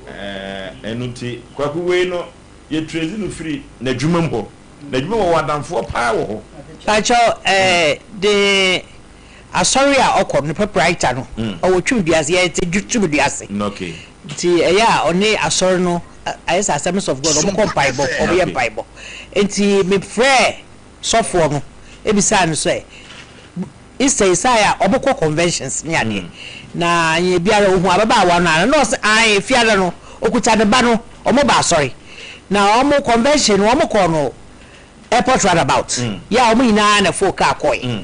Ɛɛ, ɛno nti, Kwaku wei no, yɛ trace no firi n'adwuma mu hɔ. N'adwuma mu, ɔwɔ adamfoɔ paa wɔ hɔ. Pakyɛw, ɛɛ, de asɔre a ɔkɔ no, proprietor no, ɔwɔ Twumduase, yɛte Twumduase. Okay. Nti ɛyɛ a ɔne asɔre no, ayɛ sɛ Assemblies of God, wɔkɔ mpaebɔ, wɔyɛ mpaebɔ. Nti mefrɛɛ sɔfoɔ no bisaa no sɛ, Easter yi sae a ɔmo kɔ conventions ne adeɛ na anyɛ biara ohun ababaawa no a na ɔse ae efiada no okuta ne ba no ɔmo ba asɔre na ɔmo convention no ɔmo kɔɔ no airport round about yɛ a ɔmo nyinaa na ɛfoo car kɔɛ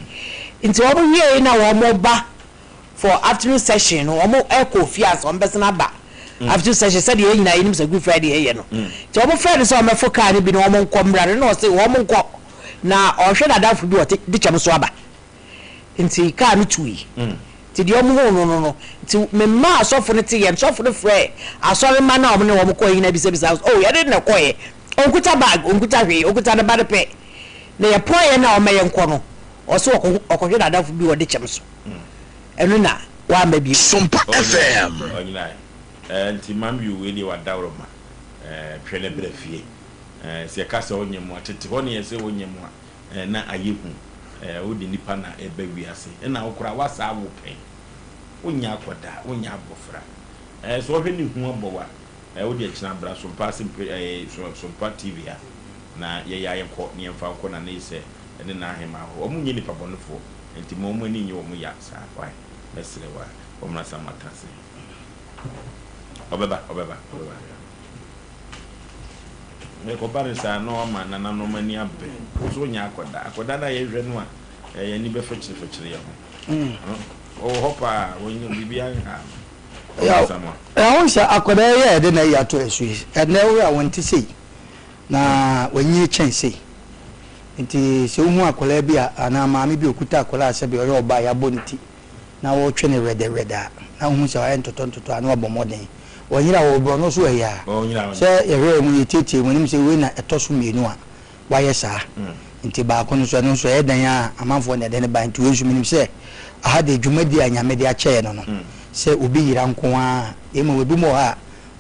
nti ɔmo wiee na ɔmo ba for afternoon session no ɔmo ɛkɔ fie ansa ɔmo bɛsan aba afternoon session sɛdeɛ yɛn nyinaa yɛnim sɛ Good Friday ɛyɛ no nti ɔmo frɛ no sɛ ɔmɛfo car no bi na ɔmo nkɔ mmra no na ɔse ɔmo nkɔ na ɔhwɛ n'adamfo bi ɔte de kyɛm so aba nti kaa no tui nti deɛ ɔmo huu no no no nti me mma asɔfo no te yɛn sɔfo no frɛɛ asɔre mma no a ɔmo ne wɔn kɔɛ nyinaa bisabisa oh yɛde na kɔɛ ɔnkuta bag ɔnkuta hwee ɔkuta ne ba no pɛ na yɛpɔn yɛn na ɔma yɛn kɔ no ɔsɛ ɔkɔ ɔkɔhwɛ n'adamfo bi wɔ de kyɛm so ɛno na wamma bio. Sompa FM. Ɔnyina ɛɛ nti mam you wei deɛ wadaworo ma ɛɛ twɛ ne brɛ fie ɛɛ sɛ yɛka sɛ ɔnyɛ mu a tete hɔ ne yɛsɛ ɔnyɛ mu a Eh, na ayɛ hu. Eh, wode nipa na ɛba wiase. Ɛna wo koraa woasa awo pɛn. Wonyɛ akwadaa, wonyɛ abɔfra. Eh, sɛ ɔhwɛ ne hu abɔ wa. Eh, wode akyina bra Sompa ase mpre eh, Sompa TV ha. Na yɛyɛ a yɛnkɔ na yɛmfa nkɔ na ne sɛ ɛne n'ahemaa hɔ. Wɔn nyɛ nipa bɔnefoɔ. Nti ma wɔn ani nye wɔn ya saa. Wai, mɛsrɛ wo a, wɔmmra sa matena ase. Ɔbɛba, ɔbɛba, ɔbɛba. Ɛkɔba no saa na wama nananom ani abere. Wo nso wonyɛ akwadaa. Akwadaa no a yɛhwɛ no a, yɛn ani bɛfɛkyerɛfɛkyerɛ yɛn ho. Ɔwɔ hɔ paa, wɔnyɛ biribiara nhaa no. Yaw, ɛho sɛ akwadaa yi a yɛde no ayi ato asu yi, ɛnnɛ wohwɛ a wɔnte sei, na wanyini kyɛn sei. Nti sɛ wohu akwadaa bi a, anaa maame bi a ɔkuta akwadaa a sɛbe ɔyɛ ɔbaa a yɛabɔ ne ti, na wɔretwe no wɛdɛwɛdɛ a, na wohu sɛ wayɛ ntɔtɔntɔtɔ a, na wabɔ mmɔden. Ɔnyera wɔ borɔno so ɛyɛ a, sɛ yɛhwɛ mu yɛtiatia mu anim sɛ wei na ɛtɔ so mmienu a wayɛ saa. Nti baako no nso ɛno nso ɛyɛ dan a amanfoɔ na ɛde no bae. Nti wei nso menim sɛ aha deɛ dwumadie a Nyame de akyɛ yɛn no no, sɛ obi yera nko ara a, mmom ebinom wɔ hɔ a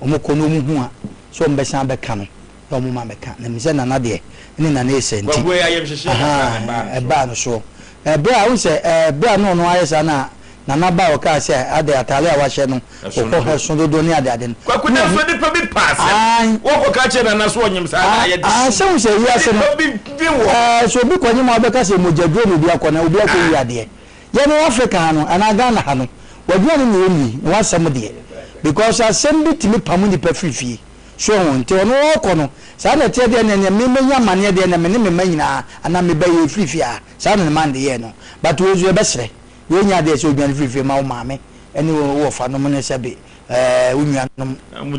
wɔkɔ na wɔhu a, sɛ wɔbɛsan abɛka no, na wɔn ma mɛka. Na menim sɛ Nana deɛ ne Nana Esa nti, ahaa, ɛbaa no soɔ. Ɛberɛ a, wohu sɛ, ɛberɛ a na ɔno ayɛ saa na Nana baa ɔkaa sɛ, adɛn ataare a wahyɛ no, ɔkɔ hɔ, ɛso dodo ne adeade no. Kwaku nanso nipa bi pɛ asɛm, wɔkɔ ka kyerɛ Nana sɛ ɔnyem saa na ayɛ den. Aane, sɛ wohu sɛ wiase no, Nipa bi dwen wɔ hɔ. sɛ obi kɔnyem a wobɛka sɛ mogyaduro na obi akɔ na obi akɔyi adeɛ. Yɛn wɔ Africa ha no anaa Ghana ha no, w'aduane na ɔnni na w'asɛm deɛ. Because asɛm bi tumi pamo nipa firi fie. So woahu? Nti ɔno ɔɔkɔ no, saa na ɛteɛ deɛ neɛ neɛ me mɛnya amaneɛ deɛ neɛ me ne me mma nyinaa anaa me ba yɛfiri fie a, saa na ne man de yɛɛ no. But wei nso yɛbɛsrɛ, wei nyɛ adeɛ sɛ wodwane firi fie ma wo maame ne wo wɔfa nom ne sɛbe ɛɛ wo nuanom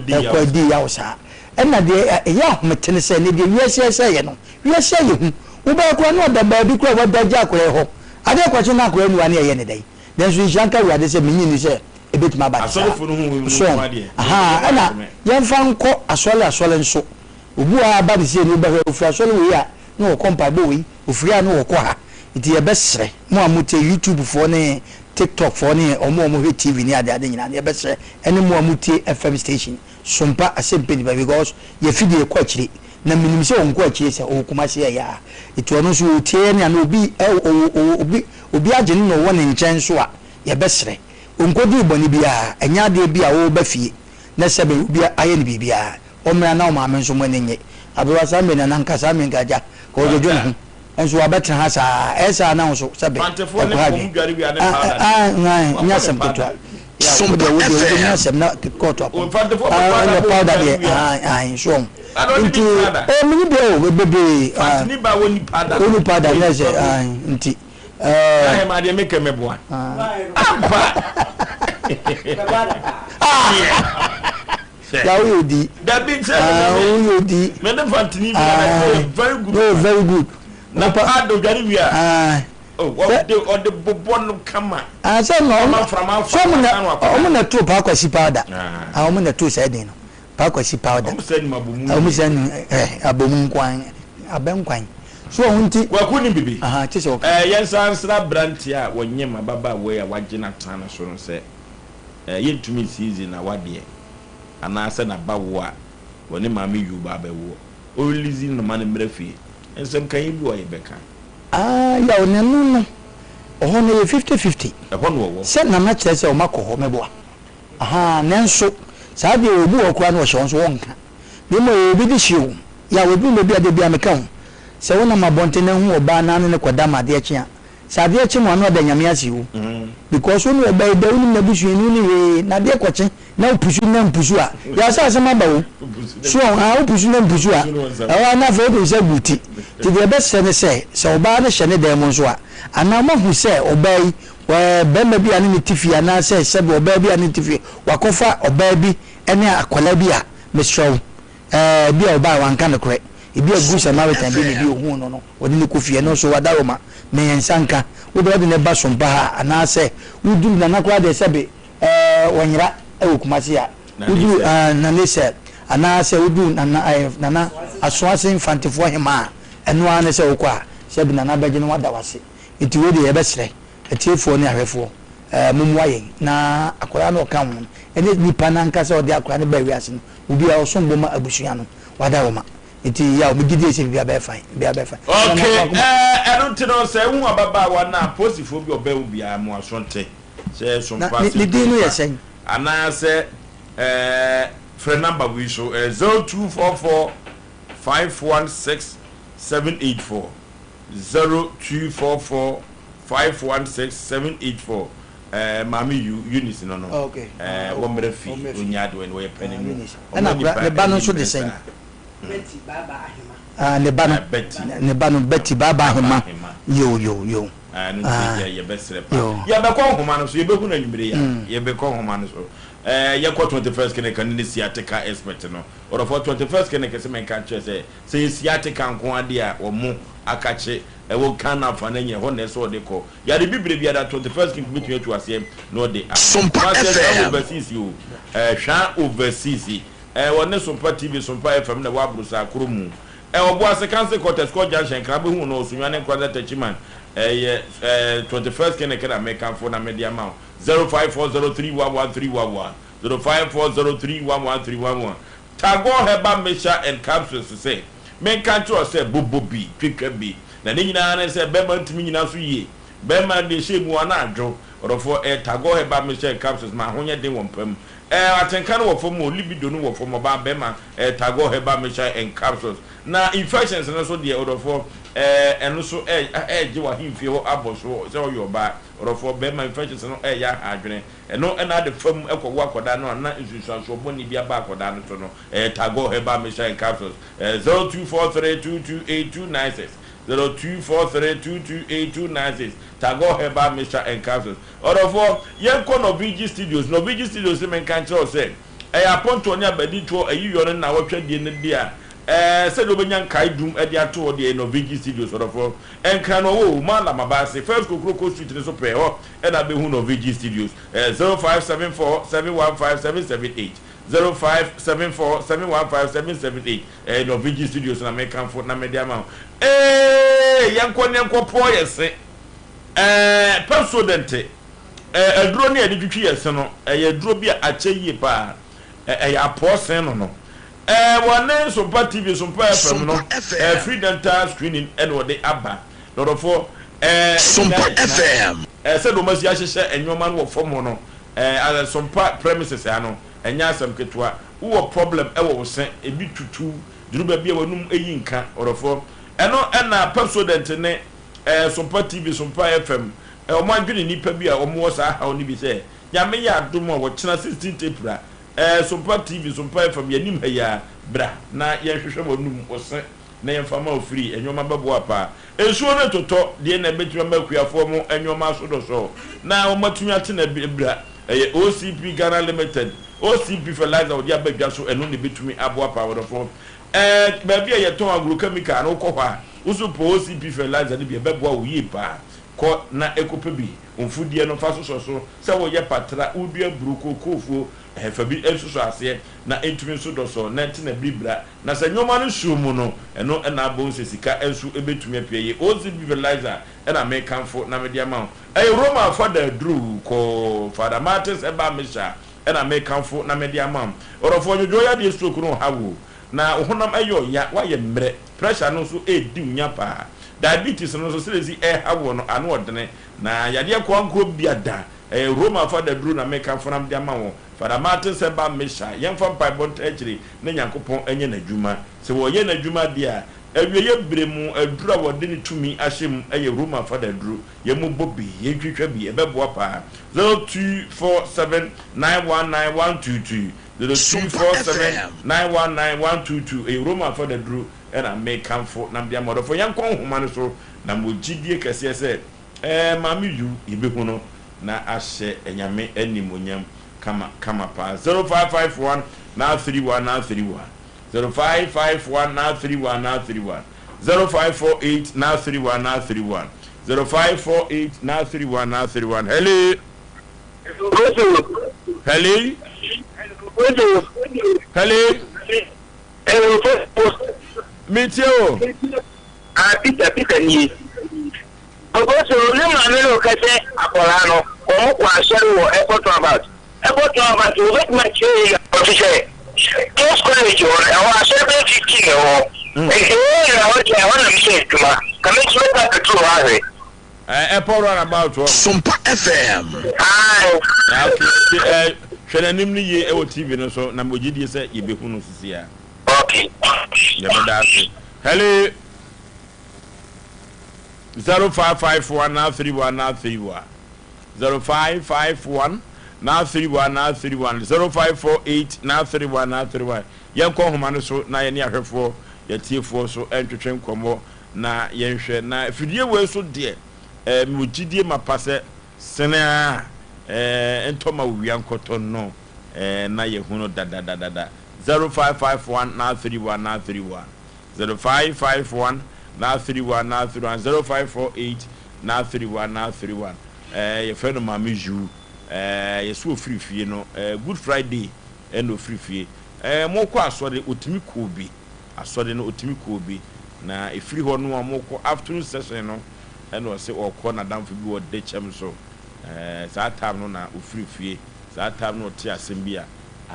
ɛkɔ adi yaw saa. Ɛna deɛ ɛyɛ ahomete ne sɛ, ne deɛ wiase ɛsɛ yɛ no, wiase ayɛ hu. Wobɛyɛ koraa na ɔda baabi koraa a wada agya akwadaa yi hɔ. Adeɛ kɔkye na akwadaa nni hɔ a ne yɛyɛ ne dɛn? Nanso nhyira nka Awurade sɛ mennye nni sɛ ɛbɛtumi aba ne saa. So ahaa, ɛna yɛmfa nkɔ asɔre asɔre nso. Obi wɔ ha a aba ne sei no wobɛhwɛ, ɔfiri asɔre wei a na ɔkɔ mpaebɔ wei, ɔfiri ha na ɔkɔ ha. Nti yɛbɛsrɛ mo a motie YouTube foɔ ne TikTok foɔ ne wɔn a wɔhwɛ TV ne adeade nyinaa no, yɛbɛsrɛ ɛne mo a motie FM station, Sompa Asɛmpa Nipa because yɛfidie kɔ akyire na menim sɛ ɔnkɔ akyire sɛ ɔwɔ Kumasi ɛyɛ a nti ɔno nso ɔtie yɛn anaa obi ɔwɔ ɔwɔ obi obi agye no na ɔwɔ ne nkyɛn nso a yɛbɛsrɛ ɔnkɔdii bɔne biara ɛnyɛ adeɛ bi a ɔreba fie na sɛbe obi ayɛ no biribiara ɔmmra na ɔmaame nso mo ani nnye aberewa saa mmerɛ na nanka saa mmerɛ nka agya ka ɔdwodwo ne ho nso wabɛtena ha saa ɛyɛ saa na wo nso sɛbe Fantefoɔ ne ɛkɔ ha wɔn dware wia ne adwene powder ah de. ah Wɔabɔ nyɛ ne asɛm powder. ketewa Ya wo deɛ wo deɛ wobɛnya asɛm na kɔɔto apam. Mfantefoɔ pɛ Ah powder ɛnna bɔ powder wɔn deɛ dware wia. ah ah nso ɔn. Ana ɔne Nti bi powder. eh mini bi o bebree ah. Fantini ba wɔ ni powder. Woni powder nyɛ sɛ ah nti eh. Ahema deɛ mekɛ mɛboa. Ampa. Ya woyɛ odi. Dabi sɛ Ah, woyɛ odi. Me ne Mfantini bi na ɔyɛ very good. No, very good. Na pa do dware wie a. Ah. Oh, ɔde ɔde bobɔ no kama. Ah, sɛ na ɔmo mframa afa. Sɛ ɔmo na ɔmo na to pa akwasi powder. Ah, ɔmo na to saa din no. Pa akwasi powder. Ɔmo sɛ nim abomu. Ɔmo sɛ nim eh abomu nkwan abɛnkwan. So ɔho nti. Kwaku nim bibi. Aha, kye sɛ ɔka. Eh, yɛn nsa nsra aberanteɛ a wɔnyem ababaawa yi a wagye no atena no so no sɛ eh, yɛntumi nsiizi na wadeɛ anaasɛ n'aba wo a wɔne maame yuu ba abɛwoɔ. Ɔrelease no ma no mmra fie. Nsɛm ka yi bi wɔ a yɛbɛka. Ah yaw na ɛno no ɔhɔ no ɛyɛ 50 50. Ɛhɔ na ɔwɔ. Sɛ nana kyerɛ sɛ ɔma kɔ hɔ mɛboa ahaa nanso saa deɛ obi wɔ hɔ koraa na ɔhyɛ hɔ nso wɔnka na mmom ɛyɛ obi de hye o yaw ɛduru baabi a da biara meka ho sɛ wonam abɔnten na ahu ɔbaa na ne no kɔda ma adeɛ kye a Sɛ adeɛ kye mo a na ɔda Nyame ase o because wo ne ɔbaa yi da wonim n'abusuani wo ne hwee na adeɛ kɔkye na wo pusu na mpusu a yɛ sɛ asɛm aba o so ɔn aa wo pusu na mpusu a ɛhɔ a na afei wode nsa gu ti nti deɛ ɛbɛsrɛ ne sɛ sɛ ɔbaa no hyɛ ne dan mu nso a anaa moahu sɛ ɔbaa yi ɛɛ bɛrima bi a ne ne te fie anaa sɛ sɛbi ɔbaa bi a ne ne te fie wakɔfa ɔbaa bi ɛne akwadaa bi a mesrɛ wo Ɛɛ, ebia ɔbae a wanka nokorɛ. Ebia Good Samaritan bi na ebia ohuu no no, ɔde no kɔ fie. Ɛno nso, Wadaroma, me yɛn nsa nka. Wo deɛ wode no ba Sompa ha a, anaasɛ woduru Nana koraa deɛ sɛbe, ɛɛ, ɔnyera wɔ Kumasi a, woduru, ɛɛ, Nane sɛ, anaasɛ woduru Nana, ɛɛ, Nana Asoase Mfantefoɔ Hemaa a, ɛno ara ne sɛ wokɔ a, sɛbe Nana bɛgye no wada wo ase. Nti wei deɛ yɛbɛsrɛ atiefoɔ ne ahwɛfoɔ, ɛɛ, mommoa yɛn na akwadaa no a ɔka ho no, ɛne nipa no ankasa a ɔde akwadaa no baa wiase no, Obi a ɔsom bo ma abusua no, wada hɔ ma. Nti yaw, megye die sɛ biribiara bɛyɛ fine, biribiara bɛyɛ fine. Ok, ɛɛ, ɛno nti no, sɛ wohu ababaawa no a, apolisifoɔ bi a ɔbɛn wo biara, ma w'aso nte sɛ ɛyɛ Na Sompa ne din no yɛ Sɛnkyerɛnne sɛn? Anaasɛ ɛɛ, frɛ number wei so, ɛyɛ 0244 516 784, 0244 516 784. Ɛɛ maame Yu Eunice no no. Okay. Ɛɛ wɔmmrɛ fi onyaa de wɔn wɔyɛ pɛ ne mu. Ɛna kura ne ba no nso de sɛn? Betty Baaba Ahema. Ah ne ba no. Betty. Ne ba no Betty Baaba Ahema. Yo yo yo. Ah no nti yɛ yɛbɛsrɛ pa. Yɛbɛkɔ nhoma no so yɛbɛhu no anwummere ya. Yɛbɛkɔ nhoma no so. Ɛɛ yɛkɔ 21st clinic ne ne sciatica expert no. Ɔdɔfoɔ 21st clinic sɛ menka nkyerɛ sɛ sɛ yɛ sciatica nko adeɛ a wɔn akakye ɛwɔ Ghana afa no nyɛ hɔ na ɛsɛ ɔde kɔ. Yare bibire biara 21st king bɛtumi atu aseɛ na ɔde ama. Sompa Kumasi Hwaa FM. Overseas o eh, Hwaa Overseas eh, Wɔne Sompa TV, Sompa FM na ɛwɔ Abrosaa kuro mu eh, Ɔboase Council Quarters, Court Junction, Nkran bɛhu no Osunwane Nkoranza Techiman eh, yɛ eh, 21st Clinic na mekamfo na mede ama wo 0540311311 0540311311 Tagore Herbal Mixture and Capsules sɛ menka nkyerɛ wo sɛ bobɔ bi, twitwa bi Na ne nyinaa ne sɛ bɛrima ntumi nyina so yie. Bɛrima deɛ hyɛ mu a na adwo. Ɔdɔfoɔ, ɛyɛ Tagore Herbal Mixture and Capsules ma ho nyɛ den wɔ mpa mu. Ɛɛ atenka no wɔ fam o, libido no wɔ fam, ɔbaa, bɛrima, ɛyɛ Tagore Herbal Mixture and Capsules. Na infections no nso deɛ, ɔdɔfoɔ, ɛɛ ɛno nso ɛ ɛregye w'ahemfie hɔ abɔ so sɛ ɔyɛ ɔbaa. Ɔdɔfoɔ, bɛrima, infections no ɛreyɛ aha adwene. Ɛno na ade fa mu kɔwo akwadaa no a na nsunsuansoɔ bɔne bi aba akwadaa no so no. Ɛyɛ Tagore Herbal Mixture and Capsules. Ɛyɛ 0243228296, 0243228296, Tagore Herbal Mixture and Capsules. Ɔdɔfoɔ, yɛnkɔ Norvigi Studios. Norvigi Studios se menka nkyerɛ wo sɛ, ɛyɛ apontoɔ ne abaditoɔ ayiyɔ ne nnawɔtwe adie no deɛ a, ɛɛ, sɛdeɛ wobɛnya nkae dum de ato hɔ deɛ ɛyɛ Norvigi Studios, ɔdɔfoɔ. Nkran no ɔwɔ o, Mallam Abase, First Kokroko Street no so pɛɛ, hɔ na wobɛhu Norvigi Studios. Ɛyɛ 0574 715 778. 0574 715 778 Ɛyɛ Norvigi Studios na mekamfo na mede ama wo. Ee, yɛnkɔ ne yɛnkɔ pɔɔ yɛ se. Ɛɛ, Pepsodent, ɛɛ, aduro ne yɛde twitwi yɛ se no, ɛyɛ aduro bi a akyɛ yie paa. Ɛ, ɛyɛ apɔɔ sen no no. Ɛɛ, wɔne Sompa TV, Sompa FM no, ɛɛ, free dental screening ɛna wɔde aba. Dɔdɔfoɔ, ɛɛ, ne Sompa nyinaa yɛ kyena. FM. Ɛɛ, sɛdeɛ wɔasi ahyehyɛ nneɛma no wɔ fam hɔ no, Ɛɛ Asompa premises ha no ɛnyɛ asɛm ketewa. Wo wɔ problem ɛwɔ wo se, ebi tutu, duru baabi a w'anum eyi nka, ɔdɔfoɔ. Ɛno ɛna Pepsodent ne ɛɛ Sompa TV, Sompa FM, ɛɛ wɔn adwene nnipa bi a wɔn wɔ saa haw no bi sɛ, Nyame yɛ adom a ɔkyena 16th April a, ɛɛ Sompa TV, Sompa FM, yɛnim ha yi ara, bra na yɛnhwehwɛ w'anum, wo se, na yɛmfa ma wo free, nnoɔma bɛboa paa. Nsuo no retotɔ deɛ na ɛbɛtumi ama akuafoɔ mo nnoɔma aso dɔsɔɔ na wɔatumi ate no abira. Ɛyɛ OCP Ghana Limited, OCP Fertilizer a wɔde aba dwa so, ɛno na ɛbɛtumi aboa paa ɔdɔfoɔ. Ɛɛ baabi a yɛtɔn agrochemical no wokɔ hɔ a, wo nso pɛ OCP Fertilizer no bi, ɛbɛboa wo yie paa. Kɔ na kɔpɛ bi, wo mfudeɛ no fa sosɔ so, sɛ woyɛ patra, wodua aburo, kookoofuo, ɛɛ fa bi sosɔ aseɛ na ɛntumi nso dɔsɔ na ɛntena biribira. Na sɛ nnoɔma no suo mu no, ɛno na abom sɛ sika nso bɛtumi apue. Ɛyɛ OCP Fertilizer na mekamfo na mede ama wo. Ɛyɛ Roma fada aduru kɔ Father Martin's Herbal Mixture na mekamfo na mede ama wo. Ɔdɔfoɔ, dwodwo yadeɛ stroke no ha wo na wo honam yɛ ɔya, woayɛ mmerɛ, pressure no nso redi wo nya paa. Diabetes no nso sɛdeɛ ɛsi reha woɔ no ano ɔdene na yadeɛ koankorɔ biada. Ɛyɛ Roma fada aduru na mekamfo na mede ama wo. Father Martin's Herbal Mixture, yɛmfa mpaebɔ ntaa akyire na Nyankopɔn nyɛ n'adwuma. Sɛ wɔyɛ n'adwuma deɛ a, awieɛ berɛ mu aduru a wɔde ne tumi ahyɛ mu yɛ Roma fada aduru. Yɛmmobɔ bi, yɛntwitwa bi, ɛbɛboa paa. 0247 919 122, 0247 919 122, ɛyɛ Roma fada aduru na mekamfo na mede ama ɔdɔfoɔ. Yɛnkɔ nhoma no so na mewɔ gyidie kɛseɛ sɛ ɛɛ Maame Yu yɛbɛhu no na ahyɛ Nyame animuonyam kama kama paa. 0551 931 931, 0551 931 931. 0548 931 931 0548 931 931 Hello Hello Hello Metie o. Ah, Peter, Peter nie. Oboso, ne maame no ka sɛ akwadaa no, wɔn kɔ asɔre wɔ Airport Roundabout. Airport Roundabout, wobɛtumi akyerɛ yɛn ɔte sɛ King's College hɔ no, ɛhɔ asɔre bɛyɛ 15 na ɛwɔ hɔ. Nti wɔn nyinaa hɔ deɛ, ɛhɔ na meyɛ adwuma. Ka me nso mɛpa petrol hɔ ahwɛ. Airport Roundabout hɔ. Sompa FM. Aye. Ah, okay. Nti, eh, hwɛ n'anim no yie wɔ TV no so na mewɔ gyidie sɛ yɛbɛhu no sisi a. Okay. Yɛbɛda ase. Hello. 0551 931 931 0551 931 931 0548 931 931 Yɛnkɔ nhoma no so na yɛne ahwɛfoɔ, yɛatiefoɔ nso ntwetwe nkɔmmɔ na yɛnhwɛ. Na afidie wei nso deɛ, eh, mewɔ gyidie mapa sɛ sene a eh, ntɔ ma owia nkɔtɔ no eh, na yɛhu no dadadadada. 0551 931 931 0551 931 931 0548 931 931 Ɛɛ yɛfrɛ no Maame Zhu ɛɛ yɛsɛ ofiri fie no ɛɛ Good Friday ɛna ofiri fie ɛɛ mokɔ asɔre otumi kɔɔ bi asɔre no otumi kɔɔ bi na efiri hɔ no a mokɔ afternoon session no ɛna ɔsɛ ɔkɔ n'adamfo bi wɔ Dekyɛm so ɛɛ saa time no na ofiri fie saa time no ɔte asɛm bi a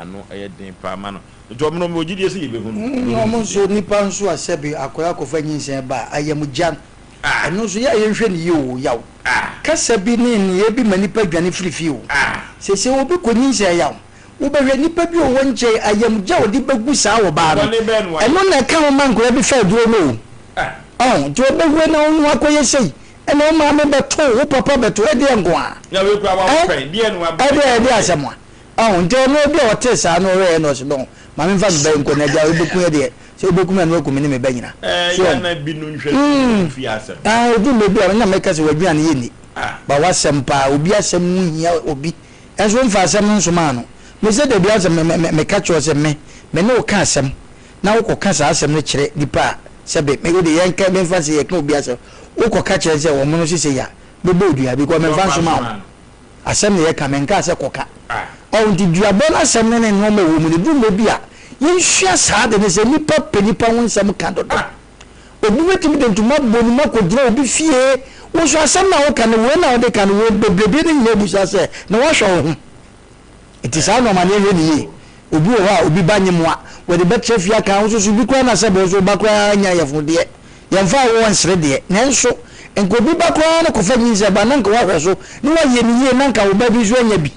ano ɛyɛ den paa ma no Nti ɔmo no mewɔ gyidie sɛ yɛbɛhu no. Mm, ɔmo nso nipa nso a sɛbe akwadaa akɔfa nyinsɛn ba a, ayamgya no, ɛno nso yɛ a yɛnhwɛ no yie o, yaw. Kasa bi ne nneyɛɛ bi ma nipa dwane firi fie o. Seesei obi kɔ nyinsɛn yaw, wobɛhwɛ nipa bi wɔ hɔ nkyɛn ayamgya a ɔde bɛgu saa ɔbaa no, ɛno na ɛka ho ma nkwadaa bi fa aduro no o. Ɔho, nti ɔbɛhwɛ na wo ho akɔyɛ sei, ɛna wo maame bɛto wo, wo papa bɛto wo, ɛdeɛ nko ara. Ɛ? Ɛdeɛ ɛdeɛ asɛm a. Ɔho, nti ɔno obi a ɔtee saa no ɔhwɛɛ na ɔse no ma memfa me ba yi nkɔ na agya wobɛku yɛ deɛ sɛ wobɛku me a na waku me ne me ba nyina. So ɔho? Mm, ah, ɛdu mmerɛ bi a na mɛka sɛ w'aduane yɛ nni, ba w'asɛm paa, obi asɛm ho hia obi, ɛnso womfa asɛm no nsomaa no. Me sɛ dabi asɛ me, me, meka kyerɛ wo sɛ me, me ne wo ka asɛm na wokɔka saa asɛm no kyerɛ nipa a, sɛbe, me, wode yɛnka, memfa sɛ yɛka obi asɛm, wokɔka kyerɛ sɛ wɔn no sesei a, bɛbɔ wo dua because memfa nsomaa wo. Asɛm na yɛka, menkaa sɛ kɔka. Ɔho nti duabɔ no asɛm no ne nnoɔma ɛwɔ mu no, ɛduru mmerɛ bi a, yɛnsua saa ade no sɛ nnipa pɛ nnipa ho nsɛm ka dodo. Obi bɛtumi de ntoma abɔ ne mu akɔgyina obi fie, wo nso asɛm no a woka no, wei na wode ka no, wei bebrebe no nyinaa bisa sɛ, na woahwɛ wo ho? Nti saa nnoɔma no yɛnhwɛ no yie. Obi wɔ hɔ a obi ba nye mmoa, wɔde bɛtra fie aka wo nso so bi koraa na sɛbe wo nso wo ba koraa nya yafunu-deɛ. Yɛmfa awoɔ nsere deɛ, nanso nka obi ba koraa no kɔfa nyinsɛn ba na nka woahwɛ so na woayɛ no yie na nka wo ba bi nso anya bi.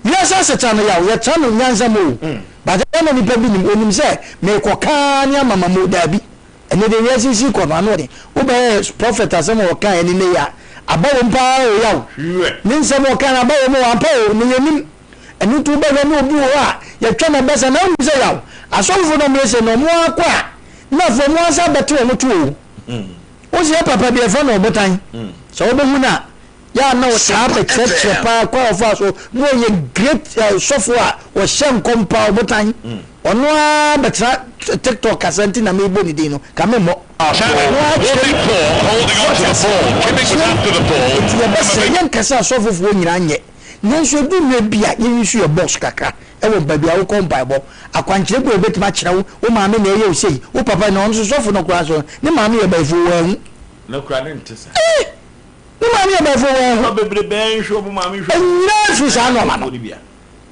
Wiase asetra no yaw, yɛtra no nyansa mu o, but ɛyɛ na nipa bi nim, onim sɛ merekɔka ara ne ama mamo, daabi. Ɛnnɛ deɛ wiase yi si kɔ no ano ɔden. Wobɛyɛ prophet asɛm a ɔkaeɛ ne nnɛ yi a, aba wom paa o, yaw. Ne nsɛm a ɔkaeɛ no aba wom o, ampa o, ne yɛnim. Ɛno nti wobɛhwɛ ne obi wɔ hɔ a yɛtwa no abasa na wohu sɛ yaw. Asɔfofo no wɔyɛ sei no wɔn ara kɔ a na afei wɔn ara san bɛte wɔn to o. Wo sɛ yɛ papa bi yɛfrɛ no ɔbotan. Sɛ wobɛhu no a. Yɛ a na ɔtaa bɛkyerɛkyerɛ paa kwan a ɔfaa so na ɔyɛ great sɔfo a ɔhyɛ nkɔm paa ɔbotan. Ɔno ara bɛtena TikTok kasa nti na mebɔ ne din no, ka memmɔ. Ɔno ara kyerɛ mu. Wate ase? Ɔkyerɛ mu. Nti yɛbɛsrɛ, yɛnka sɛ asɔfofoɔ nyinaa nyɛ, nanso ɛdu mmerɛ bi a yɛn nso yɛ box kakra wɔ baabi a wokɔ mpaebɔ. Akwankyerɛ bi wɔ hɔ wɔbɛtumi akyerɛ wo, wo maame na ɛyɛ wo sei, wo papa na ɔno nso sɔfo no koraa nso ne maame yɛ bayifoɔ, wanhu. Na koraa ne nte saa. Eh! Ne maame yɛ bayifoɔ, wanhu. Nnipa bebrebe nhwɛ wɔn maame nhwɛ. Nyinaa firi saa nnoɔma no.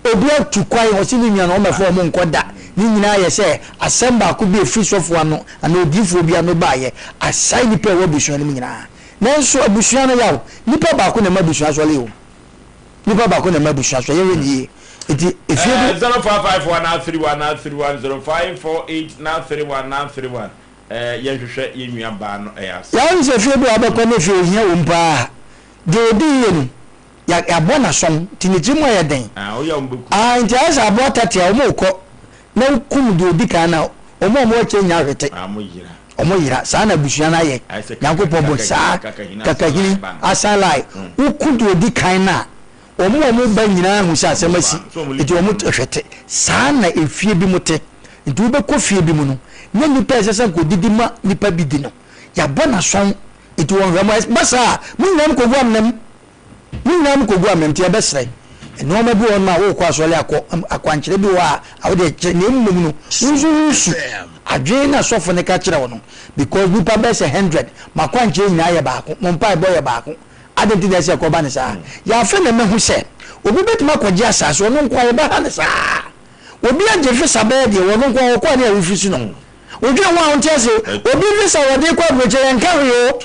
Obi atu kwan, ɔse ne nua no ɔmmɛfa wɔn nkɔ da. Ne nyinaa yɛ sɛ asɛm baako bi a ɛfiri sɔfoɔ ano anaa odiyifoɔ bi ano baeɛ asae nnipa a ɛwɔ abusua no mu nyinaa. Nanso abusua no yaw. Nipa baako na ɛma abusua sɔre o. Nipa baako na ɛma abusua sɔre. Yɛnhwɛ no yie. Enti efie bi. 0554 931 931 0548 931 931 Yɛnhwehwɛ yɛn nua baa no ase. Yaw ne sɛ fie bi a wobɛkɔ na efie ohia wom paa. Deɛ ɔdi yie no, yɛabɔ no asɔn nti ne tirim ayɛ den. Ah, nti ayɛ sɛ aboa tate a wɔrekɔ na wokum deɛ ɔdi kan no a, wɔn a wɔwɔ akyire nya ahwete. Wɔn yera. Saa na abusua no ayɛ. Nyankopɔn bɔ saa kakahini asan lai. Woku deɛ ɔdi kan no a, wɔn a wɔba nyinaa hu sɛ asɛm asi, nti wɔn hwete. Saa na efie bi mu te. Nti wobɛkɔ fie bi mu no, na nnipa a ɛsɛ sɛ nka ɔdidi ma nnipa bi di no, yɛabɔ no asɔn. Nti wɔnhwɛ mo. Ɛba saa a, mo nyinaa mokɔgu amena mu. Mo nyinaa mokɔgu amena mu. Nti yɛbɛsrɛ, nnoɔma bi wɔ hɔnom a worekɔ asɔre akɔ, akwankyerɛ bi wɔ hɔ a wode kyerɛ, na mmom no, wo nso woresu adwene no a sɔfo no ka kyerɛ wo no, because nnipa bɛyɛ sɛ hundred, mo akwankyerɛ nyinaa yɛ baako, mo mpaebɔ yɛ baako. Adɛn nti na ɛsɛ sɛ ɛkɔba no saa? Yɛ afei na mahu sɛ obi bɛtumi akɔgye asase, ɔno nko ara, yɛbɛha no saa. Obi agye visa bɛyɛ deɛ, ɔno nko ara, ɔkɔ a ne yɛrefuse no. Wodwen ho a wonte ase o. Obi visa a wɔde kɔ aburokyire yɛnka hwee o.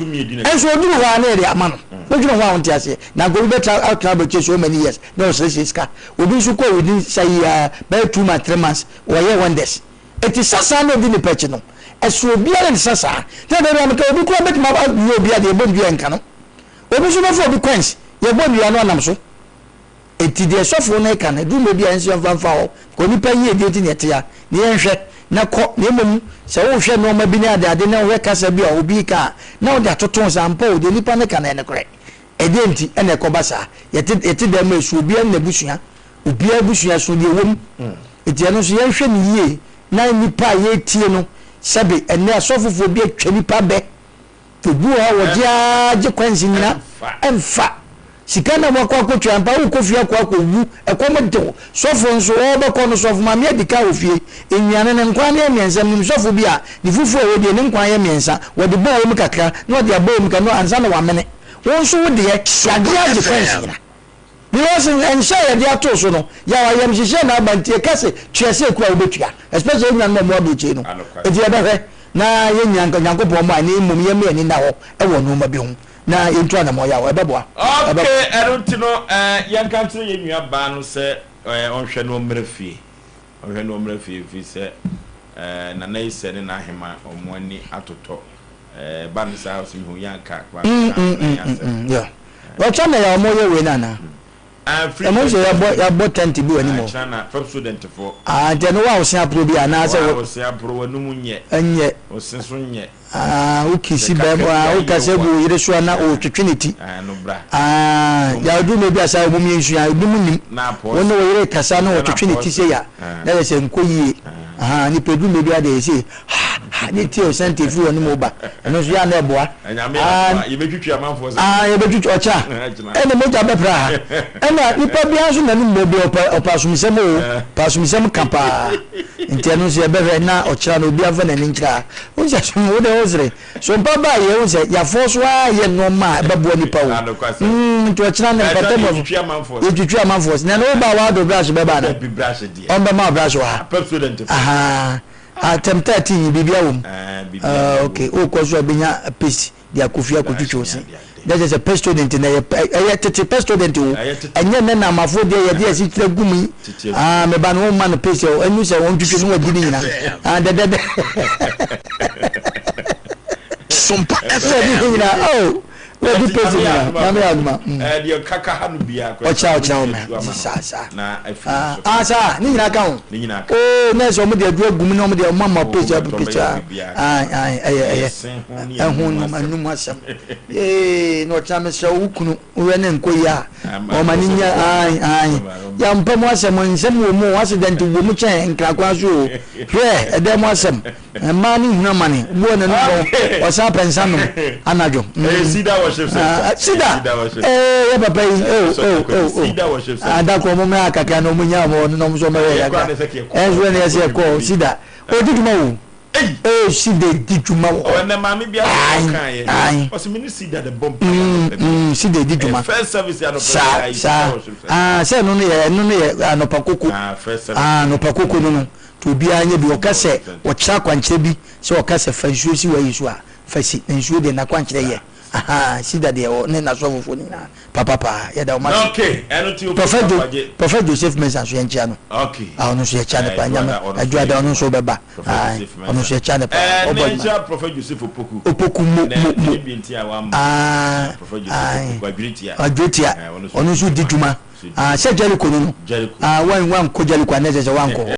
Nso oduru hɔ a na yɛde ama no. Wodwene ho a wonte aseɛ. Na anka obi bɛtra atena aburokyire so many years na ɔsrɛsrɛ sika. Obi nso kɔ within sa yi ara bɛyɛ 2 months 3 months wɔyɛ wonders. Eti sasaa na odi nipa akyi no. Ɛso obiara ne sasaa. Nti na da biara meka obi koraa bɛtumi ayɛ obi adeɛ yɛbɔ no dua yɛnka no. Obi nso bɛfa obi coins yɛbɔ nnua no anam so. Enti deɛ sɔfoɔ no reka no, ɛduru mmerɛ bi a yɛn nso yɛmfa mfa hɔ, because nnipa yiedie nti na yɛte ha, na yɛnhwɛ, na kɔ, na mmom sɛ wohwɛ nnoɔma bi ne adeade na wohwɛ kasa bi a obi reka a, na wode atoto ho sɛ ampa o, deɛ nnipa no ka no ɛyɛ nokorɛ. Ɛdeɛn nti na ɛkɔba saa? Yɛte, yɛte dan mu a ɛsu, obiara ne n'abusua, obiara abusua so deɛ ɛwɔ mu. Enti ɛno nso yɛnhwɛ no yie, na nnipa a yɛretie no, sɛbe ɛnnɛ asɔfofoɔ bi atwa nnipa bɛ, Obi wɔ hɔ a wɔgye ara gye kwansi nyina ɛmfa. Sika na wakɔ akɔtua mpa wokɔ fie akɔ akɔwu ɛkɔm de wo. Sɔfo nso ɔɔbɛkɔ no sɔfo maame adi ka wɔ fie. Nnuane no nkwan no yɛ mmiɛnsa menim sɔfo bi a ne fufuo a ɔdie ne nkwan yɛ mmiɛnsa wɔde bɔ wɔ mu kakra na ɔde abɔ wɔ mu kakra ansa na wamene. Wo nso wo deɛ yagye agye kwansi nyina. Because nhyɛ a yɛde ato so no, yaw ayamhyehyeɛ na aba nti yɛka se tua sɛ kura wobɛtua, especially yɛn nuanom a wɔwɔ aburokyire no. Nti yɛbɛhwɛ na yɛnya nka Nyankopɔn mmoa na mmom yɛmma yɛn ani nna hɔ wɔ nnoɔma bi ho na yɛntu anamɔn yaw. Ɛbɛboa. Ok, ɛno nti no yɛnka nkyerɛ yɛn nua baa no sɛ ɔnhwɛ na ɔmmra fie. Ɔnhwɛ na ɔmmra fie ɛfiri sɛ Nana Isɛ ne n'ahema wɔn ani atotɔ. Ɛba no saa ɔsɛ mehu yɛ anka na ɛnyɛ asɛm. Ɔkyɛ na yɛ ɔmo yɛ wei no anaa? Ɛmo sɛ yɛabɔ yɛabɔ tent bi wɔ anim hɔ. Kyerɛ na Pepsodent foɔ. Ah nti ɛno wa ɔse aporo bi anaa sɛ. Wa ɔse aporo w'anum nyɛ. Ɛnyɛ. Ɔse so nyɛ. Ah wo kisi bɛm ah wo kasa gu wo yere so a na ɔtwetwe ne ti. Ah no bra. Ah ya ɔduru mɛ bi a saa ɔmo miɛnsua ebi mo nim. Wo ne wo yere kasa na ɔtwetwe ne ti sɛ ya na yɛ sɛ nkɔ yie. Ahaa nipa eduru mɛ bi a deɛ yɛ sɛ ha ha ne ti a ɔsan ti efiri wɔn mu ba ɛno nso yɛ a na ɛboa. Aa yɛbɛtwitwi amanfoɔ sɛ. Aa yɛbɛtwitwi ɔkyɛ a ɛna mogya bɛpra ha ɛna nipa biara nso n'anum bɔ bi ɔpɛ ɔpɛ asomsɛm o ɔpɛ asomsɛm ka paa nti ɛno nso yɛbɛhwɛ na ɔkyerɛ no obi afa n'ani nkyerɛ ha wo sɛ so wo de wo sere so mpa baa yɛ wo sɛ yɛafɔ so a yɛ nneɛma a ɛbɛboa nipa o mm nti ɔkyerɛ no mpata mu yɛtwitwi amanfoɔ sɛ na ɛno wo ba wa do brush bɛba na ɔmbɛma brush wɔ ha ahaa Atɛm 13 yi biribia wɔ mu? Ah ok, wokɔ so a bɛnya paste de akɔ fie akɔtwitwi wo se. Na kyerɛ sɛ pestodent na ɛyɛ ɛyɛ tete pestodent o. Ɛnyɛ nnɛ na amafoɔ deɛ yɛde asikyire agu mu yi. Ah me ba no womma no paste o, ɛnu sɛ wɔntwitwi no wadi ne nyina. Ah dɛdɛdɛ. Sompa FM. Wadi ne nyina oh. Wadi pesi nyina nyame yɛ adoma. Ɛɛ deɛ kaka ha no biara kora. Ɔkyerɛ ɔkyerɛ wo mɛ saa saa. Na afiri so. Ah saa ne nyinaa ka ho. Ne nyinaa ka. Oo nɛɛsɛ ɔmo de aduro agu mu na ɔmo de ɔmo ama pesi abu pesi ah ah ɛyɛ ɛyɛ ɛho nom anum asɛm yee na ɔkyerɛ mesrɛ wo kunu wohwɛ ne nkɔ yi a ɔma ne nya ae ae yɛmpɛ mu asɛm nsɛm wɔ mu accident wɔ mu kyɛn nkrakwan so o hwɛ ɛdɛn mu asɛm Mmaa no hunu amane, obi wɔ n'anum bɔn, ɔsan pɛ nsa nom anadwo. Ɛyɛ Cedar Worship Center. Ah, Cedar! Ee, yɛ papa yi, oh, oh, oh, oh. Cedar Worship Center. Ada kɔ ɔmo mmra kakra na ɔmo nya ɔmo na ɔmo nso ɔmo yɛ kakra. Ɛnso ɛna yɛsɛ ɛkɔ Cedar. Odi dwuma o. Ee, Cedar di dwuma wɔ hɔ. Ɔnɛ maame bi asɛ ɔka yɛ. Ayi. Ɔsɛ mi ni Cedar de bɔ mpa yɛ anɔpa bi. Cedar di dwuma. First service yɛ anɔpa bi. Saa, saa. Ah, sɛ ɛno no yɛ ɛno no yɛ anɔpa koko. Ah, first service. Ah, anɔpa koko no no. Nti obiara nyɛ bi. Ɔka sɛ ɔkyerɛ akwankyerɛ bi sɛ ɔka sɛ fa nsuo si w'ayi so a, fa si. Na nsuo deɛ n'akwankyerɛ yɛ. Ahaa, Sida deɛ ɔ ne n'asɔfofoɔ no nyinaa papa paa. Yɛda wɔn ase. Okay, ɛno nti Prophet Jo, Kwagye. Prophet Joseph Mensah nso yɛnkyea no. Okay. Ah, ɔno nso yɛkyea no Eh, paa. Nyame, Adwoada, ɔno nso Adwoada, ɔno nso bɛba. Prophet Ae, Joseph ɔno nso Mensah. yɛkyea no paa. Eh, Ɔbɔ ne adwuma. nkyea Prophet Joseph Opoku. Opoku mo, Na mo, mo. ne bi nti a wamma. Ah, Prophet Joseph ae. Opoku, Adweretia. Adweretia. Eh, ɔno nso Ɔno nso di dwuma. Ah, sɛ Jericho no no. Jericho. Ah, wan, wankɔ Jericho a na ɛsɛ sɛ wankɔ hɔ.